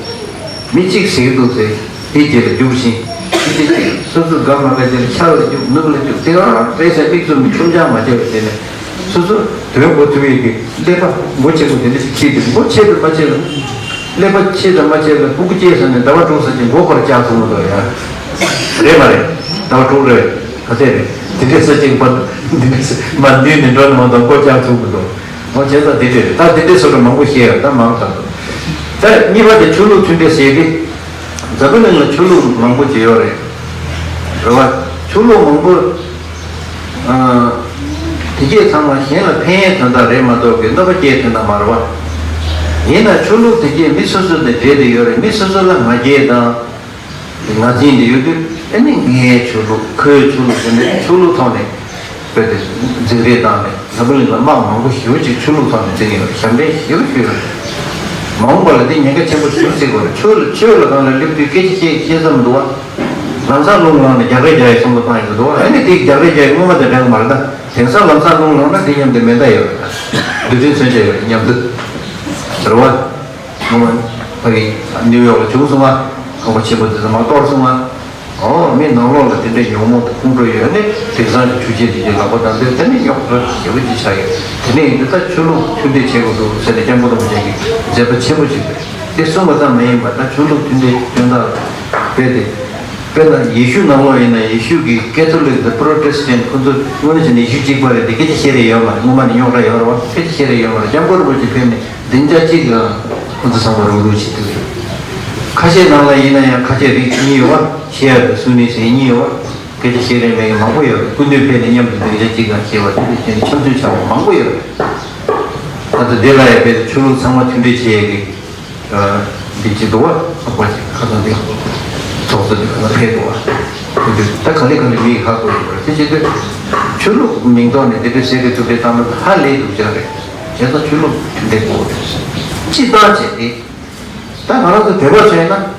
མི་གཅིག་ཟེར་གྱི་འདུག་ཟེར། དེའི་རྗེས་ལ་རྒྱུགས་ཤིང་། དེ་དེ་དེ་སོ་སོའི་དགའ་མ་དགའ་རྗེས་ལ་ཆར་ལ་རྒྱུགས། ནུབ་ལ་རྒྱུགས། དེ་རང་རེད་ཟེར། མིག་བཙུམ་ནས་ཆུང་ཆང་མ་བྱས་པ་བྱས་ནས། སོ་སོ་དོན་གོ་ཐུབ་ཡས་ཀྱི་ཀླད་པ་མགོ་ཆེན་པོ་དེ་འདྲ་ཞིག་ཁྱེར་ཏེ། མགོ་ཆེ་དང་མ་ཆེ་ལ། ཀླད་པ་ཆེ་དང་མ་ཆེ་ལ་སྤུ་གུ་སྐྱེས་ཟེར་ནས་ཟླ་བ་དྲུག་ཙམ་གྱི་མགོ་སྐོར་བཅག་སོང་མ་གཏོགས་ཡ། རེད་མ་རེད། ཟླ་བ་དྲུག་རེད། ག་ཚད་རེད། དེ་འདྲའི་ས་ཅིག་མ་འདི་འདྲའི་མ་འདུས་ནས་འགྲོ་ནས་མ་གཏོགས་སྐོར་བཅག་ཐུབ་མི་འདུག་འོ་བྱས་ཙང་དེ་འདྲ་རེད། ད་དེ་འདྲའི་བཟོ་འདྲ་མང་པོ་བཤད་ཡོད། ད་མང་ཙམ་འདུག་ད་གཉིས་པ་དེ་ཆོས་ལུགས་མཐུན་འབྲེལ་ཟེར་གི། འཛམ་བུ་གླིང་ལ་ཆོས་ལུགས་མང་པོ་ཅིག་ཡོད་རེད། རེད་བ། ཆོས་ལུགས་མང་པོ། ཨ། དེ་གས་ཚང་མ་གཞན་ལ་ཕན་ཡས་དོན་དག་རེད་མ་གཏོགས་གི་གནོད་པ་སྐྱེལ་དོན་དག་མ་རེད་བ། ཡིན་ན་ཆོས་ལུགས་དེ་གས་མི་སོ་སོ་དང་འབྲེལ་ཏེ་ཡོད་རེད། མི་སོ་སོ་ལ་ང་རྒྱལ་དང་། ང་འཛིན་དེ་ཡོད་དུས། ཨ་ནི་ངའི་ཆོས་ལུགས། ཁོའི་ཆོས་ལུགས་ཟེར་ནས་ཆོས་ལུགས་ཐོག་ནས་དཔེ་དེ་འཛིང་རེས་བཏང་ནས། འཛམ་བུ་གླིང་ལ་དམག་མང་པོ་ཞེ་པོ་ཅིག་ཆོས་ལུགས་ཐོག་ནས་འཛིང་ཡོད་རེད། ཞབས་འདྲེན་ཞེ་པོ་ཞུས་ཡོད་རེད། མ་འོངས་པ་ལ་འདི་ཉེན་ཁ་ཆེན་པོ་ཞེ་པོ་ཅིག་ཡོད་རེད། ཆོས་ལ་ཆོས་ལ་སྒང་ལ་སླེབས་དུས་སྐད་ཆ་བཤད་བཤད་བསམ་འདུག་བ། ལམ་སང་རླུང་ལངས་ནས་རྒྱག་རེས་རྒྱག་ཡས་གསུང་གི་བཏང་ཡོད་འདུག་བ། ཨ་ནི་དེ་རྒྱག་རེས་རྒྱག་ཡས་སྔོན་མ་དང་འདྲ་གི་མ་རེད་ད། དེང་སང་ལམ་སང་རླུང་ལངས་ན་དེ་མཉམ་དུ་མེ་མདའ་ཡོད་རེད་ད། རྡུལ་ཕྲན་མཚོན་ཆ་ཡོད་རེད་མཉམ་དུ། རེད་བ། ངོ་མ། ཕ་གི་ནིའུ་ཡོག་ལ་བྱུང་སོང་ང་། ཁང་པ་ཆེན་པོ་དེ་ཚོ་མར་གཏོར་སོང་ང་། ཨོ། མི་ནང་ལོགས་ལ་དེ་འདྲའི་ཉོན་མོངས་དང་ཁོང་ཁྲོ་ཡོད་ནི་དེང་སང་གི་ཆོས་བྱེད་དེ་ཚོའི་ལག་པ་བརྡབ་འདོད་དེ་ནི་རྙོག་དྲ་ཞེ་པོ་ཅིག་ཆགས་ཡོད། དེ་ནས་ཡིན་དུས་ད་ཆོས་ལུགས་མཐུན་འབྲེལ་བྱེད་དགོས་འདུག་ཟེར་ནས་སྐྱབས་མགོན་རིན་པོ་ཆེ་གིས་མཛད་པ་ཆེན་པོ་ཞིག་རེད། དེ་གསུངས་པ་ཙམ་མ་ཡིན་པར་ད་ཆོས་ལུགས་མཐུན་འབྲེལ་དོན་དག་སྤེལ་ཏེ། དཔེར་ན་ཡེ་ཤུ་ནང་ལོགས་ཡིན་ན་ཡེ་ཤུ་གི་ཀེ་ཐོ་ལིག་དང་པྲོ་ཊེ་སི་ཊན་ཁོ་ཚོ་སྔོན་ནས་བྱས་ནས་ཡེ་ཤུ་གཅིག་པ་རེད་དེ། སྐད་ཆ་བཤད་རེས་ཡོད་མ་རེད། སྔོན་མ་ནས་རྙོག་དྲ་ཡོད་རེད་བ། སྐད་ཆ་བཤད་རེས་ཡོད་མ་རེད། སྐྱབས་མགོན་རིན་པོ་ཆེ་ཕེབས་ནས་བདུན་ཕྲག་གཅིག་ལ་ཁོ་ཚོ་ཚང་མ་རུག་རུག་བྱེད་ཐུབ་ཡོད། ཁ་ཆེ་ནང་ལ་ཡིན་ན་ཡང་ཁ་ཆེ་རིགས་གཉིས་ཡོད་བ། ཤི་ཡ་དང་སུ་ནི་ཟེར་གཉིས་ཡོད་བ། སྐད་ཆ་བཤད་རེས་མེད་མཁན་མང་པོ་ཡོད་རེད། སྐུ་མདུན་ཕེབས་ནས་མཉམ་དུ་བདུན་ཕྲག་གཅིག་ལ་བྱས་པ་དེ་འདྲ་བྱས་ནས་འཆམ་མཐུན་ཆགས་པ་མང་པོ་ཡོད་རེད། ད་ལྟ་འདི་ལ་ཡང་དཔེ་ཆོས་ལུགས་ཚང་མ་མཐུན་སྒྲིལ་བྱེད་ཡས་ཀྱི། འདི་གཅིག་འདུག་བ། ཁོག་པ་གཅིག་ཁ་སང་འདི་ཚོགས་གཙོ་འདི་ག་ལ་ཕེབས་འདུག་བ། ཁོ་འདི་ད་ག་ལེ་ག་ལེ་མིག་ཧ་གོ་ཡོད་པ་རེད། དེ་བྱེད་དུས་ཆོས་ལུགས་མིང་ཐོག་ནས་འདི་འདྲའི་ཟེར་གི་ཐུབ་རེད་བཏང་ན་ཧ་ལས་སྡུག་ཅག་རེད། བྱས་ཙང་ཆོས་ལུགས་མཐུན་སྒྲིལ་དགོས་རེད། སྤྱིར་བཏང་བྱས་ཏེ། ད་ང་རང་ཚོ་བོད་པ་ཚོ་ཡིན་ན།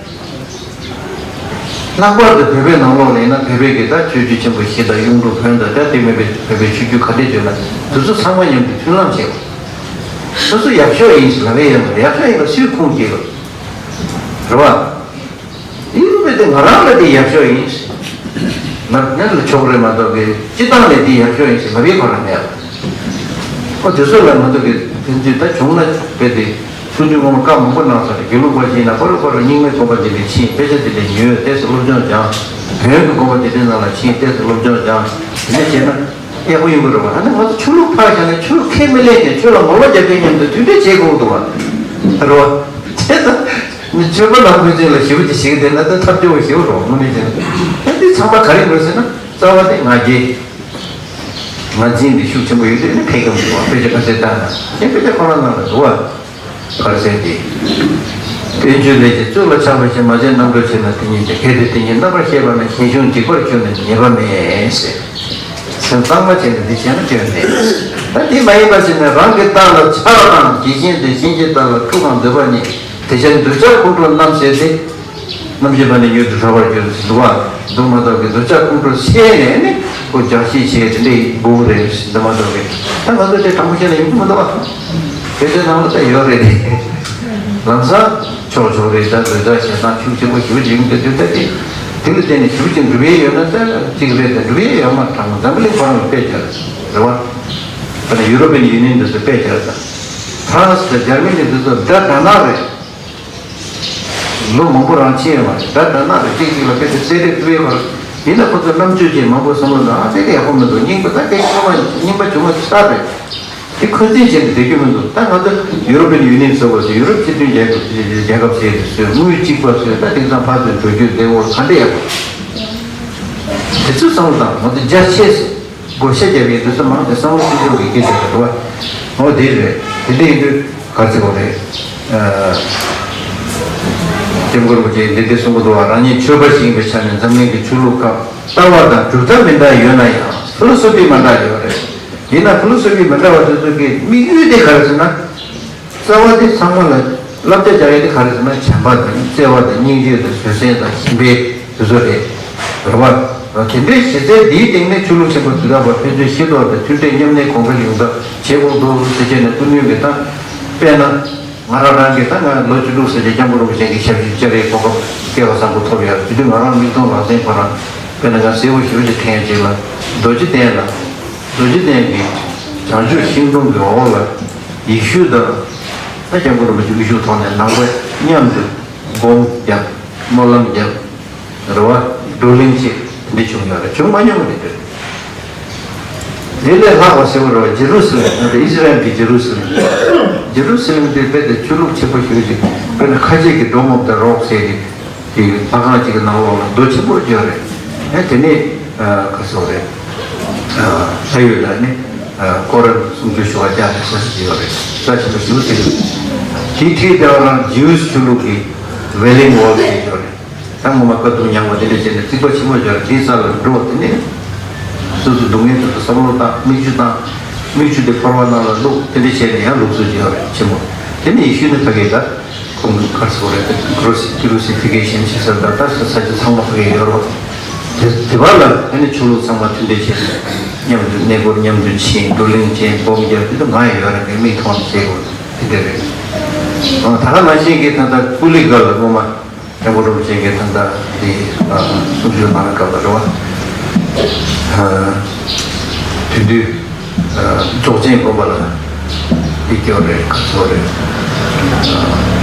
ལྷག་པར་དུ་བོད་པའི་ནང་ལོགས་ལ་ཡིན་ན་བོད་པའི་གི་ད་ཆོས་བརྒྱུད་ཆེན་པོ་བཞི་དང་གཡུང་དྲུང་བོན་དང་ད་དེ་མིན་པའི་བོད་པའི་ཆོས་བརྒྱུད་ག་འདྲས་བརྗོད་ན་དེ་ཚོ་ཚང་མ་མཉམ་དུ་མཐུན་ལམ་བྱེད་དགོས། སོ་སོ་ཡག་ཤོས་ཡིན་ཞེས་ལབ་ཡས་ཡོད་མ་རེད། ཡག་ཤོས་ཡིན་པ་སུས་ཁུངས་སྐྱེལ་དགོས། རེད་བ། ཡིན་པས་དེ་ང་རང་ལ་དེ་ཡག་ཤོས་ཡིན་ཞེས་ལབ་ན་ལ་ཆོག་རེད་མ་གཏོགས་གི་སྤྱི་བཏང་ལ་དེ་ཡག་ཤོས་ཡིན་ཞེས་ལབ་ཡས་ཁོ་རང་མེད། ཨོ་དེ་ཚོ་ལ་མ་གཏོགས་ཀྱི་ཕན་ཚུན་ད་བྱུང་ན་དཔེ་དེ་སྐུ་མདུན་ངོ་མ་བཀའ་མང་པོ་གནང་ས་རེད། དགེ་ལུགས་པ་ཞིག་ཡིན་ན་པ་རུ་པ་རུ་རྙིང་མའི་དགོན་པ་དེ་འདྲ་ཕྱིན་དཔེ་ཆ་དེ་འདྲ་ཉོས་ཏོག་ཙམ་སློབ་སྦྱོང་སྦྱངས། བོན་གྱི་དགོན་པ་དེ་འདྲའི་ནང་ལ་ཕྱིན་ཏོག་ཙམ་སློབ་སྦྱོང་སྦྱངས། དེ་འདྲ་བྱས་ན་ཡག་པོ་ཡོང་གི་རེད་བ། ཨ་ནི་ང་ཚོ་ཆོས་ལུགས་ཕར་བཞག་ནས་ཆོས་ལུགས་ཁས་མི་ལེན་མཁན་ཆོས་ལ་ངོ་ལོག་རྒྱག་མཁན་མཉམ་དུ་མཐུན་སྒྲིལ་བྱེད་དགོས་འདུག་བ། རེད་བ། བྱས་ཙང་ནི་ཆོས་པ་ལ་ཕན་ཚུན་ལ་ཞེ་པོ་ཅིག་བྱེད་ཀྱི་བསྡད་ན་ད་ཐབས་སྐྱོ་བོ་ཞེ་པོ་རེད་བ། དངོས་གནས་བྱས་ན་ད་འདི་ཚང་མ་ག་རེ་དགོས་ཟེར་ན་རྩ་བ་དེ་ང་རྒྱལ། ང་འཛིན་འདི་ཤུགས་ཆེན་པོ་ཡོད་དུས་ནི་ཕལ་སྐད་མི་འདུག་བ། དཔེ་ཆ་ག་ཚོད་བལྟས་ན་ཡང་དཔེ་ཆ་ཁོ་རང་ནང་ལ་འདུག་བ། ག་རེ་ཟེར་ཏེ། བསྟན་བཅོས་ལས་ཀྱི་གཙུག་ལ་ཆགས་པ་བཞིན། མ་བྱས་རྣམ་གྲོལ་ཕྱིར་ན་དེ་ཉིད་ཀྱང་། གལ་ཏེ་དེ་ཉིད་རྣམ་པར་ཤེས་པ་ན། ཞིང་གཞུང་འཇིག་པར་གྱུར་ནས་ཉེས་པ་མེད་ཟེར། སེམས་གཙང་མ་བྱས་ནས་འདི་བྱས་ན་སྐྱོན་མེད། ད་འདི་མ་ཡིན་པ་ཞིག་ནས་རང་གི་རྟགས་ལ་ཆགས་དང་། དེ་བཞིན་དུ་གཤིན་རྗེའི་རྟགས་ལ་འཁྲུག་གམ་འདོད་པ་ཉིད། དེ་ཕྱིར་འདོད་ཆགས་ཁོང་ཁྲོ་རྣམ་བསལ་ཏེ། རྣམ་བཅད་པ་ནི་མྱུར་དུ་གྲོལ་བར་འགྱུར་ཟེར་འདུག་བ། འདུག་མ་གཏོགས་ཀྱི་འདོད་ཆགས་ཁོང་ཁྲོ་སེལ་ནས་ནི་ཁོ་སྦྱང་ཤེས་བྱས་དེ་འདྲའི་དགོས་རེད་ཟེར་འདུག་མ་གཏོགས་ཀྱི་ད་ང་ཚོ་དེ་དྲང་པོ་བཤད་ན་ཡོང་གི་མི་འདུག་བ། བོད་དོན་ནང་ལ་ད་ཡོད་རེད་དེ། ལམ་སང་ཆོག་ཆོག་རེད། ད་འདོད་ཆགས་ཞེ་སྡང་ཤུགས་ཆེན་པོ་ཞེ་པོ་ཅིག་ཡོང་གི་འདུག་ད་དེ་དེ་ལ་བརྟེན་ནས་ཞེ་པོ་ཅིག་འགྲུབ་ཡས་ཡོད་ན་ད་ཅིག་རེད། ད་འགྲུབ་ཡས་ཡོད་མ་རེད། དྲང་པོ་འཛམ་བུ་གླིང་ཁོ་རང་ལ་དཔེ་བྱས་རེད་བ། ད་ནི་ཡུ་རོ་པན་ཡུ་ནི་ཡན་འདི་ཚོ་དཔེ་བྱས་རེད། ད་ཧྥ་རན་སི་དང་འཇར་མ་ནི་འདི་ཚོ་དགྲ་དགྲ་ནག་རེད། ལོ་མང་པོ་རང་ཕྱིན་ཡོད་མ་རེད། དགྲ་དགྲ་ནག་རེད། གཅིག་གཅིག་ལ་དཔེ་དེ་བསད་རེས་ཐུབ་ཡོད་མ་རེད། ཡིན་ན་ཁོ་ཚོ་རྣམ་དཔྱོད་ཅན་མང་པོ་བསམ་བློ་ནང་ཨ་དེ་ག་ཡག་པོ་མི་འདུག་རྙིང་པ་ད་དེ་ཆུང་མ་རྙིང་པ་ཆུང་མ་ཆགས་རེད། དེ་འཁོན་འཛིན་བྱས་ནས་བསྡད་རྒྱུ་མི་འདུག་ད་ང་ཚོ་ཡུ་རོ་པན་ཡུ་ནི་ཡན་ཟེར་བ་ཚོ་ཡུ་རོབ་སྤྱི་མཐུན་རྒྱལ་ཁབ་རྒྱལ་ཁབ་ཟེར་དེ་ཚོས་དངུལ་གཅིག་པ་ཚོས་ད་དེང་སང་ཕར་ཚུར་འགྲོ་རྒྱུ་དེ་འོ་ག་འདྲ་ཡག་པོ། དེ་ཚོའི་བསམ་བློ་བཏང་། ང་ཚོ་རྒྱ་ཆེ་ཟེར། བགོ་བཤའ་རྒྱབ་ཡས་འདི་ཚོ་མང་དེ་བསམ་བློ་ཅི་འཇོག་གི་སྐད་ཆ་རེད་བ། འོ་དེ་རེད། དེ་འདྲ་ཡིན་དུས་ག་ཚོད་འོ་རེད། སྐྱབས་མགོན་རིན་པོ་ཆེས་འདི་འདྲ་གསུང་གི་འདུག་བ། རང་ཉིད་ཆོས་པ་ཞིག་ཡིན་པའི་ཆ་ནས་འཛམ་གླིང་གི་ཆོས་ལུགས་ཁག་ལྟ་བ་དང་གྲུབ་མཐའ་མི་འདྲ་ཡོད་ན་ཡང་ཕི་ལོ་སོ་ཕི་མ་འདྲ་ཡོད་རེད། ཡིན་ན་ཕི་ལོ་སོ་ཕི་མི་འདྲ་བ་དེ་ཚོ་གི་དམིགས་ཡུལ་དེ་ག་རེ་ཟེར་ན། རྩ་བ་དེ་ཚང་མ་ལ་བསླབ་བྱ་རྒྱག་ཡས་དེ་ག་རེ་ཟེར་ན་བྱམས་པ་དང་བརྩེ་བ་དང་སྙིང་རྗེ་དང་བཟོད་བསྲན་དང་ཞི་བའི་དེ་ཚོ་རེད། རེད་བ། དེ་འདྲའི་གཞི་རྩའི་འདིའི་སྟེང་ནས་ཆོས་ལུགས་ཆེན་པོ་དེ་དག་པ་ཕན་ཚུན་ཤེས་རྟོགས་དང་མཐུན་འབྲེལ་མཉམ་གནས་གོང་འཕེལ་ཡོང་ཐབས་བྱེད་དགོས་འདུག་ཟེར་བྱས་ནས་སྐུ་མདུན་གྱིས་ད་དཔེར་ན་ང་རང་རང་གིས་ད་ང་ལོ་བཅུ་དྲུག་ཟེར་བྱས་སྐྱབས་མགོན་རིན་པོ་ཆེ་གི་ཞབས་ཕྱི་བཅར་བའི་གོ་སྐབས་སྐལ་བ་བཟང་པོ་ཐོབ་ཡོད། དེ་དུས་ང་རང་མིག་མཐོང་ལག་ཟིན་ཁོ་རང་དཔེར་ན་ང་གསལ་པོ་ཞེ་པོ་ཅིག་དྲན་ཡ་ཅིག་ལ་རྡོ་རྗེ་གདན་ལ་རྡོ་རྗེ་གདན་གྱི་བྱང་ཆུབ་ཤིང་སྡོང་གི་འོག་ལ་ཡེ་ཤུ་དང་ད་སྐྱབས་མགོན་རིན་པོ་ཆེ་དབུ་བཞུགས་ཐོག་ནས་ནང་པ་མཉམ་དུ་སྒོམ་རྒྱབ་སྨོན་ལམ་རྒྱབ། རེད་བ། བགྲོ་གླེང་བྱེད་དེ་འདྲ་བྱུང་ཡོད་རེད། བྱུང་མ་མྱོང་བ་རེད། དེ་ལས་ལྷག་པ་ཟེར་བ་རེད་བ། ཇེ་རུ་སི་ལེམ་ཨི་སི་རལ་གྱི་ཇེ་རུ་སི་ལེམ། ཇེ་རུ་སི་ལེམ་དེ་དཔེ་དེ་ཆོས་ལུགས་ཆེན་པོ་ཞིག་ཅིག་དཔེར་ན་ཁ་ཆེ་གི་སྒྲོམ་འོག་ཏུ་རོགས་ཟེར་གི་དེ་ལྷ་ཁང་གཅིག་གི་ནང་ལོགས་ལ་རྡོ་ཆེན་པོ་ཅིག་ཡོད་རེད། ཨེ་དེ་ནས་ག་སོགས་རེད། ལྷ་ཡུལ་ལ་ནི་ཀོ་རན་གསུང་ཆོས་ཞུ་བ་རྒྱག་པའི་ས་ཆ་ཅིག་ཡོད་རེད། ས་ཆེན་པོ་ཞིག་དེ་རེད། དེའི་འཁྲིས་དེ་བ་རང་ཇིའུ་སི་ཆོས་ལུགས་ཀྱི་ཝེ་ལིང་ཝོལ་ཟེར་ཡོད་རེད། ད་ངོ་མ་དཀའ་སྡུག་མྱངས་པ་དེ་འདྲ་བྱས་ནས་རྩིག་པ་ཆེན་པོ་སྦྱར་དེའི་རྩ་ལ་འགྲོ་དེ་ནས་སོ་སོའི་སྡུག་བསྔལ་དེ་ཚོ་བསམ་བློ་བཏང་། མིག་ཆུ་བཏང་། མིག་ཆུ་དེ་ཕོར་པ་ནང་ལ་བླུགས། དེ་འདྲ་བྱས་ནས་ཡང་ལུགས་སྲོལ་ཅིག་ཡོད་རེད་ཆེན་པོ། དེ་ནས་ཡེ་ཤུ་ནི་ཕ་གིར་ད་ཁོང་གི་གར་སོ་རེད། ཀུ་རུ་སི་ཀུ་རུ་སི་ཕི་ཁེ་ཤན་བྱེད་ས་ད་ད་ས་ས་ཆ་ཚང་མ་ཕ་གིར་ཡོད་རེད། དེ་དེ་བར་ལ་དེ་ནས་ཆོས་ལུགས་ཚང་མ་མཐུན་འབྲེལ་བྱས་ནས་མཉམ་དུ་གནས་སྐོར་མཉམ་དུ་ཕྱིན། བགྲོ་གླེང་བྱས། སྒོམ་རྒྱབ། དེ་ཚོ་ང་ཡི་ཡོད་རེད། ངའི་མིག་མཐོང་ནས་བྱེད་དགོས་དེ་འདྲ་རེད། ད་ག་ནང་བཞིན་གྱི་ད་ལྟ་ཀུ་ལི་གལ་ལ་སྔོན་མ། སྐྱབས་མགོན་རིན་པོ་ཆེ་གིས་ད་ལྟ་འདི་གསུང་ཆོས་གནང་བའི་སྐབས་ལ་རེད་བ། དེ་དུས་རྫོགས་ཆེན་དགོན་པ་ལ་འདི་སྐྱོར་རེད། ག་ཚོད་རེད།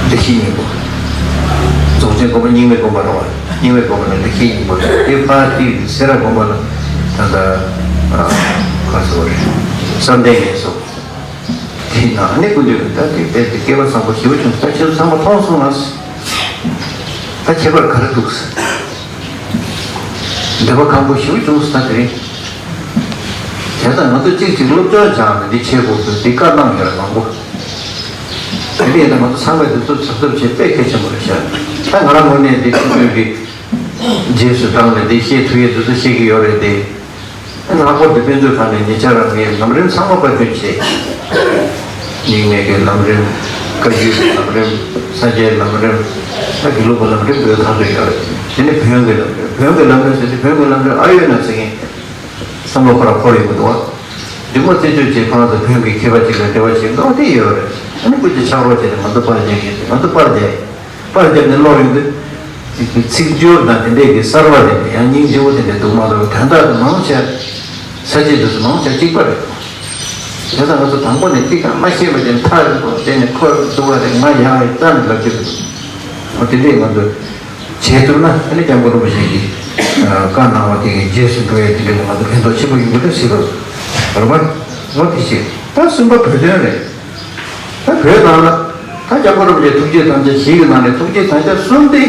བདེ་གཤེགས་སྙིང་པོ། རྫོགས་ཆེན་དགོན་པ་རྙིང་མའི་དགོན་པ་རེད་བ། རྙིང་མའི་དགོན་པ་ལ་བདེ་གཤེགས་སྙིང་པོ་རེད། དེ་ཕར་དེ་སེ་ར་དགོན་པ་ལ་ད་ལྟ་ག་ཚོད་རེད། བསམ་གཏན་ངལ་གསོ། དེ་ནང་ནས་སྐུ་མདུན་ད་དེ་དཔེ་དེ་སྐལ་བ་བཟང་པོ་ཞེ་པོ་བྱུང་། ད་ཁྱེད་ཚོ་ཚང་མ་མཐོང་སོང་ང་། ད་ཁྱད་པར་ག་རེ་འདུག་འདོད་པ་ཁམ་པོ་ཞེ་པོ་བྱུང་སོང་ད་དེ་རིང་། བྱས་ཙང་ང་ཚོ་གཅིག་གཅིག་སློབ་སྦྱོང་སྦྱངས་ནས་འདི་བྱེད་དགོས་ཚུལ་འདི་བཀའ་གནང་ཡོད་རེད་མང་པོ། དེ་འདྲ་ཡིན་ན་ང་ཚོ་ཚང་མས་དེ་ཚོ་གཟབ་གཟབ་བྱེད་དཔེ་གལ་ཆེན་པོ་རེད་ཤག་ད་ང་རང་ངོས་ནས་འདི་ཁྱེད་ཚོའི་གི་རྗེས་སུ་འབྲངས་ནས་འདི་བཤད་ཐུབ་ཡས་དེ་ཚོ་བཤད་ཀྱི་ཡོད་རེད་དེ། ལྷག་པར་དུ་དཔེ་མཛོད་ཁང་ནས་ཉེ་ཆར་རང་ངས་ལམ་རིམ་ཚང་མ་པར་སྐྲུན་བྱས། རྙིང་མའི་གི་ལམ་རིམ། བཀའ་བརྒྱུད་ཀྱི་ལམ་རིམ། ས་སྐྱའི་ལམ་རིམ། ད་དགེ་ལུགས་པ་ལམ་རིམ་བོད་ཁང་དུ་ཡོད་རེད། དེ་ནས་བོན་གྱི་ལམ་རིམ། བོན་གྱི་ལམ་རིམ་ཟེར་དུས་བོན་གྱི་ལམ་རིམ་ཨ་ཡོད་ན་ཟེར་མཁན་བསམ་བློ་ཁོ་རང་འཁོར་ཡོང་གི་འདུག་བ། འདི་མོ་རྩད་གཅོད་བྱེད་ཁང་དུ་བོན་གྱི་མཁས་པ་ཅིག་ལ་འབྲེལ་བ་བྱེད་མདོག་དེ་ཡོད་རེད། ཨ་ནི་སྐུ་མཁྱེན་ཕྱག་རོགས་བྱས་ཏེ་ང་ཚོ་པར་རྒྱག་གི་ཟེར། ང་ཚོ་པར་རྒྱག་ཡིན། པར་བརྒྱབ་ནས་ཀློག་ཡོང་དུས། ཚིག་སྦྱོར་དང་དེ་འདྲས་ཀྱི་གསར་བ་དེ་འདྲས་ཡང་སྙིང་རྗེ་བོ་དེ་འདྲས་འདུག་མ་གཏོགས་དོན་དག་དེ་མང་ཆེ། ས་བཅད་དེ་ཚོ་མང་ཆེ་གཅིག་པ་རེད། དེ་ཚོ་ང་ཚོ་དང་པོ་ནས་གཅིག་ཀྱང་མ་ཤེས་པ་དེ་མཐའ་རེ་ཁོ་དེ་ནས་ཁོ་འདུག་བ་རེད། ང་ཡང་རེད་ཙམ་ལབ་ཀྱི་རེད། འོ་དེ་འདྲས་ང་ཚོ་བྱས་ཐུབ་ན་ཨ་ནི་སྐྱབས་མགོན་རིན་པོ་ཆེ་གིས་བཀའ་གནང་བ་དེ་གི་རྗེས་སུ་འགྲོ་ཡས་དེ་འདྲས་ང་ཚོ་ཕན་ཐོགས་ཆེན་པོ་ཡོང་གི་རེད་ཟེར་བ་རེད་པ། འོ་དེ་བྱས། ད་གསུམ་པ་བོད་དོན་རེད། ད་བོད་ནང་ལ་ད་སྐྱབས་མགོན་རིན་པོ་ཆེ་ཐུགས་བསྐྱེད་དམ་བཅའ་བཞི་གི་ནང་ནས་ཐུགས་བསྐྱེད་དམ་བཅའ་གསུམ་དེ།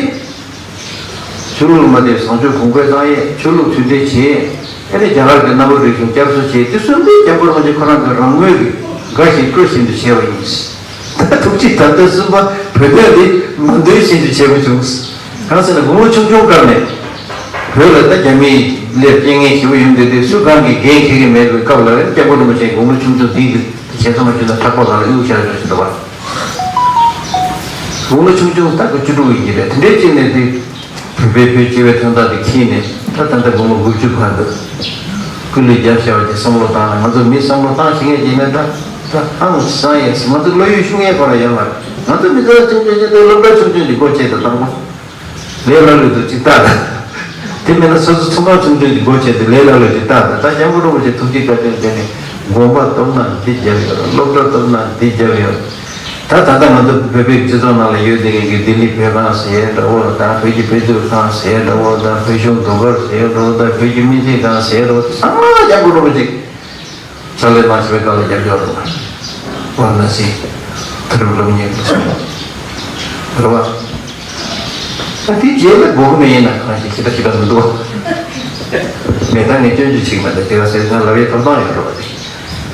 ཆོས་ལུགས་ལ་མ་དད་བཟང་སྤྱོད་གོང་འཕེལ་བཏང་ཡས། ཆོས་ལུགས་མཐུན་འབྲེལ་བྱེད་ཡས། ཨེ་ནས་རྒྱ་གར་གྱི་གནའ་བོའི་རིག་གཞུང་བསྐྱར་གསོ་བྱེད་ཡས། དེ་གསུམ་དེ་སྐྱབས་མགོན་རིན་པོ་ཆེ་ཁོ་རང་གི་རང་ངོས་ཀྱི་དགའ་བཞིན་སྤྲོ་བཞིན་དུ་བྱས་པ་ཡིན། ད་ཐུགས་བསྐྱེད་དམ་བཅའ་གསུམ་པ་བོད་དོན་དེ་མ་འདོད་བཞིན་དུ་བྱས་པ་བྱུང་། གང་ཟེར་ན་དགུང་ལོ་ཆུང་ཆུང་སྐབས་ནས་བོད་ལ་ད་རྒྱ་མིའི་སླེབས་རྐྱེན་ངན་ཞེ་པོ་ཡོང་དུས་དེ་སུ་གང་གིས་འགན་འཁྱེར་གྱི་མེད་པའི་སྐབས་ལ་སྐྱབས་མགོན་རིན་པོ་ཆེ་དགུང་ལོ་ཆུང་ཆུང་འདི་གི་བྱས་ཙང་མ་བྱུང་ན་ཐག་པ་ལ་གཡུག་བཞག་ཆོག་ཞིག་འདུག་བ། དགུང་ལོ་ཆུང་ཆུང་ད་དགུ་བཅུ་དྲུག་ཡིན་གྱི་རེད། དེ་འདྲའི་གཅིག་ནས་དེ་བོད་པའི་བོད་སྤྱི་བའི་དོན་དག་དེ་འཁྱེར་ནས་ད་ད་ལྟ་དགུང་ལོ་དགུ་བཅུ་བར་དུ་སྐུ་ལུས་བརྒྱབ་བཞག་པ་དེ་བསམ་བློ་བཏང་ན། ང་ཚོ་མི་བསམ་བློ་བཏང་ཤེས་མཁན་ཅིག་ནས་ད་ད་ཧང་སང་ཡས་ང་ཚོ་བློ་ཡུལ་ཤུགས་ཡས་ཁོ་ར་ཡོད་མ་རེད། ང་ཚོ་མི་ཚེ་ཆུང་ཆུང་ཅིག་དེ་སློབ་གྲྭ་ཆུང་ཆུང་ཅིག་སྒོ་ཕྱེ་དང་བཏང་བ། ལས་སླ་ལུས་དུ་ཅིག་ལྟ་དང་། དེ་མིན་ན་སོ་སོ་ཚོང་ཁང་ཆུང་ཆུང་ཅིག་སྒོ་ཕྱེ་དེ་ལས་སླ་ལུས་ཅིག་ལྟ་དང་། ད་སྐྱབས་མགོན་རིན་པོ་ཆེ་ཐུགས་རྗེ་བཀའ་དྲིན་དེ་ནི་དགོན་པ་བཏབ་ན་འདི་རྒྱབ་ཡོད་རེད། སློབ་གྲྭ་བཏབ་ན་འདི་རྒྱབ་ཡོད་རེད། ད་ད་ལྟ་ང་ཚོ་བོད་པའི་སྤྱི་ཚོགས་ནང་ལ་ཡོད་དེ་ངེད་ཀྱི་ལྡི་ལི་བོད་ཁང་ཟེར་འདྲ་བོ་དང་། བོད་ཀྱི་དཔེ་མཛོད་ཁང་ཟེར་འདྲ་བོ་དང་། བོད་གཞུང་ཟློས་གར་ཟེར་འདྲ་བོ་དང་། བོད་ཀྱི་སྨན་རྩིས་ཁང་ཟེར་འདྲ་བོ་དང་། ཚང་མ་སྐྱབས་མགོན་རིན་པོ་ཆེ་ཕྱག་ལས་གནང་བཞིན་པའི་སྐབས་ལ་རྒྱབ་སྐྱོར་རོགས། ཝཱ་ར་ཎ་སི་མཐོ་རིམ་སློབ་གཉེར་དུ་སོང་། རེད་བ། ད་དེའི་རྗེས་ལ་དགོས་མཁོ་མེད་ཡིན་ན་གང་ཞིག་ཞེ་དྲག་ཞེ་དྲག་མི་འདུག་བ། མེད་ད་ངས་སྐྱོན་བརྗོད་བྱེད་ཀྱི་མེད། ད་ཅི་ག་ཟེར་ན་ལབ་ཡས་ཐོབ་ཐང་ཡོད་རེད་བ།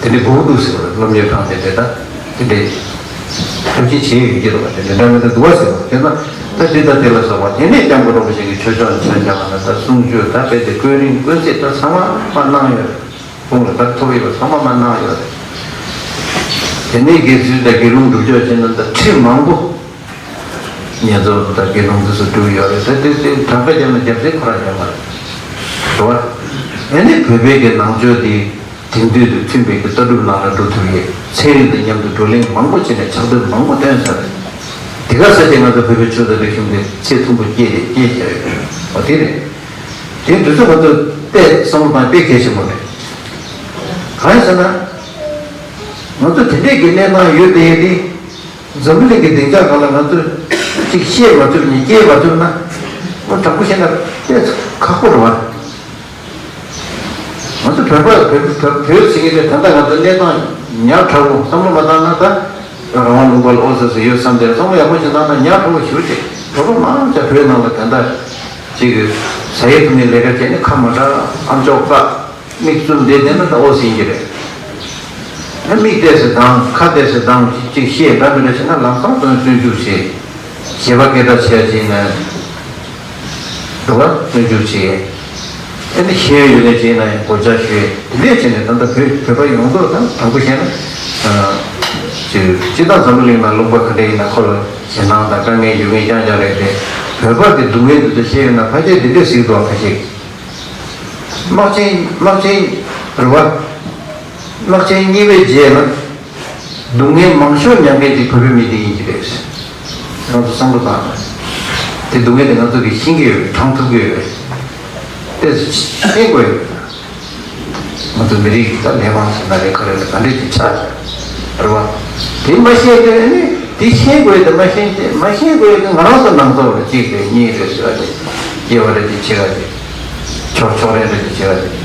དེ་འདྲའི་དགོས་འདུག་ཟེར་བ་རེད། སློབ་གཉེར་ཁང་དེ་འདྲ་ད་དེ་འདྲའི་ཐབས་ཤེས་བྱས་ཡོད་ཀྱི་རེད་བ། དེ་འདྲ་འདྲ་མི་འདུག་བ་ཟེར་བ། དེ་ན་ད་འདི་ད་དེ་ལ་སོགས་པ་དེ་ནས་སྐྱབས་མགོན་རིན་པོ་ཆེ་གི་ཆོས་ཕྱོགས་ནས་ཆ་བཞག་པ་ན་ད་གསུང་ཆོས་ད་དཔེ་དེ་ཀུན་རིམ་ཀུན་གསལ་ད་ཚང་མ་མ་གནང་ཡོད་རེད། ཁོང་ལ་ད་ཐོབ་ཡོད་པ་ཚང་མ་མ་གནང་ཡོད་རེད། དེ་ནས་དགེ་ཚུལ་དང་དགེ་སློང་སྒྲུབ་ཕྱོགས་བྱས་ན་ད་ཁྲིད་མང་པོ་བསྙེན་རྫོགས་དང་དགེ་སློང་འདི་ཚོ་སྒྲུབ་ཡོད་རེད། ད་དེ་དེ་གྲངས་ཀ་བརྒྱབ་ན་རྒྱབ་སེ་ཁོ་རང་ཡོད་མ་རེད། བ། ཨ་ནི་བོད་པའི་གི་ནང་ཆོས་དེ་དེང་དུས་དང་མཐུན་པའི་གི་ལྟ་གྲུབ་ནང་ལ་འགྲོ་ཐུབ་ཡས། ཚན་རིག་དང་མཉམ་དུ་བགྲོ་གླེང་མང་པོ་བྱས་ནས་ཕྱག་དེབ་མང་པོ་བཏོན་ཚར་རེད། དེ་ག་ས་ཆ་ང་ཚོ་བོད་པའི་ཆོས་དང་རིག་གཞུང་དེ་ཚད་མཐོན་པོ་སྐྱེས་ཏེ་སྐྱེས་བཞག་ཡོད་རེད། འོ་དེ་རེད། དེ་འདི་ཚོ་ང་ཚོ་བལྟས་བསམ་བློ་བཏང་དཔེ་གལ་ཆེན་པོ་རེད། གང་ཡིན་ཟེར་ན། ང་ཚོ་དེ་འདྲས་ཀྱི་གནས་སྟངས་ཡོད་དེ་ཡོད་དེ། འཛམ་བུ་གླིང་གི་སྡིངས་ཆ་སྒང་ལ་ང་ཚོས་ཅིག་ཤེས་མ་ཐུབ་ནས་སྐྱེལ་མ་ཐུབ་ན། ཨོ་དྲང་པོ་བཤད་ན་དཔེ་ཁག་པོ་རེད་བ། ང་ཚོ་བོད་པ་བོད་བོད་བོད་ཟེར་མཁན་དེ་ད་ལྟ་ང་ཚོ་གནས་སྟངས་ཉག་ཕྲ་བོ་བསམ་བློ་མ་བཏང་ན། ད་རང་དབང་ལུང་པ་ལ་ཨོ་ཟེར་ཟེར་ཡོད་བསམ་སྟེ་བསམ་བློ་ཡག་པོ་ཞིག་བཏང་ན་ཉག་ཕྲ་བོ་ཞེ་པོ་ཅིག་བོད་པ་མང་ཆེ་བོད་ནང་ལ་ད་ལྟ་ཅིག་ཟ་ཡས་བཏུང་ཡས་ལས་ཀ་བྱས་ནས་ཁ་མ་གྲག་ཨམ་ཅོག་བཀག་མིག་བཙུམ་བསྡད་བསྡད་ན་ད་ཨོ་ཟིན་གྱི་རེད། ཨ་མིག་བལྟས་སེ་གདངས། ཁ་བལྟས་སེ་གདངས། ཅིག་ཅིག་ཤེས་འདྲ་མི་འདྲ་བྱས་ན་ལམ་སང་བཙོན་བཙོན་འཇུག་བྱེད། བྱེད་པ་སྐད་གྲགས་ཆེ་བྱས་ན་འགྲོ་བ་བཙོན་འཇུག་བྱེད། ཨ་ནི་ཤེས་ཡོན་ཡོད་མཁན་བྱས་ན་ཡང་གོ་ཆ་ཞུས། དེ་འདྲས་བྱས་ནས་ད་ལྟ་བོད་བོད་པ་ཡོངས་རྫོགས་དང་དྲང་པོ་བཤད་ན། ཅིག་སྤྱིར་བཏང་འཛམ་བུ་གླིང་ནང་ལུང་པ་ག་འདྲ་ཡིན་ན་ཁོ་ལ་ཞེད་སྣང་དང་དཀའ་ངལ་ཡོད་མཁན་རྐྱང་རྐྱང་རེད་དེ། བོད་པ་གི་སྡུག་བསྔལ་འདི་ཚོ་ཤེས་ཡོད་ན་ཕལ་ཆེར་འདི་འདྲས་ཟེར་གི་འདུག་བ། ཁ་ཤས་དམག་ཆེན་དམག་ཆེན་རེད་བ། དམག་ཆེན་གཉིས་པའི་རྗེས་ལ་སྡུག་བསྔལ་མང་ཤོས་མྱངས་མཁན་དེ་བོད་པའི་མི་དེ་ཡིན་གྱི་རེད། ང་ཚོ་བསམ་བློ་བཏང་ན། དེ་སྡུག་བསྔལ་དེ་ང་ཚོ་གིས་ཤེས་ཀྱི་ཡོད་རེད། དྲན་ཐུབ་ཀྱི་ཡོད་རེད། དེ་ཤེས་དགོས་ཡོད་རེད། ང་ཚོ་མི་རིགས་ཀྱི་ད་ལས་དབང་ཟེར་ན་རེད། ག་རེ་རེད། ག་འདྲས་ཀྱི་ཆགས་ཀྱི་རེད་བ། དེ་མ་ཤེས་དུས་ནི་དེ་ཤེས་དགོས་དེ་མ་ཤེས་དེ་མ་ཤེས་དགོས་དེ་ང་རང་ཚོ་ནང་ཚོ་རེད། གཅིག་རེད། གཉིས་རེད་ཟེར་བ་དེ། སྐྱེ་བ་རེད། དེ་ཆེ་བ་དེ། ཕྱོགས་ཕྱོགས་རེ་རེ་དེ་བྱས་པ་དེ།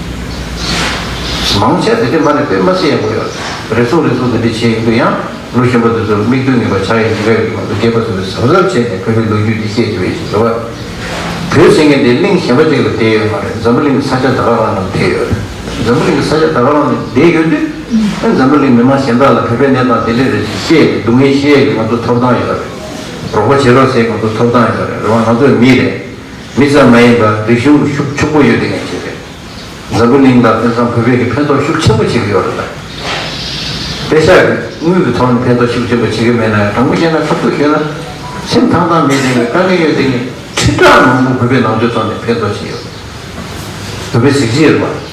མང་ཆེ་དེ་དེ་མ་རེད་པས། མ་སེ་ཡག་པོ་ཡོད་རེད། རེ་ཟུང་རེ་ཟུང་དེ་འདྲ་བྱས་ཡོང་དུས་ཡང་ལོ་གཞོན་པ་དེ་ཚོར་མིག་ལྟོས་ངན་པ་ཆགས་ཡས་ཉེན་ཁ་ཡོད་ཀྱི་མ་གཏོགས། རྒས་པ་ཚོ་དེ་གཟབ་གཟབ་བྱས་ནས་བོད་པའི་ལོ་རྒྱུས་འདི་ཤེས་ཐུབ་ཡས་ཅིག་རེད་བ། བོད་ཟེར་མཁན་དེ་གླིང་གཞན་པ་ཅིག་ལ་བསྡད་ཡོད་མ་རེད། འཛམ་བུ་གླིང་གི་ས་ཆ་ད་ག་རང་ནང་བསྡད་ཡོད་རེད། འཛམ་བུ་གླིང་གི་ས་ཆ་ད་ག་རང་ནང་བསྡད་ཡོད་དུས། ཨ་འཛམ་བུ་གླིང་མི་མང་གཞན་དག་ལ་བོད་པའི་གནས་སྟངས་དེ་འདྲ་རེད་ཅེས་བཤད་ཡས་ཀྱི་སྡུག་བསྔལ་ཤེས་ཡས་ཀྱི་ང་ཚོ་ཐོབ་ཐང་ཡོད་རེད། རོགས་པ་བྱེད་རོགས་ཟེར་ཡས་ཀྱི་ང་ཚོ་ཐོབ་ཐང་ཡོད་རེད། རེད་བ། ང་ཚོ་མི་རེད། མི་ཙམ་མ་ཡིན་པར་རིག་གཞུང་ཤུགས་ཆེན་པོ་ཡོད་བསྡད་མཁན་ཅིག་རེད། འཛམ་བུ་གླིང་ལ་དེང་སང་བོད་པའི་གི་ཕན་ཐོགས་ཤུགས་ཆེན་པོ་བྱེད་ཀྱི་ཡོད་རེད་ད། པེ་ཤག་གི་དངུལ་གྱི་ཐོག་ནས་ཕན་ཐོགས་ཤུགས་ཆེན་པོ་བྱེད་ཀྱི་མེད་ན་ཡང་། དྲང་པོ་བཤད་ན་ཁ་ཐུག་ཤོད་ན། སེམས་ཐང་ཐང་མེད་བསྡད་མཁན། དཀའ་ངལ་ཡོད་བསྡད་མཁན་ཁྲི་ཕྲག་མང་པོ་བོད་པའི་ནང་ཆོས་ཐོག་ནས་ཕན་ཐོགས་བྱེད་ཡོད། བོད་པའི་གཟི་བརྗིད་རེད་པ།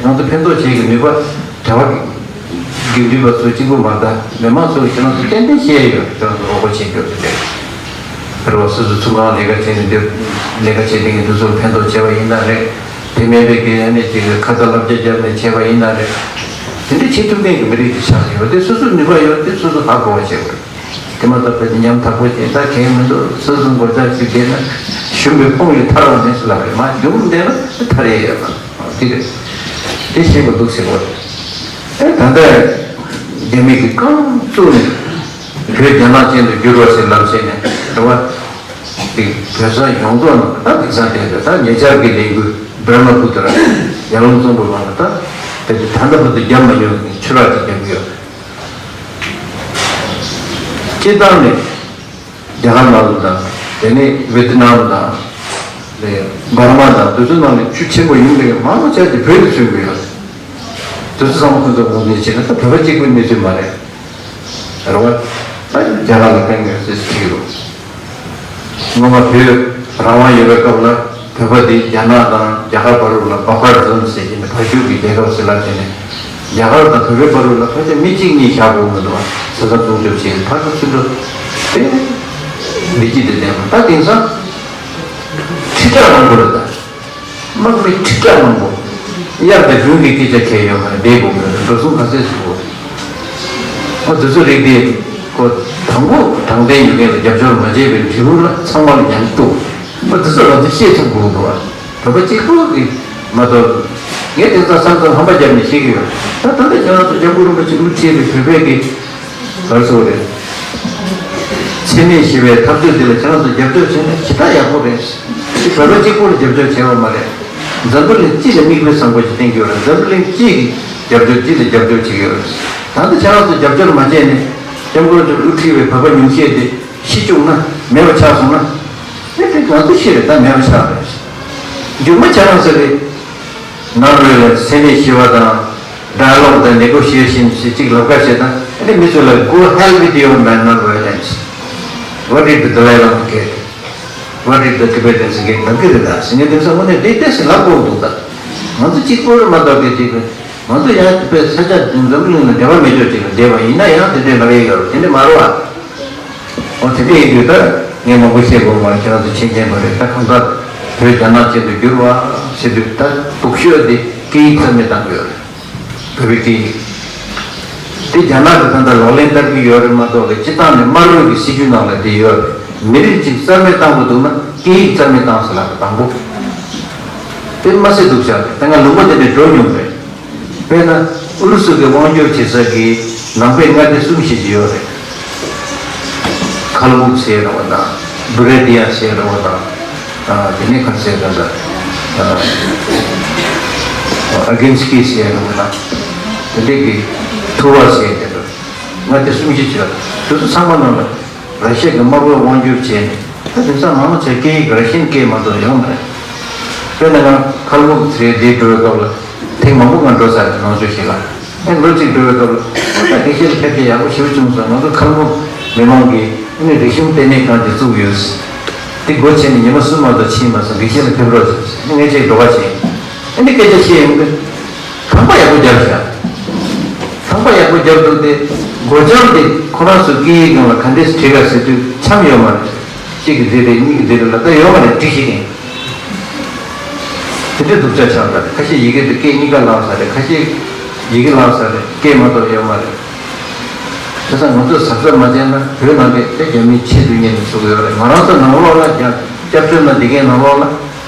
ང་ཚོ་ཕན་ཐོགས་བྱེད་ཀྱི་ནུས་པ་དྲ་བ་གི་དགེ་འདུན་པ་ཚོ་གཅིག་པུ་མ་རེད། མི་མང་ཚོ་ཁྱེད་རང་ཚོ་ཏན་ཏན་ཤེས་ཡོད། ཁྱེད་རང་ཚོ་རོགས་པ་བྱེད་རྒྱུ་དེ་རེད། རེད་བ། སོ་སོ་ཚོང་ཁང་ལས་ཀ་བྱས་ནས་འདི་ལས་ཀ་བྱེད་མཁན་འདི་ཚོར་ཕན་ཐོགས་བྱས་པ་ཡིན་ན་རེད། དེ་མིན་པའི་གི་ཨ་ནི་ཅིག་ཁ་ཚ་ལབ་རྒྱ་བརྒྱབ་ནས་བྱས་པ་ཡིན་ན་རེད། དེ་འདྲ་བྱེད་ཐུབ་མཁན་གྱི་མི་རིགས་ཅིག་ཆགས་ཡོད་དེ། སོ་སོ་ནུས་པ་ཡོད་དེ་སོ་སོ་ཧ་གོ་བ་བྱེད་དགོས། དེ་མ་གཏོགས་བོད་ཀྱི་ཉམ་ཐག་པོ་ཅིག་ད་གལ་མི་འདུག་སོ་སོ་མགོ་ལྕག་ཅིག་བསྡད་ན་ཞུམ་པའི་ཕུང་ཡིས་ཐར་བ་མེད་ཟེར་ལབ་རེད། མ་ཞུམ་བསྡད་ན་ཐར་ཡས་ཡོད་མ་རེད། དེ་རེད། དེ་ཤེས་དགོས་འདུག་ཟེར་བ་རེད། ཨེ་ད་ལྟ་རྒྱ་མི་གིས་རྐང་བཙུགས་ནས་བོད་རྒྱ་ནག་ཅན་དུ་བསྒྱུར་བ་ཟེར་ལབ་བྱས་ནས་རེད་བ། དེ་བོད་ས་ཡོངས་རྫོགས་ནང་ད་དེང་སང་བལྟས་ན་ད་ཉེ་ཆར་གྱི་ལས་འགུལ་འབར་མ་བུ་དུ་ར་ཡར་ཀླུང་གཙང་པོའི་བར་ལ་ད་བོད་དེ་ད་ལྟ་བར་དུ་རྒྱབ་མ་མྱོང་བའི་ཆུ་རགས་ཅིག་རྒྱབ་ཀྱི་ཡོད་རེད། སྤྱིར་བཏང་ནས་རྒྱ་གར་ནང་ལ་དང་། དེ་ནས་ཝེ་ཏི་ནམ་དང་། དེ་འབར་མ་དང་། དེ་ཚོའི་ནང་ནས་ཆུ་ཆེན་པོ་ཡོང་གི་ཡོད། མང་ཆེ་ཅིག་བོད་དུ་བྱུང་གི་ཡོད་རེད། དེ་ཚོ་ཚང་མ་ཁོ་ཚོ་ངོས་འཛིན་བྱས་ན་ད་བོད་པ་གཅིག་པུའི་གནས་ཚུལ་མ་རེད། རེད་བ། ད་རྒྱ་གར་ལ་ཕན་ངེས་ཟེར་ཞིག་ཡོད། སྔོན་མ་བོད་རང་དབང་ཡོད་པའི་སྐབས་ལ་བོད་པ་འདི་རྒྱ་ནག་དང་རྒྱ་གར་བར་དུ་ལ་བྷ་ཕར་ཛོན་ཟེར་གྱི་ནས་བར་ཞུགས་ཀྱི་རྒྱལ་ཁབ་ཟེར་ལབ་བྱས་ནས། རྒྱ་གར་དང་བོད་པའི་བར་དུ་ལ་ཕལ་ཆེར་མི་གཅིག་གཉིས་བཞག་དགོས་མི་འདུག་བ། ས་མཚམས་སྲུང་སྐྱོབ་བྱེད་ཕར་ཚུར་ཚུར་འགྲོ་དེ་འདི་གཅིག་དེ་བསྟན་པ། ད་དེང་སང་ཁྲི་ཕྲག་མང་པོ་རེད་ད། དམག་མི་ཁྲི་ཕྲག་མང་པོ། དབྱར་དང་དགུན་གྱི་སྐད་ཆ་གལ་ཡོད་མ་རེད། བསྡད་དགོས་མེད་རེད། འགྲོ་སོང་ག་ཚད་ཞིག་དགོས། ཨ་དེ་ཚོ་རིགས་དེ་ཁོ་དང་པོ་དྲང་བདེན་ཡོད་མཁན་ལ་རྒྱབ་སྐྱོར་མ་བྱས་པའི་འབྲས་བུ་ལ་ཚང་མ་ལ་ཡང་གཏུག་ཨ་དེ་ཚོ་ང་ཚོ་ཤེས་ཐུབ་དགོས་འདུག་བ། བོད་པ་གཅིག་པུ་གིས་མ་གཏོགས། ངས་དེང་སང་ས་མཚམས་ཧམ་པ་བརྒྱབ་ནས་བཤད་ཀྱི་ཡོད། ད་ད་ལྟ་ཁྱེད་རང་ཚོ་སྐྱབས་མགོན་རིན་པོ་ཆེ་དབུ་ཁྲིད་པའི་བོད་པའི་གི་ག་རེ་ཟེར་དགོས་རེད། འཚེ་མེད་ཞི་བའི་འཐབ་རྩོད་འདི་ལ་ཁྱེད་རང་ཚོ་རྒྱབ་སྐྱོར་བྱས་ན་ཇི་ལྟར་ཡག་པོ་རེད། དེ་བོད་པ་གཅིག་པུ་ལ་རྒྱབ་སྐྱོར་བྱས་པ་མ་རེད། འཛམ་བུ་གླིང་སྤྱི་ལ་མིག་དཔེ་བཟང་པོ་ཞིག་བསྟན་གྱི་ཡོད་རེད། འཛམ་བུ་གླིང་སྤྱི་གི་རྒྱབ་སྐྱོར་སྤྱི་ལ་རྒྱབ་སྐྱོར་བྱེད་ཀྱི་ཡོད་རེད། ད་ལྟ་ཁྱེད་རང་ཚོ་རྒྱབ་སྐྱོར་མ་བྱས་ནས་སྐྱབས་མགོན་རིན་པོ་ཆེ་དབུ་ཁྲིད་པའི་བོད་པ་ཉུང་ཤས་དེ་ཤི་བཅུག་ན་མེད་པ་ཆགས་སོང་ན། དེ་དེ་ང་ཚོ་ཤི་རེད། ད་མེད་པ་ཆགས་རེད། མཇུག་མ་ཁྱེད་རང་ཚོ་གི་ནོར་ཝེ་ལ་འཚེ་མེད་ཞི་བ་དང་། Dialogue དང་Negotiation ཞེས་གཅིག་ལབ་ཁ་བྱས་ན། ཨ་ནི་མི་ཚོ་ལ་Go hell with your non-violence. What did the Dalai Lama get? What did the Tibetans get? ལབ་ཀྱི་རེད་ད། ཟེར་ནས་དེང་སང་དངོས་གནས་བདེ་བདེ་ཟེར་ལབ་དགོས་འདུག་ད། ང་ཚོ་གཅིག་པོར་མ་གཏོགས་པའི་ཅིག་ང་ཚོ་ཡང་དཔེ་ས་ཆ་འཛམ་གླིང་ལ་འབྲེལ་བ་མེད་ཆོག་ཅིག་ལ་བསྡད་པ་ཡིན་ན་ཡང་དེ་འདྲའི་ལབ་ཡས་ཡོད་རེད། དེ་འདྲ་མ་རེད་བ། འོ་དེ་འདྲ་ཡིན་དུས་ད་ངས་མང་པོ་བཤད་དགོས་མ་རེད། ཁྱེད་རང་ཚོ་མཁྱེན་མཁྱེན་པ་རེད། ད་གང་ལྟར་བོད་རྒྱ་ནག་ཅན་དུ་བསྒྱུར་བ་ཟེར་དུས་ད་སྡུག་ཤོས་དེ་སྐད་ཡིག་རྩ་མེད་བཏང་གི་ཡོད་རེད། བོད་པའི་སྐད་ཡིག་དེ་རྒྱ་ནག་གི་ད་ལྟ་ལག་ལེན་བསྟར་གྱི་ཡོད་རེད་མ་གཏོགས་ཀྱི་སྤྱི་བཏང་ནས་དམར་པོའི་གི་སྲིད་ཇུས་ནང་ལ་དེ་ཡོད་རེད། མི་རིགས་གཅིག་རྩ་མེད་བཏང་དགོས་འདུག་ན་སྐད་ཡིག་རྩ་མེད་བཏང་ཟེར་ལབ་དང་པོ། དེ་མ་ཟད་འདུག་ཤག་ད་ང་ལུང་པ་དེ་འདྲའི་འགྲོ་མྱོང་རེད། དཔེར་ན་ཨུ་རུ་སུ་གི་དབང་སྒྱུར་བྱེད་ས་གི་ནང་པའི་མངའ་སྡེ་གསུམ་ཞིག་ཡོད་རེད། ཁལ་མུག་ཟེར་ར་བ་དང་། བུ་རེ་ཏི་ཡ་ཟེར་ར་བ་དང་། ཨ་དེ་ནས་ག་རེ་ཟེར་དགོས་ད། ཨ་ཨ་གིན་སི་ཀི་ཟེར་ར་བ་དང་། དེ་འདྲས་ཀྱི་ཐུ་བ་ཟེར་དེ་འདྲ་མངའ་སྡེ་གསུམ་ཞིག་ཡོད་རེད། དེ་ཚོ་ཚང་མ་ནང་ལ་ར་ཤི་ཡ་གི་དམར་པོས་དབང་སྒྱུར་བྱས་ནས། ད་དེང་སང་མང་ཆེ་སྐད་ཡིག་ར་ཤི་ཡན་སྐད་མ་གཏོགས་ཡོད་མ་རེད། དཔེར་ན་ང་ཁལ་མུག་ཟེར་དེ་འགྲོ་བའི་སྐབས་ལ་ཐེངས་མང་པོ་ང་འགྲོ་ཚར་རེད། ནང་ཆོས་ཞིག་ལ། ཨེ་ལོ་གཅིག་འགྲོ་བའི་སྐབས་ལ་ད་དགེ་བཤེས་ལ་ཕེབས་ཏེ་ཡག་པོ་ཞེ་པོ་བྱུང་སོང་། ང་ཚོ་ཁལ་མུག་མི་མང་གིས་ཨ་ནི་རིག་གཞུང་ལྟེ་གནས་ཁང་ཅིག་བཙུགས་ཡོད། དེ་སྒོ་ཕྱེ་ནས་ཉི་མ་གསུམ་མ་གཏོགས་ཕྱིན་མ་སོང་། དགེ་བཤེས་ལ་ཕེབས་རོགས་བྱས། ངས་ཅིག་འགྲོ་བ་བྱས། ཨ་ནི་སྐད་ཆ་བཤད་ཡོང་དུས། ཁང་པ་ཡག་པོ་བརྒྱབ་ཤག་ཁང་པ་ཡག་པོ་བརྒྱབ་འདུག་སྟེ། སྒོ་བརྒྱབ་སྟེ་ཁོ་རང་ཚོ་སྐད་ཡིག་སྒང་ལ་ག་འདྲས་བྲིས་ག་ཟེར་དུས་འཆམ་ཡོད་མ་རེད། གཅིག་གིས་འདི་རེད། གཉིས་ཀྱིས་འདི་རེད་ལབ་ད་ཡོད་མ་རེད། བྲིས་ཤེས་མཁན། དེ་འདྲའི་སྡུག་ཅག་ཆགས་ཚར་རེད། ཁ་ཤས་ཡི་གེ་དེ་སྐད་གཉིས་ཀ་བརླག་ཚར་རེད། ཁ་ཤས་ཡི་གེ་བརླག་ཚར་རེད། སྐད་མ་གཏོགས་ཡོད་མ་རེད། བྱས་ཙང་ང་ཚོས་གཟབ་གཟབ་མ་བྱས་ན་བོད་ནང་གི་དེ་རྒྱ་མིའི་ཆེད་དུ་གཉེར་ནས་བཟོ་གི་ཡོད་རེད། ང་རང་ཚོ་ནང་ལོགས་ལ་ཀྱང་སྐྱབས་བཅོལ་ནང་བསྡད་མཁན་ནང་ལོགས་ལ།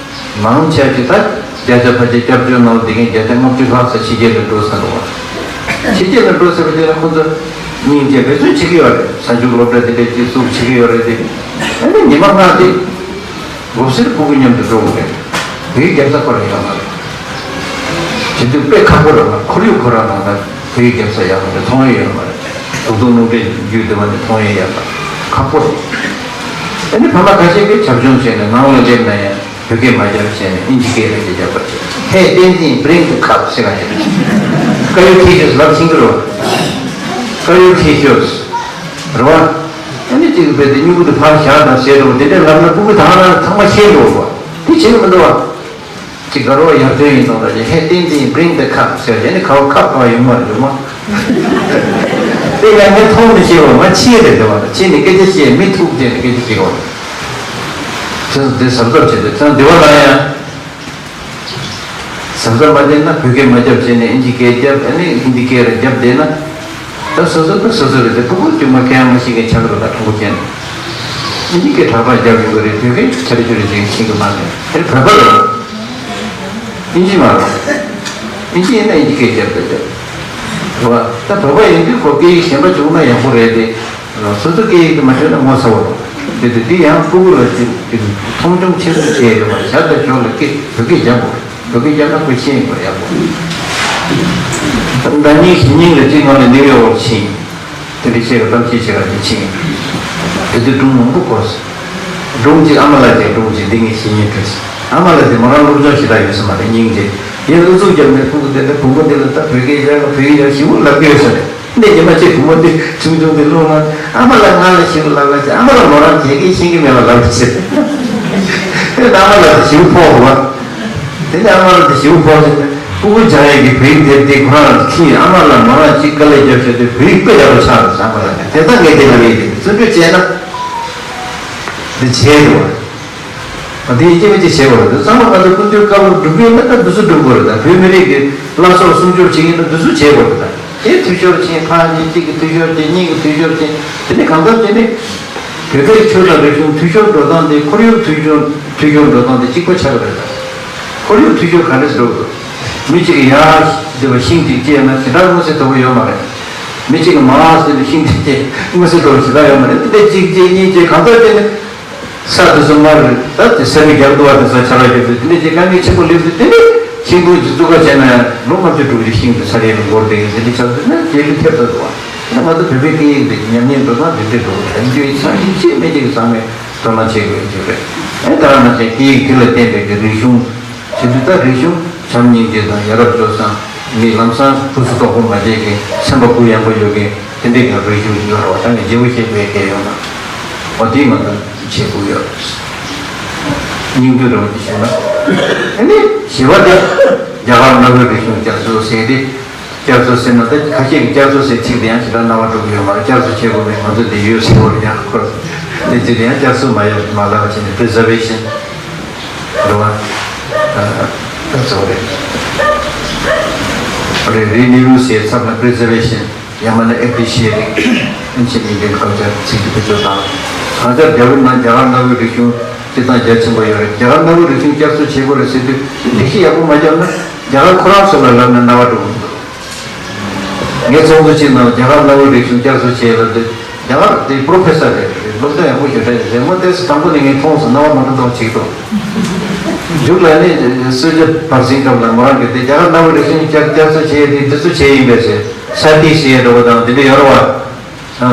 མང་ཆེ་ཅིག་ད་བརྒྱ་ཆ་ཕལ་ཆེར་སྐྱབས་བཅོལ་ནང་ལ་བསྡད་མཁན་བརྒྱ་ཆ་ལྔ་བཅུ་ལྷག་ཙམ་ཕྱི་རྒྱལ་ལ་འགྲོ་ཚར་འདུག་བ། ཕྱི་རྒྱལ་ལ་འགྲོ་ཚར་བ་དེ་ལ་ཁོ་ཚོ་སྙིང་རྗེ་འབད་བརྩོན་བྱེད་ཀྱི་ཡོད་རེད། གསར་འགྱུར་སློབ་གྲྭ་དེ་འདྲ་ཅིག་བཙུགས་བྱེད་ཀྱི་ཡོད་རེད་དེ། ཨ་ནི་ཉི་མ་ལྔ་དེ་མགོ་སེར་ཕྲུ་གུ་མཉམ་དུ་འགྲོ་དགོས་རེད། བོད་ཡིག་རྒྱབ་ས་ཁོ་རང་ཡོད་མ་རེད། བྱེད་དུས་དཔེ་ཁག་པོ་རེད་བ། ཁོར་ཡུག་ཁོ་རང་ནང་ལ་བོད་ཡིག་རྒྱབ་ས་ཡོད་མ་རེད། མཐོང་ཡས་ཡོད་མ་རེད། དུག་སྦྲུལ་སྣུམ་འདྲེས་བརྒྱུད་དེ་བ་ནི་མཐོང་ཡས་ཡོད་མ་རེད། ཁག་པོ་རེད། ཨ་ནི་ཕ་མ་ཁ་ཤས་ཀྱིས་བྱབ་ཆུང་བྱས་ནས་ནང་ལ་སླེབས་ན་ཡང་བོད་སྐད་མ་རྒྱབ་བྱས་ནས་ཨིན་ཇི་སྐད་རང་གིས་རྒྱབ་པ་བྱས། Hey, Tenzin, bring the cup ཟེར་ག་ཡོད། Curry tissues ལབ་ཤེས་ཀྱི་རེད་བ། Curry tissues རེད་བ། ཨ་ནི་གཅིག་རྦད་དེ་སྨྱུ་གུ་དེ་ཕར་བཞག་དང་ཟེར་རོ། དེ་འདྲ་ལབ་ན་སྤུ་གུ་དག་རང་ཚང་མ་ཤེས་འགྲོ་བ། དེ་བྱེད་ཀྱི་མི་འདུག་བ། ཅིག་དགའ་རོགས་ཡར་ཐོན་ཡིན་ནོ་ར་ཅིག Hey, Tenzin, bring the cup ཟེར་ཡ་ནི་ཁ་བ་ཁབ་གང་ཡོད་མ་རེད་འདུག་མ། དེ་ཡང་ངས་མཐོང་མི་ཤེས་བ། ང་ཕྱིའི་རེད་དེ་བ། ཕྱིས་ནས་སྐད་ཆ་བཤད། མི་ཐུག་བྱས་ནས་སྐད་ཆ་བཤད་བ། དེ་དེ་གཟབ་གཟབ་བྱས་ཏེ་ཚང་འདི་བ་ལ་ཡང་། གཟབ་གཟབ་མ་བྱས་ན་བོད་སྐད་མ་རྒྱབ་བྱས་ནས་ཨིན་ཇི་སྐད་རྒྱབ། ཨ་ནི་ཧིན་དི་སྐད་ར་རྒྱབ་བསྡད་ན། ད་སོ་སོ་ད་སོ་སོ་རེད་དེ། ཕྲུ་གུ་དཀྱུས་མ་སྐད་ཡང་མ་ཤེས་མཁན་ཆགས་འགྲོ་ད་ཕྲུ་གུ་ཅན། ཨིན་ཇི་སྐད་དྲག་པར་རྒྱབ་ཡོང་གི་རེད། བོད་སྐད་ཆ་རེ་ཆུ་རེ་ཅིག་ཤེས་གི་མ་རེད། དེ་བོད་པ་རེད། ཨིན་ཇི་མ་རེད། ཨིན་ཇི་ཡིན་ན་ཨིན་ཇི་སྐད་རྒྱབ་དགོས་རེད། རེད་བ། ད་བོད་པ་ཡིན་དུས་ཁོ་སྐད་ཡིག་གཞན་པ་བྱུང་ན་ཡག་པོ་རེད་དེ། སོ་སོ་སྐད་ཡིག་དེ་མ་ཤེས་ན་ངོ་ཚ་བ་རེད། དེ་དེ་དེ་ཡང་ཕྲུ་གུ་ལ་ཅིག་ཅིག་མཐོང་ཆུང་ཆེ་ཆུང་བྱས་ཡོད་པ། ཞར་དང་ཞོར་ལ་སྐད་བོད་སྐད་རྒྱབ་དགོས་རེད། བོད་སྐད་རྒྱབ་ན་ཁོས་ཤེས་ཡོང་བ་ཡག་པོ། ཟླ་ཉིན་བཞི་ཉིན་ལ་གཅིག་སྔོན་ལ་ནིའུ་ཡོག་ཕྱིན། དེ་འདྲ་བཤད་པ་གཏམ་བཤད་བྱེད་པ་དེ་ཕྱིན། དེ་དུས་སྒྲུང་མང་པོ་གོ་སོང་། སྒྲུང་གཅིག་ཨ་མ་ལགས་ཀྱི་སྒྲུང་གཅིག་འདི་ངས་བཤད་སྙིང་བྲོ་སོང་། ཨ་མ་ལགས་དེ་མོ་རང་སློབ་སྦྱོང་ཞེ་དྲག་ཡོད་ས་མ་རེད། སྙིང་རྗེ། ཡིན་ཨུ་ཚུགས་རྒྱབ་ནས་ཕྲུ་གུ་དེ་ལ་བུ་མོ་དེ་ལ་ད་བོད་སྐད་ཡག་ག་བོད་ཡིག་ཡག་ཞེ་པོ་ལབ་ཀྱི་ཡོད་ས་རེད། གནས་རྗེས་མ་ཅིག་བུ་མོ་དེ་ཆུང་ཆུང་དེ་སློབ་ན། ཨ་མ་ལགས་ང་ལ་ཞེ་པོ་ལབ་ལབ་བྱས། ཨ་མ་ལགས་མོ་རང་བོད་སྐད་ཤེས་ཀྱི་མེད་པ་ལབ་ཀྱི་བྱས། ཨ་མ་ལགས་དེ་ཞེ་པོ་ཕོག་འདུག་བ། དེ་ནས་ཨ་མ་ལགས་དེ་ཞེ་པོ་ཕོག་བྱས་ནས་ཕྲུ་གུ་སྦྱང་ཡས་ཀྱི་བོད་ཡིག་དེབ་དེ་ཁོ་རང་ལ་ཁྱེར། ཨ་མ་ལགས་མོ་རང་ཅིག་དཀའ་ལས་རྒྱབ་བྱས་ཏེ་བོད་ཡིག་དཔེ་ཡག་པོ་ཆགས་འདུག་ཨ་མ་ལགས་དེ་ད་ངས་དེ་ལབ་ཡས་དེ་བརྩོན་འགྲུས་བྱས་ན་འདི་བྱས་འདུག་བ། ཨ་དེ་ཡིན་གཅིག་མིན་གཅིག་བྱེད་དགོས་རེད། ཚང་མ་ང་ཚོ་ཀུན་སྤྱོད་དཀར་པོ་སྒྲུབ་ཀྱི་ཡོད་ན་ད་འདི་ཚོ་སྒྲུབ་དགོས་རེད། ད་བོད་མི་རིགས་ཀྱི་བླ་སྲོག་སྲུང་སྐྱོབ་བྱེད་ཀྱི་ཡོད་ན་འདི་ཚོ་བྱེད་དགོས་རེད། ད་དེ་འཐུས་ཤོར་ཕྱིན། ཕར་ཉིན་གཅིག་གི་འཐུས་ཤོར་ཕྱིན། གཉིས་ཀྱི་འཐུས་ཤོར་ཕྱིན། དེ་ནས་གང་ལྟར་དེ་ནས་བོད་པའི་ཆོས་དང་རིག་གཞུང་འཐུས་ཤོར་འགྲོ་སྟངས་དེ་ཁོར་ཡུག་འཐུས་ཤོར་འཐུས་ཤོར་འགྲོ་སྟངས་དེ་གཅིག་པ་ཆགས་ཀྱི་རེད། ད་ཁོར་ཡུག་འཐུས་ཤོར་ག་རེ་འགྲོ་གི་འདུག་མི་གཅིག་གིས་ཡར་འདི་བ་ཤིང་གཅིག་བཅད་ན་ཞེ་དྲག་མངོན་གསལ་དོད་པོ་ཡོད་མ་རེད། མི་གཅིག་གིས་མར་ཟེར་ནས་ཤིང་གཅིག་བཅད་མངོན་གསལ་དོད་པོ་ཞེ་དྲག་ཡོད་མ་རེད། དེ་འདྲ་གཅིག་བཅད་གཉིས་བཅད་གང་ལྟར་དེ་ནས། ས་དེ་ཚོ་མར་ད་དེ་ས་མིག་རྒྱག་འདུག་བ། དེ་ཚོ་ཆར་པ་རྒྱབ་དུས་དེ་འདྲ་ཅིག་དཀའ་ངལ་ཆེན་པོ་སླེབས་དུས་དེ་ནས་ཤིང་སྡོང་ཅིག་བཙུགས་ག་བྱས་ན་ལོ་ལྔ་བཅུ་དྲུག་ཅུ་ཤིང་དེ་ས་རིལ་ལ་འགོར་བསྡད་ཡོད། དེ་འདྲ་ཆགས་དུས་ན་རྗེས་ལུས་ཐེབས་ཚར་འདུག་བ། ད་ང་ཚོ་བོད་པའི་སྐད་ཡིག་འདི་ཉམས་ཉེས་འགྲོ་སྟངས་དེ་འདྲ་འགྲོ་གི་རེད། འདི་ཚང་མ་ཅིག་མི་གཅིག་གིས་ཚང་མས་དོ་སྣང་བྱེད་དགོས་ཀྱི་རེད། ཨེ་ད་ག་ནང་བཞིན་སྐད་ཡིག་དེ་ལ་བརྟེན་པའི་གི་རིག་གཞུང་བྱེད་དུས་ད་རིག་གཞུང་བྱམས་སྙིང་རྗེ་དང་ཡ་རབས་སྤྱོད་བཟང་། མི་ལམ་སང་ཕུ་སུ་དོག་པོ་མ་བྱེད་མཁན། སེམས་པ་གུ་ཡངས་པོ་ཡོད་མཁན། དེ་འདྲའི་གི་རིག་གཞུང་ཡོད་རེད་བ། ད་ངས་རྗེ་བོ་བཤད་པའི་སྐད་ཡོད་ན། འོ་དེ་ང་ཚོ་བྱེད་དགོས་ཡོད་རེད། སྙིང་བསྡུས་རེད་བ། དེ་བྱུང་ན་ཨ་ནི་ཞི་བ་དེ། རྒྱ་གར་གནའ་བོའི་རིག་གཞུང་བསྐྱར་གསོ་ཟེར་ཏེ། བསྐྱར་གསོ་ཟེར་ན་ད་ཁ་ཤས་ཀྱིས་བསྐྱར་གསོ་ཟེར་ཚིག་དེ་ཡང་ཞེ་དྲག་རྣ་བར་འགྲོ་གི་ཡོད་མ་རེད། བསྐྱར་གསོ་བྱེད་དགོས་མེད། ང་ཚོ་འདི་ཡོད་ཟེར་བ་རེད། ཡང་ཁོ་དེ་ཚོ་དེ་ཡང་བསྐྱར་གསོ་མ་ཡོང་མ་ལབ་བྱས་ནས་preservation རེད་བ། ཨ་ད་ཚོ་རེད། རེད། Renew ཟེར་ཚབ་ན་preservation ཡང་མིན་ན་appreciating ancient Indian culture ཚིག་དེ་བེད་སྤྱོད་བཏང་། གང་ལྟར་རྒྱ་བོད་ནང་རྒྱ་གར་གནའ་བོའི་རིག་གཞུང་སྤྱིར་བཏང་རྒྱ་ཆེན་པོ་ཡོད་རེད། རྒྱ་གར་གནའ་བོའི་རིག་གཞུང་བསྐྱར་གསོ་བྱེད་དགོས་རེད་ཟེར་དུས་འགྲེལ་བཤད་ཡག་པོ་མ་བརྒྱབ་ན་རྒྱ་གར་ཁོ་རང་ཚོ་ལ་ལབ་ན་རྣ་བ་འགྲོ་གི་མི་འདུག་ངའི་ཚོགས་འདུ་གཅིག་ནང་རྒྱ་གར་གནའ་བོའི་རིག་གཞུང་བསྐྱར་གསོ་བྱེད་ལབ་དུས་རྒྱ་གར་དེ་professor རེད། རེད། སློབ་སྟོན་ཡག་པོ་ཞིག་རེད། རེད་མོ། དེ་དང་པོ་ནས་ངས་མཐོང་སོང་། རྣ་བ་མ་འགྲོ་མདོག་བྱེད་ཀྱི་འདུག་མཇུག་ལ་ནི་གསོལ་ཇ་བར་གསེང་སྐབས་ལ་མོ་རང་གིས་དེ་རྒྱ་གར་གནའ་བོའི་རིག་གཞུང་བསྐྱར་བསྐྱར་གསོ་བྱེད་ཡས་དེ་འདི་ཚོ་བྱས་ཡིན་པས་ཟེར། ས་ཏི་ཟེར་འདྲ་བོ་དང་དེ་འདྲ་ཡོད་རེད་བ། ཨ།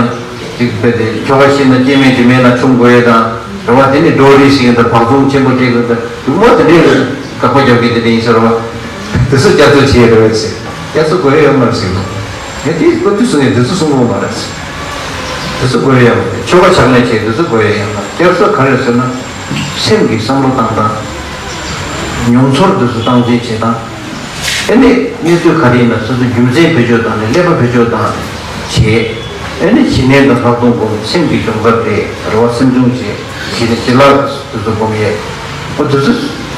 ཅིག་དཔེ་དེ་ཁྱོ་ག་ཤི་ན་སྐྱེ་དམན་གྱི་སྨན་ལ་ཆུང་དགོས་ཡས་དང་རེད་བ། དེ་ནི་ཌོ་རི་ཟེར་གྱི་འདུག་བག་ཚོང་ཆེན་པོ་སྤྲད་དགོས་འདུག་སྡུག་མོ་དེ་འདྲའི་དགག་པ་རྒྱབ་མཁན་དེ་འདྲ་ཡིན་ས་རེད་བ། དེ་ཚོ་བསྐྱར་གསོ་བྱེད་ཡས་རེད་བས་ཟེར། བསྐྱར་གསོ་དགོས་ཡས་ཡོད་མ་རེད་ཟེར་གྱི་འདུག་ངས་དེ་སྐབས་དུས་སུ་ངས་དེ་ཚོ་གསུང་གི་ཡོད་མ་རེད་ཟེར། དེ་ཚོ་དགོས་ཡས་ཡོད་མ་རེད། ཆོ་ག་ཕྱག་ལེན་བྱེད་དེ་ཚོ་དགོས་ཡས་ཡོད་མ་རེད། བསྐྱར་གསོ་ག་རེ་ཟེར་ན་སེམས་ཀྱི་བསམ་བློ་བཏང་སྟངས། མྱོང་ཚོར་དེ་ཚོ་སྟངས་འཛིན་བྱེད་སྟངས། ཨ་ནི་གནས་ཚུལ་ག་རེ་ཡིན་ན་སོ་སོའི་རྒྱུ་མཚན་བེད་སྤྱོད་བཏང་ནས་ཀླད་པ་བེད་སྤྱོད་བཏང་བྱས། ཨ་ནི་ཞི་གནས་དང་ལྷག་མཐོང་སྒོམ། སེམས་ཀྱི་སྦྱོང་བརྡར་རེད། རེད་བ། སེམས་སྦྱོང་བྱས། ཞི་གནས་ཞི་ལྷག་དེ་ཚོ་སྒོམ་ཡས། ཨོ་དེ་ཚོ་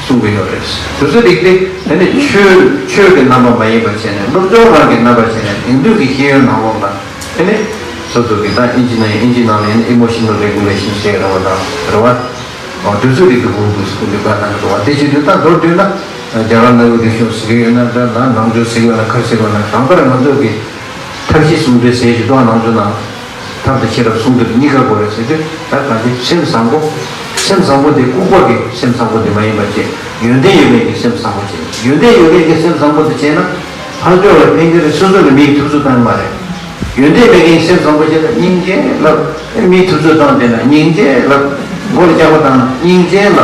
གསུང་གི་ཡོད་རེད། དེ་ཚོ་རིགས་དེ་ཨ་ནི་ཆོས་ཆོས་ཀྱི་རྣམ་པ་མ་ཡིན་པ་བྱས་ནས། སློབ་སྦྱོང་རང་གི་རྣམ་པ་བྱས་ནས། དེང་དུས་ཀྱི་ཤེས་ཡོན་ནང་ལོགས་ལ་ཨ་ནི་སོ་སོ་གི་ད་ཨིན་ཇི་ནང་ཨིན་ཇི་ནང་ལ་ཨ་ནི་emotional regulation ཟེར་རེད་བ་དང་། རེད་བ། དུས་ཚོད་རིག་པའི་གོང་དུ་སུ་འདུས་པ་ན་འགྲོ་བ་དེ་བྱེད་དུས། ད་མདོར་བསྡུས་ན་རྒྱ་གར་གནའ་བོའི་རིག་གཞུང་ཟེར་གྱི་ཡོད་ན་འདྲ། ན་ནང་ཆོས་ཟེར་གྱི་ཡོད་ན། ག་རེ་ཟེར་གྱི་ཡོད་ན། གང་ལྟར་ང་ཚོ་གི་ཐབས་ཤེས་ཟུང་འབྲེལ་ཟེར་གྱི་འདུག་ནང་ཆོས་ནང་ཐབས་དང་ཤེས་རབ་ཟུང་འབྲེལ་གཉིས་ཀ་དགོས་རེད་ཟེར་དུས། ད་གང་ཅི་སེམས་བཟང་པོ། སེམས་བཟང་པོ་དེ་ལྐུགས་པ་གི་སེམས་བཟང་པོ་དེ་མ་ཡིན་པ་བྱས། ཡོན་ཏན་ཡོད་མཁན་གྱི་སེམས་བཟང་པོ་བྱས། ཡོན་ཏན་ཡོད་མཁན་གྱི་སེམས་བཟང་པོ་དེ་བྱས་ན། ཕར་ཕྱོགས་ལ་ཕན་གྱི་རེད། སོ་སོ་ལ་མིས་ཐུབ་ཚོད་བཏང་གི་མ་རེད། ཡོན་ཏན་མེད་མཁན་སེམས་བཟང་པོ་བྱས་ན་སྙིང་རྗེ་ལབ། མིས་ཐུབ་ཚོད་བཏང་བསྡད་ན་སྙིང་རྗེ་ལབ། མགོ་ལ་སྐྱག་པ་བཏང་ན་སྙིང་རྗེ་ལབ།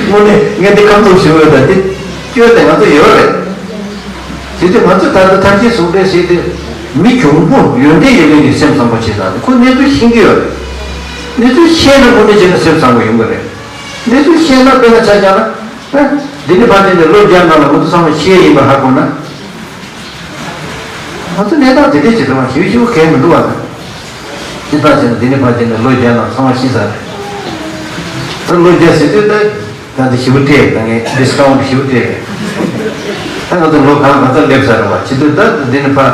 དངོས་གནས་ངས་འདི་ཁམས་ཐུག་ཞུ་འོས་ད་འདི་སྐྱོན་དེ་ང་ཚོ་ཡོད་རེད། དེ་དུས་ང་ཚོས་ད་ལྟ་ཐབས་ཤེས་ཟུང་འབྲེལ་བྱས་ཏེ་མི་གྱོང་པོ་ཡོན་ཏན་ཡོད་མཁན་གྱི་སེམས་བཟང་པོ་བྱེད་ད། ཁོ་གནས་ཚུལ་ཤེས་ཀྱི་ཡོད་རེད། གནས་ཚུལ་ཤེས་ན་དངོས་གནས་བྱས་ན་སེམས་བཟང་པོ་ཡོང་གི་རེད། གནས་ཚུལ་ཤེས་ན་དཔེར་ན་ཆ་བཞག་ན། ཨ། འདི་ནས་ཕར་བྱས་ནས་ལོ་བརྒྱ་ནང་ལ་ང་ཚོ་ཚང་མ་ཤེས་ཡིན་པ་ཧ་གོ་ན། ང་ཚོ་གནས་སྟངས་དེ་འདྲས་ཅིག་རེད་བ། ཞེ་པོ་ཞེ་པོ་གལ་མི་འདུག་བ། ད་སྤྱིར་བཏང་བྱས་ན་འདི་ནས་ཕར་བྱས་ནས་ལོ་བརྒྱ་ནང་ཚང་མ་ཤེས་ས་རེད། ད་ལོ་བརྒྱ་ཟེར་དུས་ད་ད་འདི་ཞེ་པོ་སྤྲད། ད་ངས་discount ཞེ་པོ་སྤྲད། ད་ང་ཚོ་ལོ་གང་གང་ཙམ་སླེབས་ས་རེད་བ། བྱེད་དུས་ད་འདི་ནས་ཕར།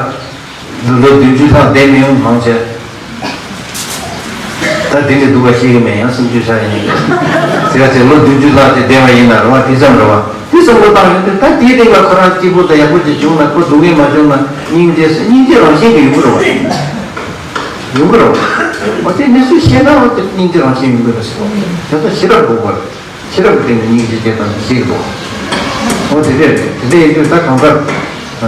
ལོ་བདུན་ཅུ་ལྷག་བསྡད་མི་ཡོང་མང་ཆེ། ད་དེ་ནས་སྡུག་པ་ཤེས་ཀྱི་མེད། ཡང་སུམ་ཅུ་ཆགས་ཡིན། ཟེར་བ་ཚེ་ལོ་བདུན་ཅུ་ལྷག་ཅིག་བསྡད་པ་ཡིན་ན་རེད་བ། དེ་ཙམ་རེད་བ། དེ་བསམ་བློ་བཏང་ཡོང་དུས། ད་དེའི་རིང་ལ་ཁོ་རང་སྐྱིད་པོ་དང་ཡག་པོ་ཅིག་བྱུང་ན། ཁོ་སྡུག་བསྔལ་མ་བྱུང་ན་སྙིང་རྗེ་ཟེར། སྙིང་རྗེ་རང་བཞིན་གྱིས་ཡོང་གི་རེད་བ། ཡོང་གི་རེད་བ། འོ་དེ་གནས་ཚུལ་ཤེས་ན་འོ་དེ་སྙིང་རྗེ་རང་བཞིན་ཡོང་གི་རེད་ཟེར་བ། དེ་ཚོ་ཤེས་རབ་དགོས་པ་རེད། ཤེས་རབ་ཀྱི་སྟེང་ནས་སྙིང་རྗེ་སྐྱེ་སྟངས་ཤེས་ཀྱི་འདུག་འོ་དེ་འདྲས་རེད། དེ་འདྲ་ཡིན་དུས་ད་གང་ལྟར། ཨ།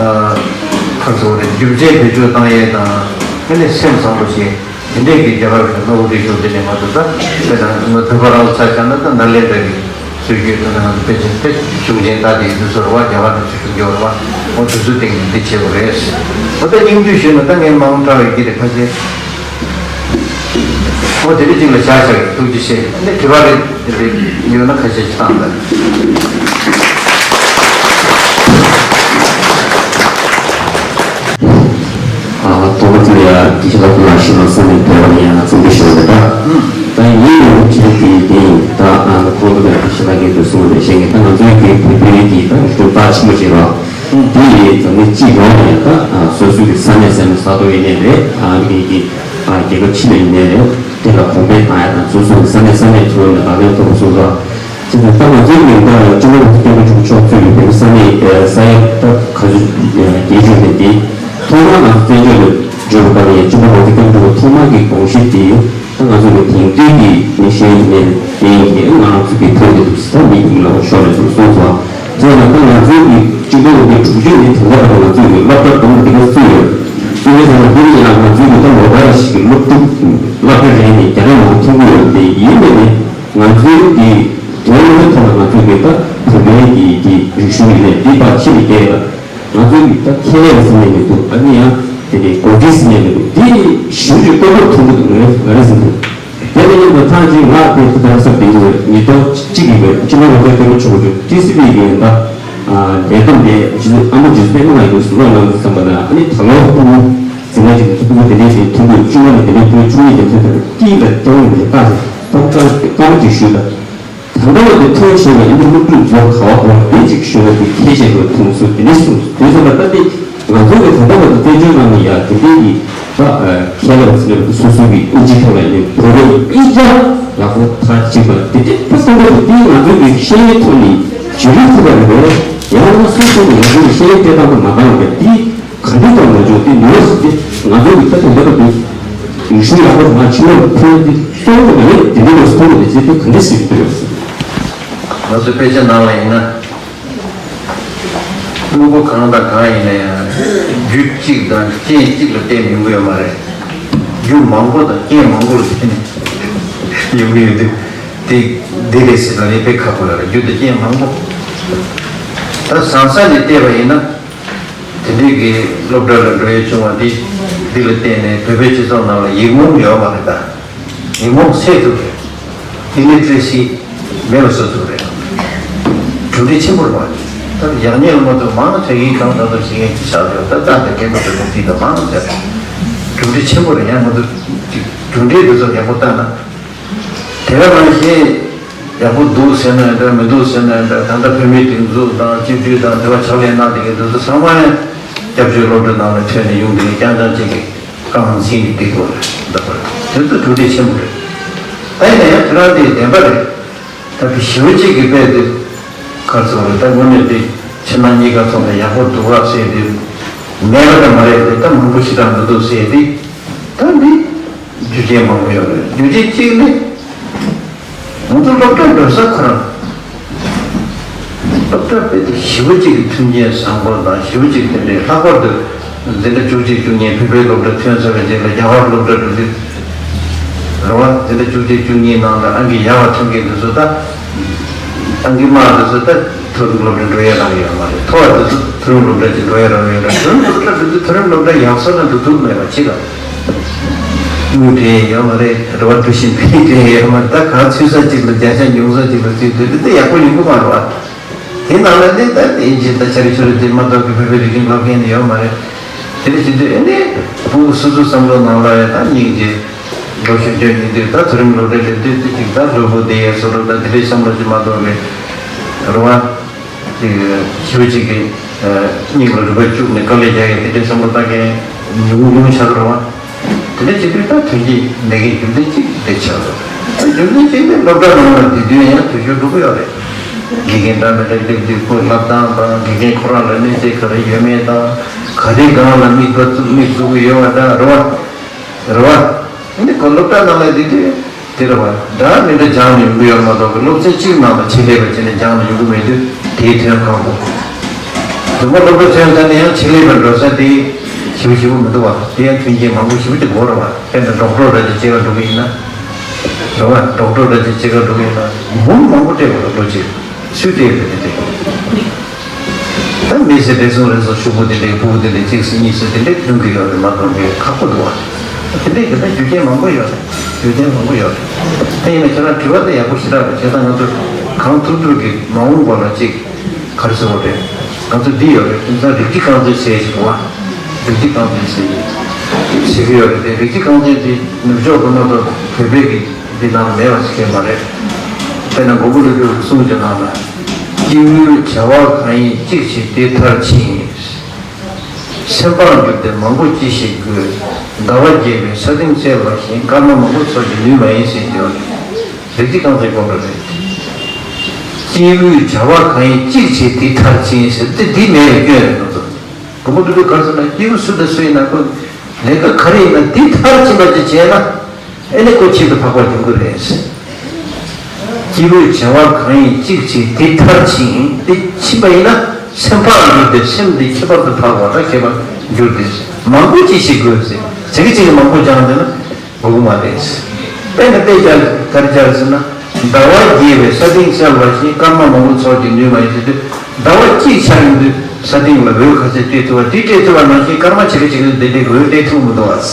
ཁ་སོ་རེད། རྒྱུ་མཚན་བེད་སྤྱོད་བཏང་ཡས་དང་། དེ་ནས་སེམས་བཟང་པོ་བྱས། དེ་འདྲས་ཀྱི་རྒྱ་གར་གྱི་གནའ་བོའི་རིག་གཞུང་འདི་ནས་ང་ཚོ་ད་དཔེར་ན་ང་བོད་པ་རང་ལ་ཆ་བཞག་ན། ད་ནཱ་ལེནྡྲ་གི་སྲོལ་རྒྱུན་དེ་ནང་དཔེ་ཆ་དཔེ་གཞུང་ཆེན་ལྟ་དེ་འདི་ཚོ་རེད་བ། རྒྱ་གར་ནས་ཚུར་བྱུང་རྒྱུ་རེད་བ། འོ་དེ་ཚོའི་སྟེང་ནས་འདི་བྱེད་དགོས་རེད། འོ་ད་སྙིང་བསྡུས་ཞུས་ན་ད་ངས་མང་དྲགས་ཡོད་ཀྱི་རེད་ཕལ་ཆེར། འོ་དེ་རིང་གཅིག་ལ་བཞག་བཞག་གི། ཐུགས་རྗེ་ཆེ། འདི་དྲི་བ་རེ་རེ་ཡོད་ན་ཁ་ཤས་ཤིག་བཏང་དང་། ཨ། ཐོག་མ་དེ་ལ་དགེ་བཤེས་ལགས་ཁོང་ལ་ཞུ་ན་བསམ་ནས་འདས་པ་ལ་ཡང་རྩོམ་འབྲི་ཞུ་བ་རེད་ད། ད་ཡིན་ཡང་ཁྱེད་དེ་དེ་ཡིན་ད། ཨ། ཁོང་ཚོ་ལ་དགེ་བཤེས་ལགས་ཀྱིས་འདུག་གསུངས་པ་ནས་བཤད་མཁན། ད་ང་ཚོའི་གི་བོད་པའི་གི་ད་གཞུང་རྟགས་ཆེན་པོ་ཅིག་རེད། དེ་ཡིས་འཛམ་གླིང་སྤྱི་ཡོངས་ནས་ད། ཨ། སོ་སོའི་གི་ས་གནས་ས་གནས་ས་ཐོག་ཡིན་ནའི་རེད། ཨ་རི་གི་ཨ་རྒྱལ་ཁབ་ཕྱི་ལ་ཡིན་ནའི་རེད། དེ་ལ་གོང་འཕེལ་བཏང་ཡ་དང་། སོ་སོ་གི་ས་གནས་ས་གནས་ཐོག་ནས་ལག་ལེན་ཐོག་སོང་ཙང་། དེ་ནས་ད་ང་ཚོའི་མིང་ད་སྤྱི་ནོར་སྐྱབས་མགོན་ཆེན་པོ་མཆོག་གཙོས་པའི་བོད་པའི་ས་གནས་ས་ཡ་ད་ག་ཚོད་བརྒྱད་ཅུ་རེད། དེ་ཐོག་མར་ང་ཚོ་བཙན་བྱོལ་དུ་འབྱོར་བ་ནས་སྤྱི་ནོར་གོང་ས་སྐྱབས་མགོན་ཆེན་པོ་ཐོག་མ་གི་དགོངས་གཞི་དེ། ད་ང་ཚོ་གི་དེང་དུས་ཀྱི་ནི་ཤེས་ཡོན་ནས་དེ་ཡིན་གྱི་ང་ཚོ་གི་ཐོག་དེ་འདུག་ཟེར། ད་མི་གི་མི་ལ་ཤོར་ནས་འདུག་གསུངས་སོང་། དེ་ཡང་ད་ང་ཚོའི་གི་སྤྱི་ཁོག་གི་དྲུག་ཅུ་ནི་དེ་འདྲ་ང་ཚོའི་གི་སློབ་གྲྭ་དུ་མ་དེ་ག་བཙུགས་ཡོད། བཙུགས་ཡོད་ཟེར་ན་དེ་ནི་ཡང་ང་ཚོའི་གི་ད་ལོ་ལྟར་ཞིག་གི་སློབ་ཕྲུག་སློབ་གྲྭ་རེ་ནས་བརྒྱ་ཕྲག་མང་པོ་ཐོན་གྱི་ཡོད་རེད། དེ་ཡིན་ནའི་ནི་ང་ཚོའི་གི་དོན་དངོས་ཐོག་ལ་ང་ཚོའི་གི་ད་བོད་པའི་གི་དེ་རིག་གཞུང་ཡིན་ནའི་དེ་ཕར་ཕྱི་ལ་བསྐྱལ་ཡོད། ང་ཚོའི་གི་ད་ཁེ་ལས་ཟེར་ནས་མི་འདུག་ཨ་ནི་ཡང་དེ་ནས་གོ་སྒྲིག་ཟེར་ནས་མི་འདུག་དེ་ཞེ་པོ་ཅིག་དཀའ་སྡུག་མཐོང་གི་འདུག་ང་རེ་ཟེར་འདུག་དེ་ནས་ཡིན་པ་ཐང་ཅིག་ང་དེ་ད་ས་དེ་ཉིད་ཉིས་སྟོང་གཅིག་གི་བར་སྤྱི་ནོར་གོང་ས་སྐྱབས་མགོན་ཆེན་པོ་མཆོག་ཊི་སི་ཝི་གི་ད་ ལས་བསྡོམས་དེ་ཨ་མ་རྗེ་བཙུན་པད་མ་ལགས་ཀྱིས་གཟུགས་ལ་ལངས་ཏེ་བསམ་པ་ན། ཨ་ནི་ད་ལོ་ཕྲུ་གུ་འཛིན་གྲྭ་ཅིག་ཏུ་ཕྲུ་གུ་དེ་འདྲས་ཞིག་མཐུན་པའི་བཅུ་ལྔ་ནས་དེ་འདྲས་ཕྲུ་གུ་བཅུ་གཉིས་ཀྱི་མཐུན་ཐབས་ཀྱིས་ལ་སྐྱེ་བོ་མི་ལ་བཏགས་ཏེ་སྐར་མ་ཅིག་ཞུས་ད། ད་ལྟ་བར་དུ་ཐོན་བྱས་པའི་ཨ་ནི་སློབ་ཕྲུག་ཚོ་ག་བ་ག་བ་རེད་ཅིག་ཞུས་ན་དེ་ཁས་བཞེས་དགོས་མཐོང་སོང་། དེ་འདྲས་གསུངས་སོང་། དེ་ཚོ་ལ་ལྟ་སྟེ་ང་ཚོ་གི་ད་ལྟ་བར་དུ་བཙན་བྱོལ་ནང་ནས་ཡ་དེ་འདྲས་ཀྱི་ད་ཁས་ལེན་ཟེར་ན་སོ་སོ་གི་ཨིན་ཇི་ཐོག་ལ་ཡིན་བོད་སྐད་ཨིན་ཇི་ཡག་པོ་ཐག་གཅིག་པ་དེ་འདྲས་ཕ་སང་པོ་དེ་ང་ཚོ་གི་ཤེས་ཡོན་ཐོག་ནས་བརྗོད་རིགས་ཐུབ་པ་རེད། ཡང་ན་སོ་སོ་ནས་ང་ཚོ་གི་ཤེས་ཡོན་སྤྲད་སྟངས་དང་མ་འདང་བ་དེ་ག་འདྲས་གཏོང་མ་བྱུང་། དེ་ནོར་སྲིད་དེ་ང་ཚོ་གི་ད་དེ་འདྲ་བ་དེ་ཡུལ་ཤུལ་ཡག་པོ་མ་ཕྱི་ལོགས་ལ་ཐོན་དེ་གཏོང་དགོས་མ་རེད། དེ་འདྲས་ལ་སོ་སོ་ནས་བྱེད་དེ་ག་འདྲས་སྲིད་དེ་རེད། ང་ཚོ་དཔེ་ཆ་ནང་ལ་ཡིན་ན། དངོས་པོ་གང་དང་གང་ཡིན་ན་ཡང་རྒྱུ་གཅིག་དང་རྐྱེན་གཅིག་ལ་བརྟེན་ནས་ཡོང་གི་ཡོད་མ་རེད། རྒྱུ་མང་པོ་དང་རྐྱེན་མང་པོ་ལ་བརྟེན་ནས་ཡོང་གི་ཡོད་དུས། དེ་འདི་རེད་ཟེར་ན་ནི་དཔེ་ཁག་པོ་ཡོད་རེད། རྒྱུ་དང་རྐྱེན་མང་པོ། ད་བཟང་ས་ནས་བལྟས་པ་ཡིན་ན། དེ་འདྲའི་གི་སློབ་གྲྭ་ལ་འགྲོ་ཡས་བྱུང་བ་འདི་འདི་ལ་བརྟེན་ནས་བོད་པའི་སྤྱི་ཚོགས་ནང་ལ་ཡིག་རྨོངས་ཡོད་མ་རེད་ད། ཉོན་མོངས་སེལ་ཐུབ་རེད། ཨི་ལི་ཊི་རེ་སི་མེད་པ་བཟོ་ཐུབ་རེད། གྲུབ་འབྲས་ཆེན་པོ་རེད་བ། ད་ཡག་ཉེས་ལ་མ་ལྟོས་མང་ཆེ་ཡིན་གང་དང་དང་བྱེད་མཁན་གྱི་ཆགས་ཡོད། ད་ལྟ་དེ་རྒན་པ་དེ་ཚོ་འདི་དང་མང་ཆེ་གྲུབ་འབྲས་ཆེན་པོ་རེད། ཡང་མ་གཏོགས་གྲུབ་འབྲས་དེ་ཚོ་ཡག་པོ་བལྟས་ན། དེ་ག་ནང་བཞིན་ཡག་པོ་འདུག་ཟེར་ན་འདྲ་མི་འདུག་ཟེར་ན་འདྲ། ད་ལྟ་བོད་མིའི་སྒྲིག་འཛུགས་དང་སྤྱི་འཐུས་དང་དེ་བ་ཕྱག་ལས་གནང་བསྡད་མཁན་དེ་ཚོ་ཚང་མ་ཡང་སྐྱབས་བཅོལ་སློབ་གྲྭ་ནང་ལ་ཐོན་ནས་ཡོང་བསྡད་མཁན་རྐྱང་རྐྱང་གཅིག་གི་རྐང་འཛིན་གྱི་སྡིག་པ་རེད། འདི་པར་དེ་ཚོ་གྲུབ་འབྲས་ཆེན་པོ་རེད། ད་ཡིན་ན་ཡང་དེ་རང་དེ་བདེན་པ་རེད། ད་དེ་ཞེ་པོ་གཅིག་གི་དཔེ་དེ་ག་ཚོད་རེད། ད་དངོས་གནས་དེ་ཕྱི་ནང་གཉིས་ཀ་ཚོགས་ནས་ཡག་པོ་འདུག་ག་ཟེར་དེ་མེད་པ་ད་མ་རེད་དེ། ད་མང་པོ་ཞེ་དྲག་མི་འདུག་ཟེར་དེ། ད་འདི་རྒྱུ་རྐྱེན་མང་པོ་ཡོད་རེད། རྒྱུ་རྐྱེན་གཅིག་ནི། ང་ཚོ་སློབ་གྲྭར་འགྲོ་ས་ཁོ་རང་། སློབ་གྲྭ་དཔེ་དེ་ཞེ་པོ་གཅིག་གི་མཐུན་རྐྱེན་བཟང་པོ་དང་ཞེ་པོ་གཅིག་དེ་འདྲའི། ལྷག་པར་དུ་འཛིན་གྲྭ་བཅུ་གཅིག་བཅུ་གཉིས་བོད་པའི་སློབ་གྲྭ་ཐོན་ཚར་བའི་རྗེས་ལ་རྒྱ་གར་སློབ་གྲྭར་འགྲོ་དུས། རེད་བ། འཛིན་གྲྭ་བཅུ་གཅིག་བཅུ་གཉིས་ནང་ལ་ཨང་ཀི་ཡག་པ་ཐོན་མཁན་དེ་ཚོ་ད། ཨང་ཀི་དམའ་དེ་ཚོ་ད་མཐོ་རིམ་སློབ་གྲྭར་འགྲོ་ཡ་རག་ཡོད་མ་རེད། མཐོ་བ་དེ་ཚོ་མཐོ་རིམ་སློབ་གྲྭ་ཅིག་འགྲོ་ཡ་རག་ཡོད་རེད། མཐོ་རིམ་སློབ་གྲྭ་དེ་ཚོ་མཐོ་རིམ་སློབ་གྲྭ་ཡག་ས་ལ་འགྲོ་ཐུབ་མེད་པ་ཅི་ལ། དངུལ་འདྲེན་ཡོད་མ་རེད། རེད་བ། གྲུ་བཞི་འདྲེན་ཡོད་མ་རེད། ད་གང་ཚུད་ས་ཅིག་ལ་བརྒྱ་ཆ་ཉུང་ས་ཅིག་ལ་ཚུད་དུས་དེ་ཡག་པོ་ཡོང་གི་མ་རེད་བ། དེ་ནང་ལ་ནི་ད་དབྱིན་ཇི་ད་ཆ་རེ་ཆུ་རེ་དེ་མ་གཏོགས་ཀྱི་བོད་པའི་རིག་གཞུང་སློབ་མཁན་ནི་ཡོད་མ་རེད། དེ་འདྲ་བྱེད་དུས་ཨེ་ནི་ཕྲུ་གུ་སོ་སོའི་བསམ་བློ་ནང་ལ་ཡང་ད་སྙིང་རྗེ་ལོ་གཞོན་སྐྱོ་ཡིན་དུས། ད་མཐོ་རིམ་སློབ་གྲྭ་ལ་འདུས་དུས་ཅིག་ད་ལུས་པོ་བདེ་ཡས་བཟོ་འདྲ་ད་དེ་འདྲའི་བསམ་བློ་ཅིག་མ་གཏོགས་པའི་རེད་བ། ཅིག་ཞེ་པོ་ཅིག་གི་སྙིང་ལ་རུས་པ་བཅུག་ནས་དཀའ་ལས་རྒྱག་ཡས་དེ་འདྲའི་བསམ་བློ་བཏང་མཁན་ཉུང་ཉུང་ཆགས་ཀྱི་རེད་བ། དེ་འདྲ་བྱེད་དུས་ད་ཐོན་སྐྱེད་མེད་མཁན་རྒྱུ་མཚན་གཅིག་དེ་ཆགས་འདུག་ད་རྒྱུ་མཚན་གཅིག་ནི་སློབ་གྲྭ་ནང་ལ་བསྡད་དུས་ཡང་འཐུས་ཤོར་འགྲོ་གི་ཡོད་རེད། དགེ་རྒན་འདྲ་མི་འདྲ་སླེབས་དུས་ཁོའི་བསླབ་སྟངས་དང་། དགེ་རྒན་ཁོ་རང་ལ་གནས་ཚད་ག་རེ་ཡོད་མེད་དང་། ག་རེ་སྒང་ལ་མིག་ལྟ་ཚུགས་མིག་བཙུགས་ཀྱི་ཡོད་པ་འདྲ་རེད་བ། རེད་བ། འདི་ཁོ་སློབ་གྲྭ་ནང་ལ་བསྡད་དུས་དེ་རེད་བ། འདྲ་མི་འདྲ་སྦྱངས་ནས་ཡོང་གི་ཡོད་མ་གཏོགས་ཀྱི་སློབ་ཚན་གཅིག་ནང་ལ་ཆེད་ལས་པ་བྱས་ནས་སྦྱངས་ནས་ཡོང་གི་མེད་དུས་དེའི་དོན་གང་པོ། རྫུན་མ་སློབ་གྲྭ་ཐོན་ཚར་ནས་ཡང་ཆེད་ལས་པར་འགྲོ་ས་དེ་ཞེ་པོ་ཞེ་པོ་མི་འདུག་བ། དེ་ཡང་མཐུན་རྐྱེན་མང་པོ་ཞེ་པོ་ཅིག་དགོས་རེད་བ། དཔེར་ན་ཌོག་ཊར་འདྲ་ཅིག་བྱེད་ག་འགྲོ་གི་ཡིན་ན། རེད་བ། ཌོག་ཊར་འདྲ་ཅིག་བྱེད་ག་འགྲོ་གི་ཡིན་ན་འབུམ་མང་པོ་སྤྲད་དགོས་རེད་ལོ་གཅིག་སུས་སྤྲད་ཡོད་པ་དེ་དེ། ད་མི་ཚེ་རེ་ཟུང་རེ་ཟུང་ཕྲུ་གུ་དེ་འདྲའི་ཕྲུ་གུ་དེ་འདྲའི་གཅིག་སྲིད་གཉིས་སྲིད་དེ་འདྲའི་ཐོན་གི་ཡོད་རེད་མ་གཏོགས་མི་ཁག་པོ་འདུག་བ། དེ་འདྲའི་གི་ད་རྒྱུ་རྐྱེན་མང་པོ་ཡོད་རེད། རྒྱུ་རྐྱེན་མང་པོ་ཡོད་རེད། ད་ཡིན་ན་ཁྱེད་རང་དྲི་བ་དེ་ཡག་པོ་ཞེ་དྲག་རེད། བྱས་ཙང་ང་ཚོ་གང་ཐུབ་ཐུབ་ཀྱིས་མ་འོངས་པ་ལ་གཅིག་ག་རེ་ཟེར་བ་རེད། ང་ཚོ་འདི་ཡོད་རེད། དེང་སང་རིགས་གཅིག་རྐང་འཛིན་ཟེར་ཞིག་འདུག་བ། རིགས་གཅིག་རྐང་འཛིན་ཟེར་ཟེར་གི་ཡོད་རེད་དེ། རིགས་གཅིག་རྐང་འཛིན་དེ་ནུབ་ཕྱོགས་ཀྱི་མ་གཏོགས་བོད་པའི་གི་འདི་ནང་ལ་མེད་པ་ཞིག་གས་མ་རེད། དཔེར་ན་མགོན་པོ་ཀླུ་སྒྲུབ་ཀྱི་གསུང་གི་ནང་ལ། སྐྱེས་བུའི་བྱ་བ་གང་ཡིན་གཅིག་བྱས་དེ་མཐར་ཕྱིན། སེམས་སྤང་གྱུར་ཏེ་མང་པོ་ཅི་ཞིག་དགོས། ཟླ་བ་རྒྱས་པའི་ས་སྟེང་བཙལ་བ་བཞིན། སྐར་མ་མང་པོ་ཚོགས་ཀྱིས་ནུས་མ་ཡིན་ཟེར་དེ་ཡོད་རེད། རིགས་གཅིག་རྐང་འཛིན་དགོས་པ་རེད། སྐྱེས་བུའི་བྱ་བ་གང་ཡིན་གཅིག་བྱས་དེ་མཐར་ཕྱིན་ཟེར་དེ་འདི་མེད་པའི་སྐྱོན་རེད་ང་ཚོ། མགོན་པོ་ཀླུ་སྒྲུབ་ག་རེ་ཟེར་ན། སྐྱེས་བུ་སུ་དང་སུ་ཡིན་ན་ཁོ་ལས་ཀ་ག་རེ་ཡིན་ན་དེ་མཐར་ཕྱིན་པ་ཅིག་བྱས་ན། ཨེ་ནི་ཁོ་ཁྱད་དུ་འཕགས་པར་འགྱུར་གྱི་རེད། སྐྱེས་བུའི་བྱ་བ་གང་ཡིན་གཅིག་བྱས་དེ་མཐར་ཕྱིན། དེ་ཕྱིན་པ་ཡིན་ན་སེམས་འཕགས་འགྱུར་ཏེ། སེམས་དེ་ཁྱད་པར་དུ་འཕགས་པ་ལ་ཁྱད་པར་འགྱུར་ཏེ། མང་པོ་ཅི་ཞིག་དགོས་ཟེར། ཟེར་གི་ཅིག་གིས་མང་པོ་སྦྱངས་ཟེར་ན་དགོས་ཀྱི་མ་རེད། དཔེར་ན་དཔེ་ཆ་ག་རེ་སྦྱར་ཟེར་ན། ཟླ་བ་རྒྱས་པའི་ས་སྟེང་བཙལ་བ་བཞིན། སྐར་མ་མང་པོ་ཚོགས་ཀྱིས་ནུས་མ་ཡིན་ཟེར་དུས། ཟླ་བ་གཅིག་ཆགས་ཡོང་དུས་ས་སྟེང་ལ་འོད་ག་ཚད་སྤྲད་ཐུབ་པ། དེ་སྤྲད་ཐུབ་པ་ནང་བཞིན་སྐར་མ་ཕྱེད་ཀ་ཕྱེད་ཀ་དེ་འདྲའི་འོད་སྤྲད་ཐུབ་མི་འདུག་བ། བྱས་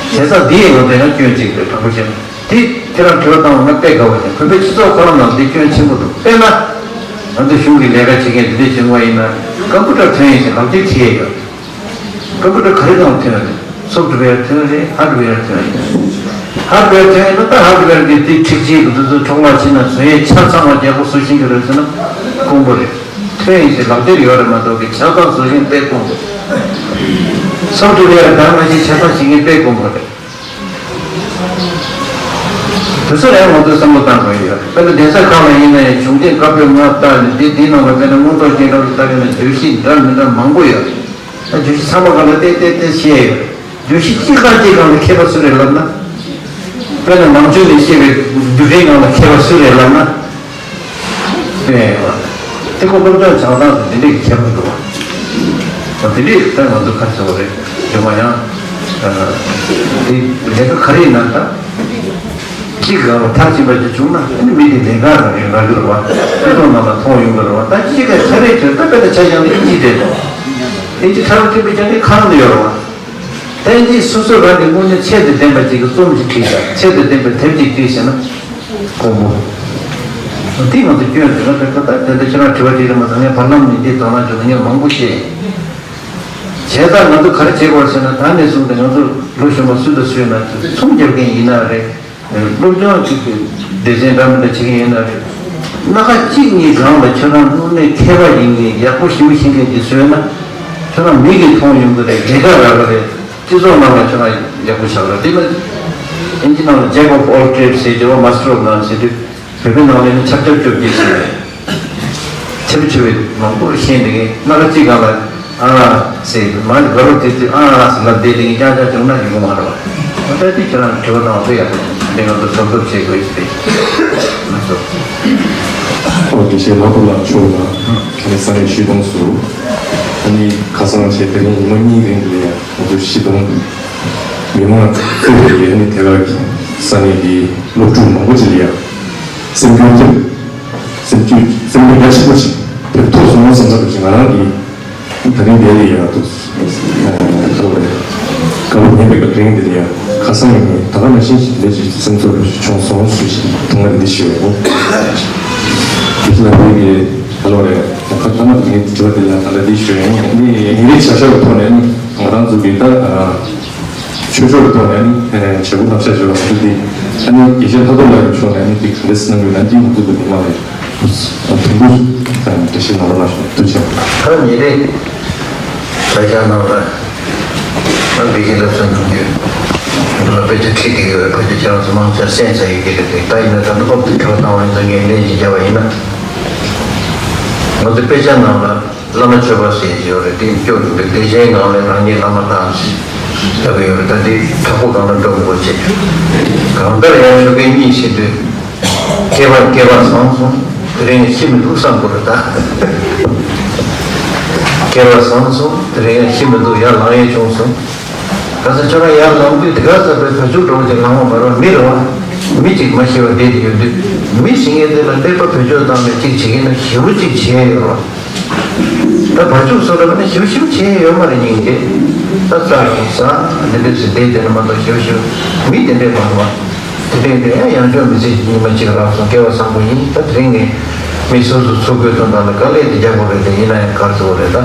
ཙང་འདི་ཡི་ངོ་དེ་ཡང་སྐྱོན་གཅིག་རེད། དྲང་པོ་བཤད་ན། དེ་ཁྱེད་རང་དྲི་བ་བཏང་བ་ང་དཔེ་དགའ་བོ་བྱུང་། བོད་པའི་སྤྱི་ཚོགས་ཁོ་རང་ནང་འདི་སྐྱོན་ཆེན་པོ་འདུག་དཔེར་ན། ང་ཚོ་གཞུང་གི་ལས་ཀ་བྱེད་མཁན་འདི་འདྲས་བྱུང་བ་ཡིན་ན་ཀམ་པུ་ཊར་ཐོན་ཡིན་ཟེར་ལག་འཁྱེར་ཁྱེར་ཡོད། ཀམ་པུ་ཊར་ག་རེ་ནང་ཐོན་རེད། སོབ་ཊི་ཝེར་ཐོན་རེད། ཧར་ཌི་ཝེར་ཐོན་རེད། ཧར་ཌི་ཝེར་ཐོན་ཡིན་ན་ད་ཧར་ཌི་ཝེར་གྱི་དེ་འཁྲིག་ཆས་ཀྱི་དེ་ཚོ་འཕྲོ་བརླག་ཕྱིན་ན་བཟོ་ཡས་ཆ་ཚང་བ་རྒྱག་པོ་བཟོ་ཤེས་ཀྱི་རེད་ཟེར་ན་དཀོན་པོ་རེད། ཐོན་ཡིན་ཟེར་ལག་འཁྱེར་ཡོད་རེད་མ་གཏོགས་ཀྱི་ཆ་ཚང་བཟོ་ཤེས་དཔེ་དཀོན་པོ། སོབ་ཊི་ཝེར་དང་མ་གཞི་ཆ་ཚང་བྱེད་མཁན་དཔེ་དཀོན་པོ་རེད། དེ་ཚོ་ལ་ཡང་ང་ཚོས་བསམ་བློ་བཏང་དགོས་ཡོད། དཔེར་ན་གདན་ས་ཁག་ལ་ཡིན་ན་ཡང་བྱུང་རྐྱེན་བཀའ་པོད་ལྔ་ལྟ་ནས་འདི་འདི་ནང་ལ་དཔེར་ན་མངོན་རྟོགས་རྒྱན་གྲོགས་ལ་ལྟ་གི་ན་བརྗོད་གཞི་འདྲ་མི་འདྲ་མང་པོ་ཡོད། ད་བརྗོད་གཞི་ཚང་མ་སྒང་ལ་ཏེ་ཏེ་ཏེ་བཤད་ཡོད། བརྗོད་གཞི་གཅིག་སྒང་གཅིག་སྒང་ལ་མཁས་པ་སུ་རེད་ལབ་ན། དཔེར་ན་ནང་ཆོས་ནས་བཤད་པའི་རྒྱུ་འབྲས་སྒང་ལ་མཁས་པ་སུ་རེད་ལབ་ན། དེ་ཁོ་སློབ་སྦྱོང་བྱང་ཐང་དུ་དེ་འདྲས་ཀྱི་ཁྱད་པར་འདུག་བ། དེ་འདྲས་ད་ང་ཚོ་ཁ་ཆེ་བ་རེད། སྒྲོལ་མ་ཡང་། དེ་ལས་ཀ་ག་རེ་ཡིན་ན་ད། གཅིག་ག་མཐར་ཕྱིན་པ་ཅིག་བྱུང་ན་ཨ་ནི་མི་དེ་ལས་ཀ་རང་ཡིན་རག་གི་རེད་བ། སྤྱི་ཚོགས་ནང་ལ་མཐོང་ཡོང་གི་རེད་བ། ད་གཅིག་ག་ཆ་རེ་བྱོས་ད་དཔེ་ད་ཆ་ཡང་ཨིན་ཇི་རེད་དོ། ཨིན་ཇི་ཁ་རང་ཐེབས་པའི་རྐྱང་གི་ཁ་རང་དུ་ཡོད་རེད་བ། ཏན་ཏན་སོ་སོ་རང་གི་དངོས་གནས་ཚད་དང་ལྡན་པ་ཅིག་གི་རྩོམ་ཞིག་བྲིས་དང་ཚད་དང་ལྡན་པའི་དེབ་ཅིག་བྲིས་ཟིན་ན་དཀོན་པོ། འདི་ང་ཚོ་སྐྱོན་དེ་ག་དེ་ག་ད་དེ་འདྲ་ཁྱེད་རང་དྲི་བ་དྲིས་རེད་མ་ཚང་ངས་བར་ལམ་ནས་འདི་དོ་སྣང་བྱུང་ན་ངས་མང་པོ་བཤད་ཡིན། བྱས་ཙང་ང་ཚོ་ག་རེ་བྱེད་དགོས་ཟེར་ན་ད་ནས་བཟུང་སྟེ་ང་ཚོ་ལོ་གཞོན་པ་སུ་དང་སུ་ཡིན་ན་ཚོམས་རྒྱབ་མཁན་ཡིན་ན་རེད། སློབ་སྦྱོང་གཅིག་གི་སྡེ་ཚན་འདྲ་མི་འདྲ་བྱེད་ཀྱི་ཡིན་ན་རེད། སྣ་ཁ་གཅིག་གཉིས་སྒང་ལ་ཁྱོད་རང་དངོས་གནས་མཁས་པ་ཡིན་མཁན་ཡག་པོ་ཞེ་པོ་ཤེས་མཁན་ཅིག་བཟོས་ན། ཁྱོད་རང་མིག་གིས་མཐོང་ཡོང་གི་རེད། ལས་ཀ་རག་གི་རེད། སྤྱི་ཚོགས་ནང་ལ་ཁྱོད་རང་ཡག་པོ་ཆགས་རེད། དེ་ལ་ཨིན་ཇི་ནང་ལ་Jack of all trades ཟེར་གྱི་རེད་བ། Master of none ཟེར་དུས་བོད་པའི་ནང་ལ་ནི་ཆབ་ཆབ་ཅོབ་ཅིག་ཟེར་རེད། ཆེ་བ་ཆེ་བའི་མང་པོ་ཤེས་འདི་གའི་སྣ་ཁ་གཅིག་སྒང་ལ་ཨ་ཟེར་མ་ནི་དགའ་རོགས་དེ་ཚོས་ཨ་ཟེར་ལབ་བསྡད་དེ་གི་རྐྱང་རྐྱང་བྱུང་ན་ཡོང་གི་མ་རེད་བ། ད་དེ་ཁྱེད་རང་དྲི་བ་དང་དེ་ཡག་པོ་འདི་ང་ཚོ་གཟབ་གཟབ་བྱེད་དགོས་ཡོད་དེ་ང་ཚོ། ཨོ་དགེ་བཤེས་ལྷག་པ་ལགས་མཆོག་ལ་ཁ་ནས་ས་གནས་ཤིས་ཏོང་སུ་ཨ་ནི་ཁ་སང་བྱས་དེ་རིང་ཉི་མ་གཉིས་རིང་དུ་ལས་ཡ་ང་ཚོ་ཤིས་ཏོང་མི་མང་ཚོས་ཡ་ནི་དེ་ག་གི་ས་གནས་ཀྱི་སློབ་ཕྲུག་མང་པོ་ཅིག་ལ་ཡ་སེམས་འགུལ་ཐེབས། སེམས་འགུལ་སེམས་འགུལ་རྒྱ་ཆེན་པོ་ཞིག་ཐེབས་ཐུབ་སོང་བསམ་ས་དུ་ཞིག་ང་རང་གིས་ད་རིང་འདིར་ཡང་དུ་ཐོག་རེད། དགའ་པོ་ཉན་པའི་སྐབས་རིང་འདིར་ཡང་ཁ་སང་ཡིན་ད་ག་ནང་བཞིན་ཞིག་ལས་ཀྱི་སེམས་ཚོར་བྱུང་སོང་ཞུ་ཞིག་ཐུང་ངར་འདི་ཞུ་ཡོད། དེ་ལ་བོད་ཀྱི་ད་ལོ་རེད་ད་ཁ་ཐ་མ་དེ་ངས་དྲི་བ་དེ་ལ་ད་ལྟ་འདི་ཞུ་ཡོད། ངས་ངའི་བྱ་བཞག་གི་ཐོག་ནས་ནི་ང་རང་ཚོ་གི་ད། ཆོས་ཕྱོགས་ཀྱི་ཐོག་ནས་ནི་བྱེད་སྒོ་བསླབ་བྱ་བྱེད་པ་མ་གཏོགས་དེ་ཨ་ནི་དགེ་བཤེས་ལྷག་རྡོར་ལགས་ཀྱི་ཕྱོགས་ནས་ནི་དེ་ག་འདྲ་སེ་གནང་དགོས་ན་འདི་ང་ཚོ་གི་མི་མང་ལ་ཡང་དུམ་བུ་དང་འགྲེལ་བཤད་གནང་རོགས་གནང་ཞུ། ཐུགས་རྗེ་ཆེ། ད་ཉིན་རེ་ལས་ཀ་ནང་ལ་ང་དགེ་བཤེས་ལྷག་རྡོར་ནམ་རྒྱུན་ལ་དཔེ་ཆ་ཁྲིད་བསྡད་ཡོད། དཔེ་ཆ་ཁྱེད་རང་ཚོ་མང་ཆེ་གསན་ཚར་ཡོད་ཀྱི་རེད། ད་ཡིན་ན་ད་ནི་སློབ་དེབ་དྲི་བ་བཏང་བ་ཡིན་ཙང་ངས་ལན་ཅིག་བརྒྱབ་པ་ཡིན་ན། ང་ཚོ་དཔེ་ཆ་ནང་ལ། བླ་མ་མཆོད་པ་ཟེར་གྱི་ཡོད་རེད། དེ་སྐྱོ་གི་བདེ་ཆེན་སྒང་ལས་རང་ཉིད་བླ་མ་དང་ལབ་ཀྱི་ཡོད་རེད། ད་དེ་དྲག་པོ་སྒང་ལ་འགྲོ་མི་དགོས་ཆེ། གང་ལྟར་ཡང་ཞོགས་ཀས་གཉིད་སད་དུས་སྐྱེ་བ་སྐྱེ་བ་བཟང་སོང་། དེ་རིང་ཤི་མི་འདུག་བསམ་དགོས་རེད་ད། སྐྱེ་བ་བཟང་སོང་། དེ་རིང་ཤི་མི་འདུག་ཡར་ལངས་ཡས་བྱུང་སོང་། ག་ས་ཁྱོད་རང་ཡར་ལངས་དུས་དེ་ག་ས་བའི་བུ་ཆུང་འདྲ་བོ་ཅིག་ལངས་པ་མ་རེད་བ། མི་རེད་བ། མི་གཅིག་མ་ཤི་བ་བསྡད་དེ་ཡོད་དུས་མི་ཤི་མཁན་དེ་ལ་ཀླད་པ་བེད་སྤྱོད་བཏང་ནས་གཅིག་བྱེད་མཁན་ན་ཞེ་པོ་གཅིག་བྱས་ཡོད་རེད་བ། ད་བར་ཅུང་སོ་ར་བ་ནི་ཞིབ་ཞིབ་བྱས་ཡོད་མ་རེད་སྙིང་རྗེ། ད་རྩྭ་རང་ཟ་འདི་འདྲས་སུ་བསྡད་དེ་ནི་མ་གཏོགས་ཞིབ་ཞིབ་མི་དེ་འདྲས་མ་རེད་བ། དེ་འདྲས་དེ་ཡང་ཡང་ཅོག་མི་ཚེ་ཉི་མ་གཅིག་རག་སོང་། སྐལ་བ་བཟང་པོ་ཡིན། ད་དེ་རིང་ནས་མི་སོ་སོ་འཚོ་དགོས་དོན་དག་ལ་དཀའ་ལས་དེ་རྒྱག་དགོས་རེད། དེ་ཡིན་ན་ཡང་གར་འཚོ་རེད། ད་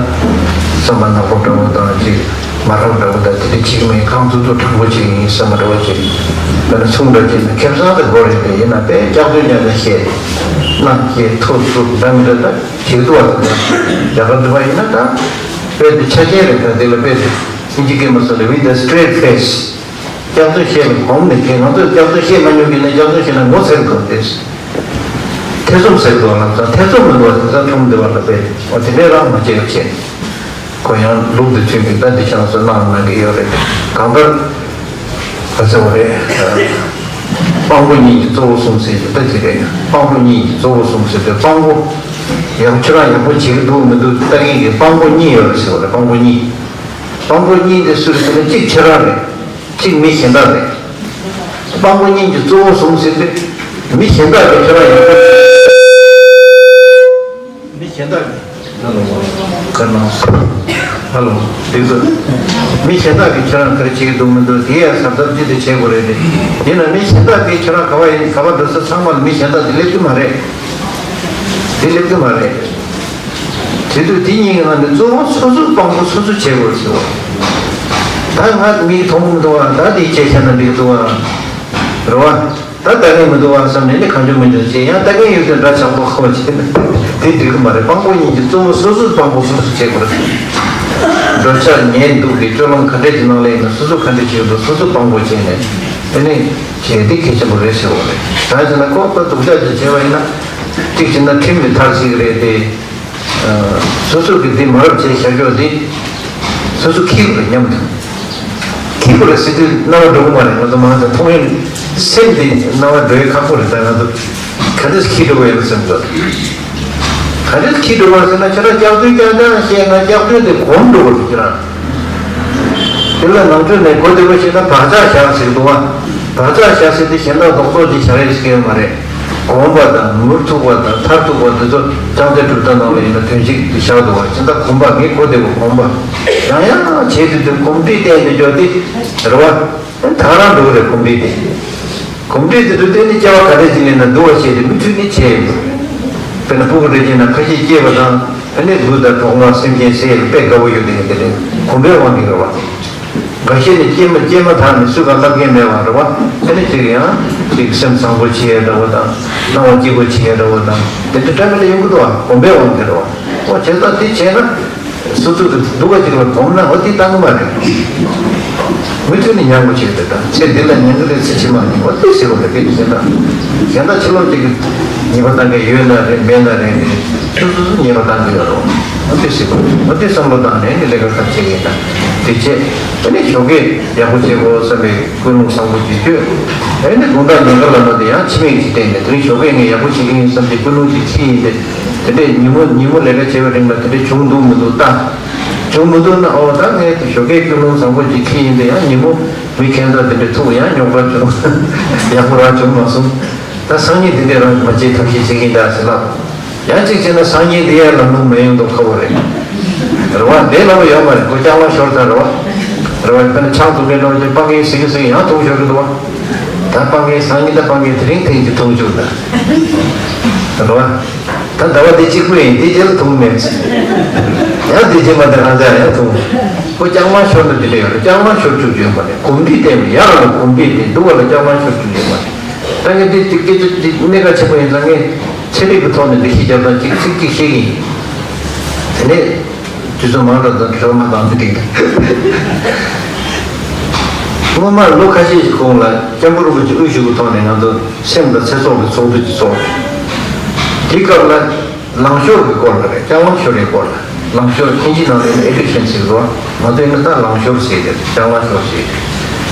བསམ་པ་ནག་པོ་འདྲ་བོ་དང་ཅིག་མ་རབས་འདྲ་བོ་དང་དེ་འདྲས་བྱེད་ཀྱི་མེད། གང་ཚུགས་ཚུགས་དྲང་པོ་བྱེད་ཀྱི་ཡིན་བསམ་པ་འདྲ་བོ་ཅིག་ད་ནི་ཚོང་འདྲ་བྱེད་ན་ཁེ་བཟང་དེ་དགོས་རེད། དེ་ཡིན་ན་དཔེ་སྐྱག་རྫུན་ཉག་ཉག་བཤད། རྣམ་སྐྱེས་ཐོ་སུབ་འདྲ་མི་འདྲ་ད། ཞིག་ཏུ་བ་དང་། རྒྱ་གར་འདི་པ་ཡིན་ན་ད། དཔེ་དེ་ཆ་རྐྱེན་རེད། ད་དེ་ལ་དཔེ་དེ་ཨིན་ཇི་སྐད་མ་སོགས་ལ་with a straight face། སྐྱག་རྫུན་བཤད་པའི་གོང་ནས་ཁྱེད་ང་ཚོས་སྐྱག་རྫུན་བཤད་མ་མྱོང་མཁན་ནས་སྐྱག་རྫུན་བཤད་ན་ངོ་ཚ་གི་འདུག་སྟེ། ཐེ་ཚོམ་ཟ་གི་འདུག་ལབ་ཙང་ཐེ་ཚོམ་མི་འདུག་བ། དེང་སང་ཁྲོམ་འདི་པ་ལ་དཔེ་འོ་དེ་འདྲའི་རང་མ་བྱེད་པ་བྱས། ཁོ་ཡང་ལུགས་འདི་མཐུན་གི་ད་འདི་ཆང་སོ་གནང་གནང་གི་ཡོད་རེད། གང་ལྟར། ག་ཚོད་རེད། དཔང་པོ་གཉིས་ཀྱི་གཙོ་བོ་གསུམ་ཟེར་གྱི་ད་དེ་རེད། དཔང་པོ་གཉིས་ཀྱི་གཙོ་བོ་གསུམ་ཟེར་དུས་དཔང་པོ། ཡང་ཁྱོད་རང་ཡག་པོ་བྱེད་ཀྱི་འདུག་མི་འདུག་ལྟ་མཁན་གྱི་དཔང་པོ་གཉིས་ཡོད་རེད་ཟེར་བ་རེད། དཔང་པོ་གཉིས། དཔང་པོ་གཉིས་འདི་སུ་རེད་ཟེར་ན་གཅིག་ཁྱེད་རང་རེད། གཅིག་མི་གཞན་དག་རེད། དཔང་པོ་གཉིས་ཀྱི་གཙོ་བོ་གསུམ་ཟེར་དུས། མི་གཞན་དག་གིས་ཁྱོད་རང་ཡག་པོ། མི་གཞན་དག་གིས། ཧ་ལོ། ག་ནང་སོང་། ཧ་ལོ། འདི་ཚོ། མི་གཞན་དག་གིས་ཁྱོད་རང་ག་རེ་བྱེད་ཀྱི་འདུག་མི་འདུག་དེ་ཡང་གཟབ་གཟབ་ཅིག་དེ་བྱེད་དགོས་རེད་དེ། ཡིན་ན་མི་གཞན་དག་གིས་ཁྱོད་རང་ག་བ་ཡིན་ག་བ་འགྲོ་ས་ཚང་མ་ལ་མི་གཞན་དག་དེ་སླེབས་ཀྱི་མ་རེད། དེ་སླེབས་ཀྱི་མ་རེད། དེ་དུས་དེ་གཉིས་ཀྱི་ནང་ནས་གཙོ་བོ་སོ་སོའི་དཔང་པོ་སོ་སོ་བྱེད་དགོས་ཟེར་བ། ད་ང་མིག་མཐོང་གི་མི་འདུག་ཨ། ད་དེ་སྐད་ཆ་ན་འགྲིག་འདུག་ཨ། རེད་བ། ད་ལྟ་མཁན་མི་འདུག་ཨ་བསམ་ནས་ནི་གང་བྱུང་མི་འདུག་བྱས། ཡང་ལྟ་མཁན་ཡོད་དུས་འདྲ་ཆགས་པོ་ཁོ་བྱས་ན་དེ་འགྲིག་གི་མ་རེད། དཔང་པོ་གཉིས་ཀྱི་གཙོ་བོ་སོ་སོའི་དཔང་པོ་སོ་སོ་བྱེད་དགོས་རེད། འགྲོ་འཆག་ཉལ་འདུག་གི་སྤྱོད་ལམ་ག་འདྲས་ཀྱི་ནང་ལ་ཡིན་ན་སོ་སོ་ག་འདྲས་བྱེད་དགོས་སོ་སོ་དཔང་པོ་བྱས་ནས་དེ་ནི་བྱས་དེ་གལ་ཆེན་པོ་རེད་ཟེར་བ་རེད། གང་ཟེར་ན་ཁོ་ཁོ་སྡུག་ཅག་ཅིག་བྱས་པ་ཡིན་ན་གཅིག་བྱས་ན་ཁྲིམས་ལས་ཐར་སྲིད་ཀྱི་རེད་དེ། སོ་སོ་གི་འདི་མ་རབས་བྱས་བཞག་ཕྱོགས་འདི་སོ་སོ་ཁྱི་རེད་སྙམ་དུ། ཁྱི་རེད་ཟེར་དུས་རྣ་བ་འགྲོ་གི་མ་རེད། ང་ཚོ་མང་ཚོགས་མཐོང་ཡོད། སེམས་འདི་རྣ་བ་འགྲོ་ཡི་ཁག་པོ་རེད། ད་ང་ཚོ་ག་འདྲས་ཁྱི་འགྲོ་གི་ཡོད་ལ་སེམས་ཚོ། ག་འདྲས་ཁྱི་འགྲོ་བ་ཟེར་ན་ཁྱེད་རང་སྐྱག་རྫུན་རྐྱང་རྐྱང་བཤད་ན་སྐྱག་རྫུན་དེ་གོམས་འགྲོ་གི་རེད་ཁྱེད་རང་། དེ་ལ་ནང་ཆོས་ནས་གོ་བདེ་པོ་བཤད་ན་བག་ཆགས་བཞག་ཟེར་འདུག་བ། བག་ཆགས་བཞག་ཟེར་དེ་གཞན་དག་རྡོག་རྡོག་ཅིག་བཞག་ཡས་ཟེར་གྱི་ཡོད་མ་རེད། གོམས་པ་དང་མུར་ཐུག་པ་དང་མཐར་ཐུག་པ་འདི་ཚོ་ཅང་ཏེ་གྲུབ་མཐའ་ནང་ལ་ཡིན་ན་དོན་གཅིག་ཏུ་བཞག་འདུག་བ། ཇི་ལྟར་གོམས་པ་ངས་གོ་བདེ་པོ་གོམས་པ། ཡང་ཡང་བྱས་ཏེ་དུས་གོམས་འདྲིས་བསྟན་ཏེ་འཇོག་སྟེ་རེད་བ། ད་རང་འགྲོ་གི་རེད་གོམས་འདྲིས་དེ། གོམས་འདྲིས་དེ་ཚོ་བསྟན་ནས་སྐྱེ་བ་ག་རེ་ཅིག་ལེན་ན་སྡུག་པ་བྱས་ཏེ་མུ་མཐུད་ནས་བྱས་ཡོད། དཔེར་ན་ཕྲུ་གུ་འདྲ་བྱས་ན་ཁ་ཤས་སྐྱེས་པ་དང་ཨ་ནི་ལུས་དང་གྲོག་མ་སེམས་ཅན་ཟས་ལ་དཔེ་དགའ་བོ་ཡོད་དེ་ཡིན་དེ་རེད་གོམས་པའི་དབང་གིས་རེད་བ། འགའ་ཤས་ནི་སྐྱེས་མ་སྐྱེས་མ་ཐག་ནས་སུས་གང་ལབ་མཁན་མེད་པ་རེད་བ། ཨ་ནི་ཅིག་ཡང་ཅིག་སེམས་བཟང་པོ་བྱེད་ཡ་འདྲ་བོ་དང་སྣང་བ་སྐྱིད་པོ་བྱེད་ཡ་འདྲ་བོ་དང་དེ་འདྲ་འདྲ་མི་འདྲ་ཡོང་གི་འདུག་བ། གོམས་པའི་དབང་གིས་རེད་བ། ཨོ་བྱས་ཙང་དེ་བྱས་ན། སོ་སོ་གི་སྡུག་པ་ཅིག་ལ་གོམས་ན་འོ་དེ་བཏང་གི་མ་རེད། མུ་མཐུད་ནས་མྱང་དགོས་བྱས་ཏེ་དང་ཚེ་འདི་ལ་མྱང་གི་རེད་ཚེ་ཕྱི་མ་ནི་འོ་དེ་ཟེར་བ་རེད། དེ་གཞན་དག་གཞན་དག་ཕྱི་ལོགས་ཅིག་གི་ཉེས་པ་བཏང་གི་ཡོད་ན་རེད་མེད་ན་རེད་རེད་སོ་སོ་སོ་ཉེས་པ་བཏང་གི་ཡོད་རེད། འོ་དེ་ཟེར་བ་རེད། འོ་དེ་བསམ་བློ་བཏང་ནས་ནི་ལས་ཀ་ག་བྱེད་ཀྱི་ཡིན་ན་དེ་བྱས་ཨ་ནི་ཞོགས་ཀས་ཡག་པོ་བྱེད་དགོས་བསམ་པའི་ཀུན་སློང་བཟང་པོ་ཅིག་བསྐྱོད། ཨ་ནི་དགོང་དག་ཉལ་ཁ་ལ་མ་དེ་ཡང་ཕྱི་མིག་ཅིག་བསྟན་ནས་དེ་རིང་ཞོགས་ཀས་ངས་ཡག་པོ་བྱེད་ཀྱི་ཡིན་བསམ་གྱི་ཀུན་སློང་ཅིག་ཁྱེར་ཡིན་ཏེ། དེ་འདྲས་ཉིན་མོ་ཉིན་མོ་ལས་ཀ་བྱེད་པའི་རིང་ལ་དེ་འདྲས་བྱུང་འདུག་མི་འདུག་ལྟ། བྱུང་མི་འདུག་ན་ཨོ་ད་ངས་ཞོགས་ཀས་ཀུན་སློང་བཟང་པོ་ཅིག་ཁྱེར་ཡིན་ཏེ་ཡང་ཉིན་མོ་མི་ཁྱད་མཚར་དེ་འདྲས་ཐུག་ཡང་རྙོག་དྲ་བྱུང་ཡག་པོ་རང་བྱུང་མ་སོང་། ད་སང་ཉིན་དེ་འདྲས་རང་མ་བྱེད་ཐབས་ཤེས་བྱེད་ཀྱིན་གདའ་ཟེར་ལབ། ཡང་གཅིག་བྱས་ན་སང་ཉིན་དེ་ཡང་ལམ་ལྷོང་མི་ཡོང་མདོག་ཁ་པོ་རེད། རེད་བ། འདས་ལ་བ་ཡོད་མ་རེད། ཁོ་ལྕང་མ་ཤོར་ཚར་རེད་བ། རེད་བ། དཔེར་ན་ཆང་འཐུང་མཁན་འདྲ་བ་ཅིག་སྤང་གིན་ཟིག་གིན་ཟིག་ཡང་འཐུང་ཤོར་གི་འདུག་བ། ད་སྤང་གིན་སང་ཉིན་ད་སྤང་གིན་དེ་རིང་ཐེངས་གཅིག་འཐུང་བཅུག་ད། རེད་བ། ད་ཟླ་བ་འདི་གཅིག་པུ་ཡིན་དེ་རྗེས་ལ་འཐུང་མེད། ཡང་དེ་རྗེས་མ་དེ་རང་ཅག་ཡང་འཐུང་། ཁོ་ལྕང་མ་ཤོར་ན་དེ་འདྲ་ཡོད་རེད། ལྕང་མ་ཤོར་བཅུག་རྒྱུ་ཡོད་མ་རེད། གོམས་འདྲིས་བསྟན་པ་ཡག་ལ་གོམས་འདྲིས་བསྟན་སྡུག་པ་ལ་ལྕང་མ་ཤོར་བཅུག་རྒྱུ་ཡོད་མ་རེད། ད་ངས་འདི་འདི་སྐད་ཆ་འདི་གནད་འགག་ཆེན་པོ་ཡིན་ཙང་ངས་ཚན་རིག་གི་ཐོག་ནས་འགྲེལ་བཤད་རྒྱབ་དང་གཅིག་ཚིག་གཅིག་བཤད་ཀྱི་ཡིན། དེ་ནས་དུས་ཚོད་མང་དྲགས་དང་དྲི་བ་མ་བཏང་ཚེ་འགྲིག་འདུག་སྔོན་མ་ལོ་ཁ་ཤས་ཤིག་གོང་ལ་སྐྱབས་མགོན་རིན་པོ་ཆེ་དབུ་བཞུགས་ཀྱི་ཐོག་ནས་ང་ཚོ་སེམས་དང་ཚེ་སྲོག་གི་ཚོགས་འདུ་ཅིག་ཚོགས། དེའི་སྐབས་ལ། ལང་ཤོར་གྱི་སྐོར་ལ་རེད། ལྕང་ལང་ཤོར་གྱི་སྐོར་ལ། ལང་ཤོར་ཕྱིན་ཅི་ནང་ལ་ཨེ་ཌིག་ཤན་ཟེར་གྱི་འདུག་ང་ཚོ་ཡིན་ན་ད་ལང་ཤོར་ཟེར་གྱི་རེད། ལྕང་ལང་ཤོར་ཟེར་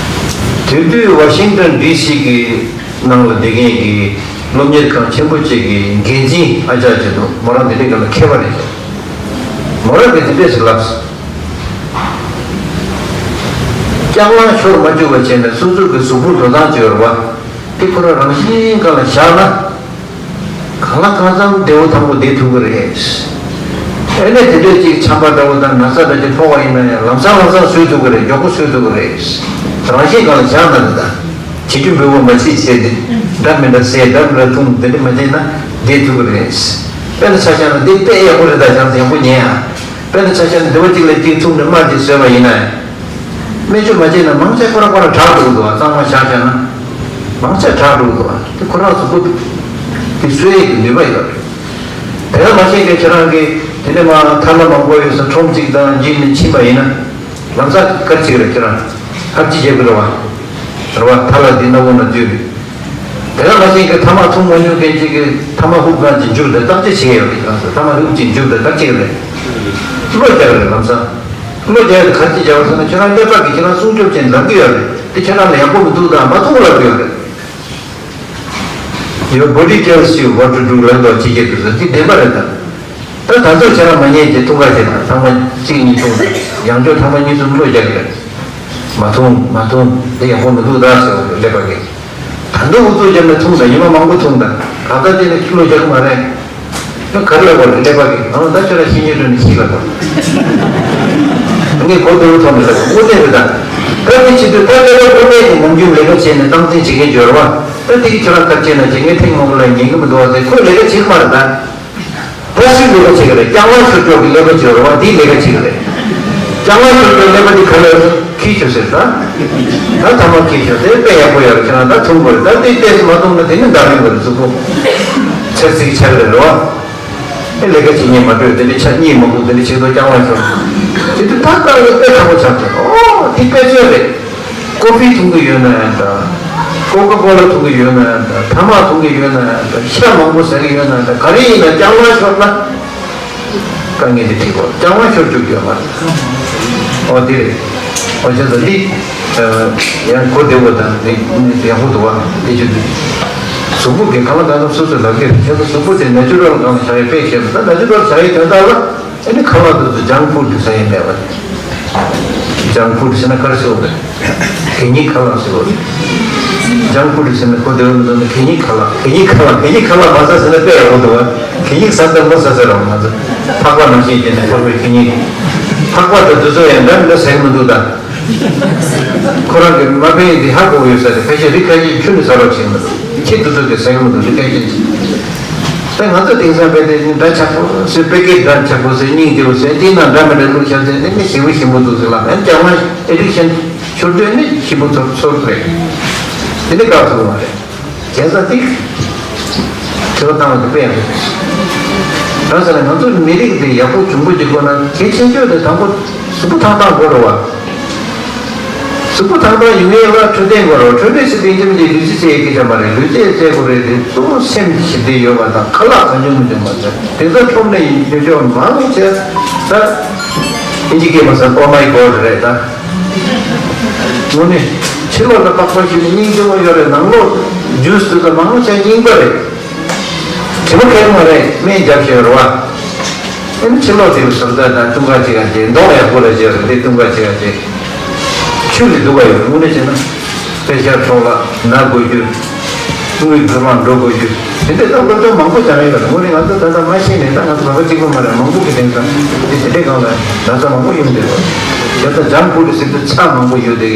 གྱི་རེད། དེ་དུས་ཝ་ཤིང་ཏོན་ཌི་སི་གི་ནང་ལ་བསྡད་མཁན་གྱི་སློབ་གཉེར་ཁང་ཆེན་པོ་གཅིག་གི་འགན་འཛིན་ཨ་ཅག་ཅིག་འདུག་མོ་རང་དེ་འདྲའི་སྒང་ལ་མཁས་པ་རེད། མོ་རང་གིས་དེ་འདྲས་ཟེར་ལབ་སོང་། ལྕང་ལང་ཤོར་མ་བཅུག་པ་བྱས་ནས་སོ་སོ་གི་གཟུགས་པོ་འགྲོ་སྟངས་ཅིག་ཡོད་རེད་བ། དེ་ཁོ་རང་རང་བཞིན་སྒང་ལ་བཞག་ན། གང་ལ་གང་འཚམ་བདེ་བོ་ཐང་པོ་བསྡད་ཐུབ་ཀྱི་རེད། ཨེ་ནས་དེ་འདྲས་ཅིག་ཆམ་པ་འདྲ་བོ་དང་ན་ཚ་འདྲ་ཅིག་ཕོག་པ་ཡིན་ན་ཡང་ལམ་སང་ལམ་སང་བཟོད་ཐུབ་ཀྱི་རེད། མགྱོགས་པོ་བཟོད་ཐུབ་ཀྱི་རེད། རང་བཞིན་སྒང་ལ་བཞག་ན་རེད་ད། བྱེད་རྒྱུ་འབེལ་བོ་མ་བྱེད་བྱས་ཏེ། འདྲ་མི་འདྲ་ཟས་འདྲ་མི་འདྲ་འཐུང་དེ་འདྲ་མ་བྱས་ན་བསྡད་ཐུབ་ཀྱི་རེད། དཔེར་ན་ཆ་བཞག་ན་འདི་དཔེ་ཡག་པོ་རེད་ད། ཅང་ཡག་པོ་ཉན་ཨ། དཔེར་ན་ཆ་བཞག་ན་སྡེ་བ་གཅིག་ལ་གཅིག་འཐུང་ནས་དམར་གཅིག་བཟོས་པ་ཡིན་ན། སྨན་བཅོས་མ་བྱས་ན་མང་ཆེ་ཁོ་རང་ཁོ་རང་དྲག་འགྲོ་གི་འདུག་བ། གཙང་མ་བཞག་བཞག་ན། མང་ཆེ་དྲག་འགྲོ་གི་འདུག་བ། དེ་ཁོ་རང་གཟུགས་པོ་དེ་གསོ་ཡས་ཀྱི་ནུས་པ་ཡོད་རེད། དེ་ག་མ་ཤེས་མཁན་ཁྱེད་རང་གིས་དེ་ནས་མ་ཐ་ན་མང་པོ་ཡོད་ས་ཁྲོམ་གཅིག་དང་འཇིབ་ནས་ཕྱིན་པ་ཡིན་ན། ལམ་སང་ག་རེ་བྱེད་ཀྱི་རེད། ཁྱེད་རང་ཧབ་ཅི་བྱེད་དགོས་རེད་བ། རེད་བ། ཐ་ལ་འདི་སྣ་བུག་ན་འཛུལ་རེད། དེ་ག་མ་ཤེས་མཁན་ཐ་མག་འཐུང་མ་མྱོང་མཁན་ཅིག་གིས་ཐ་མག་ཧུབ་གང་ཅིག་འཇུབ་དང་བརྟག་དཔྱད་བྱེད་ཡོད་རེད། ཁྱེད་རང་ཚོ་ཐ་མག་ཧུབ་ཅིག་འཇུབ་དང་བརྟག་དཔྱད་རེད། གློ་རྒྱག་རེད་ལམ་སང་། གློ་རྒྱག་ཡོད་ག་རེ་བྱེད་བྱ་བ་ཟེར་ན་ཁྱེད་རང་ཀླད་པ་གིས་ཁྱེད་རང་སྲུང་སྐྱོབ་བྱས་ནས་ལབ་ཀྱི་ཡོད་རེད། དེ་ཁྱེད་རང་ལ་ཡག་པོ་མི་འདུག་དང་མ་འཐུང་ལབ་ཀྱི་ཡོད་རེད། Your body tells you what to do ལབ་འདུག་ཕྱི་རྒྱལ་དུ་ཟེར་དེ་བདེན་པ་རེད་ད། ད་ད་ཚོད་ཁྱེད་རང་མ་ཉལ་གྱི་འཐུང་ག་བྱེད་དང་ཐེངས་མ་གཅིག་གཉིས་འཐུང་དང་ཡང་བསྐྱར་ཐེངས་མ་གཉིས་གསུམ་གློ་རྒྱག་གི་རེད། མ་འཐུང་མ་འཐུང་དེ་ཡག་པོ་མི་འདུག་ད་ཟེར་བ་ཀླད་པ་གིས། ད་འདི་འུ་ཚོ་རྒྱབ་ནས་འཐུང་དང་ཉི་མ་མང་པོ་འཐུང་དང་ད་ལྟ་དེ་ནས་གློ་རྒྱག་གི་མ་རེད། ཁྱོད་ག་རེ་ལབ་པ་རེད་ཀླད་པ་གིས། ཨང་ད་ཁྱོད་རང་ཤི་ཉེན་རེད་ནས་ཤི་ལབ་པ། ངས་གོ་བདེ་བོ་ཐོག་ནས་ལབ་པ་དངོས་གནས་རེད་ད། ད་དེ་བྱེད་དུས་ད་ཀླད་པ་དངོས་གནས་ཀྱི་ནམ་རྒྱུན་ལས་ཀ་བྱས་ནས་སྟངས་འཛིན་བྱེད་མཁན་འབྱོར་བ། ད་དེ་གི་ཁྱོད་རང་ཐབས་བྱས་ན་བྱེད་ངས་ཐེངས་མང་པོ་ལ་ཉན་གི་མི་འདུག་བ་ཟེར་ཁོས་ལས་ཀ་བྱེད་ཀྱི་མ་རེད་ད། ལ་སུས་ལས་ཀ་བྱེད་ཀྱི་རེད། ལྕང་ལ་ཤོར་ཅོག་གི་ཀླད་པ་བྱེད་རོགས་པ་འདིས་ལས་ཀ་བྱེད་ཀྱི་རེད། ལྕང་ལ་ཤོར་ཅོག་ཀླད་པ་འདི་ག་ལ་ཁྱི་ཤོར་ཟེར་ད། ད་ཐ་མག་ཁྱི་ཤོར་དེ་དཔེ་ཡག་པོ་ཡོད་རེད། ཁྱེད་རང་ད་འཐུང་དགོས་རེད། ད་དེ་ཏོག་ཙམ་མ་འཐུང་ན་དེ་ནི་འདར་ཡོང་གི་རེད། གཟུགས་པོ་ཚེར་ཚིག་ཆགས་རེད་རོ། ཨེ་ལས་ཀ་བྱེད་སྙིང་མ་འདོད། དེ་འདྲ་ཆ་གཉིད་མ་ཁུག་དེ་འདྲ་བྱེད་དོ། ལྕང་ལ་ཤོར་དེ་དུས་ད་ལྟ་ལ་དཔེ་ཁག་པོ་ཆགས་ཀྱི་རེད། ཨོ་དེ་དཔེ་ཆ་རེད། ཀོ་ཕི་འཐུང་གི་ཡོད་ན་ཡང་འདྲ། ཀོ་ཀ་ཀོ་ལ་འཐུང་གི་ཡོད་ན་ཡང་འདྲ། ཐ་མག་འཐུང་གི་ཡོད་ན་ཡང་འདྲ། ཤ་མང་པོ་ཟ་གི་ཡོད་ན་ཡང་འདྲ། ག་རེ་ཡིན་ན་ལྕང་ལ་ཤོར་ན་དཀའ་ངལ་དེ་འཕྲད་དགོས། ལྕང་ལ་ཤོར་བཅུག་ཡོད་མ་རེད། ཨོ་དེ་རེད། ཨོ་བྱས་ཙང་འདི་ཡང་གོ་བདེ་བོ་དང་འདི་ཡག་པོ་འདུག་བ། དེ་བྱས་ཏེ་གཟུགས་པོ་གི་གང་ལ་གང་འཚམ་སོ་སོས་ལབ་ཀྱི་རེད། བྱས་ཙང་གཟུགས་པོ་དེ་ནེ་ཅུ་རལ་སྒང་ལ་བཞག་ཡས་དཔེ་ཁྱད་དུ། ད་ནེ་ཅུ་རལ་བཞག་ཡས་དོན་དག་ལ། ཨ་ནི་ཁ་ལག་དེ་ཚོ་ཇང་ཕུཌ་ཟ་ཡས་མེད་པ་རེད། ཇང་ཕུཌ་ཟེར་ན་ག་རེ་ཟེར་བ་རེད། གད་སྙིགས་ཁ་ལག་ཟེར་བ་རེད། ཇང་ཕུཌ་ཟེར་ན་གོ་བདེ་བོ་མི་འདུག་ན། གད་སྙིགས་ཁ་ལག་གད་སྙིགས་ཁ་ལག་གད་སྙིགས་ཁ་ལག་མ་ཟ་ཟེར་ན་དཔེ་ཡག་པོ་འདུག་བ། གད་སྙིགས་ཟ་འདོད་མོ་ཟ་ཟེར་རོགས། ང་ཚོ་ཕག་པ་ནང་བཞིན་བྱས་ནས་ཕག་པའི་གད་སྙིགས། ཕག་པ་དང་དེ་ཚོ་ཡང་འདྲ་མི་འདྲ་ཟ་གི་མི་འདུག་ད། ཁོ་རང་གི་མ་ཕན་ཡིན་དེ་ཧ་གོ་གི་ཡོད་ས་རེད། ཕལ་ཆེར་རི་ཁ་ཤས་ཁྱོན་ནས་ཟ་རོགས་བྱེད་མི་འདུག་ཁྱི་དེ་ཚོ་གིས་ཟ་གི་མི་འདུག་རི་ཁ་ཤས་ཀྱིས། ད་ང་ཚོ་དེང་སང་དཔེ་དེ་ནི་འདྲ་ཆགས་པོ་ཟེར། པེ་ཀེ་ཊི་འདྲ་ཆགས་པོ་ཟེར། སྙིང་རྗེ་པོ་ཟེར། དེ་ནང་འདྲ་མི་འདྲ་བླུགས་བཞག་ཟེར། དེ་ནི་ཞེ་པོ་ཞིམ་པོ་འདུག་ཟེར་ལབ། ཨ་ནི་ལྕང་མ་ཨེ་ཌིག་ཤན་ཤོར་དུས་ནི་ཞིམ་པོ་ཚོར་ཚོར་རེད། དེ་ནི་བཀག་ཐུབ་མ་རེད། བྱས་ཙང་དེ་དྲི་བ་བཏང་བ་དེ་དཔེ་ཡག་པོ་རེད། རང་ས་ནས་ང་ཚོ་མི་རིགས་དེ་ཡག་པོ་འབྱུང་པོ་བྱེད་དགོས་ན་གལ་ཆེ་ཤོས་དེ་དང་པོ་གཟུགས་པོ་ཐང་ཐང་དགོས་རེད་བ། གཟུགས་པོ་ཐང་ཐང་ཡོང་ཡས་ལ་འཕྲོད་བསྟེན་དགོས་རེད། འཕྲོད་བསྟེན་ཟེར་དུས་ཁྱིམ་གྱི་ལུས་རྩལ་རྩེ་ཡས་སྐད་ཆ་མ་རེད། ལུས་རྩལ་རྩེ་དགོས་རེད་དེ། གཙོ་བོ་སེམས་ཞི་བདེ་ཡོད་པ་དང་ཁ་ལག་གང་བྱུང་མི་འཇོག་པ་དང་། དེ་ཚོ་ཁྲོམ་ནས་ཡོད་ཆོག་མང་ཆེ་ད་ཨིན་ཇི་སྐད་མ་ཟ། Oh my God རེད་ད། དངོས་གནས་ཕྱི་ལོགས་ལ་པགས་པ་བཤུས་ནས་སྙིང་རྗེ་མོ་ཡོད་རེད། ནང་ལོགས་ཇུས་དེ་ཚོ་མང་ཆེ་རྙིང་པ་རེད། དྲི་མ་གང་ཡང་མ་རེད། སྨན་རྒྱབ་ཤེས་རེད་བ། ཨ་ནི་ཕྱི་ལོགས་དེ་བཟོ་ལྟ་དང་ལྟུང་ཁ་ཅིག་ག་བྱེད། མདོག་ཡག་པོ་ར་བྱེད་རེད་དེ། ལྟུང་ཁ་ཅིག་ག་བྱེད། ཆུ་ལས་སྡུག་ག་ཡོད་རེད། དངོས་གནས་བྱས་ན་དཔེ་ཤ་འཕྲོག་ལ་ན་དགོས་རྒྱུ། དངུལ་བོད་མང་འགྲོ་དགོས་རྒྱུ། དེ་འདྲའི་ད་སློབ་སྟོན་མང་པོ་སྦྱང་ཡོད་རེད། དངོས་གནས་ང་ཚོ་ད་ལྟ་མ་ཤེས་ནས། ད་ང་ཚོ་བོད་པ་གཅིག་པུ་མ་རེད། མང་པོ་གི་དེང་སང་དེ་དེ་འདྲའི་སྒང་ལ་ན་ཚ་མང་པོ་ཡོང་བསྡད་ཡོད་རེད། བྱས་ཙང་ཇང་ཕུཌ་ཟེར་དུས་ཚྭ་མང་པོ་ཡོད་དེ།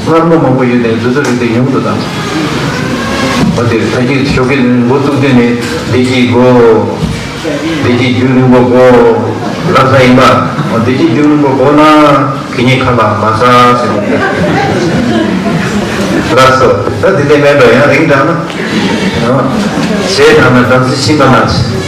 མངར་མོ་མང་པོ་ཡོད་དེ། དེ་ཚོ་རིགས་དེ་ཉུང་དུ་བཏང་། འོ་དེ་ད་གིན་ཞོགས་ཀས་འགོ་བཙུགས་དུས་ནས་བདེ་སྐྱིད་དགོས། བདེ་སྐྱིད་རྒྱུན་རིང་པོ་དགོས་ལབ་ས་ཡིན་པ། འོ་བདེ་སྐྱིད་རྒྱུན་རིང་པོ་དགོས་ན་གད་སྙིགས་ཁ་ལག་མ་ཟ་ཟེར་བ་རེད། ལགས་སོ། ད་དེ་འདྲའི་སྨན་འགྲོ་ཡང་རིང་དྲགས་ན། ཟས་དྲགས་ན་དམ་ཚིག་ཕྱིན་པ་ན།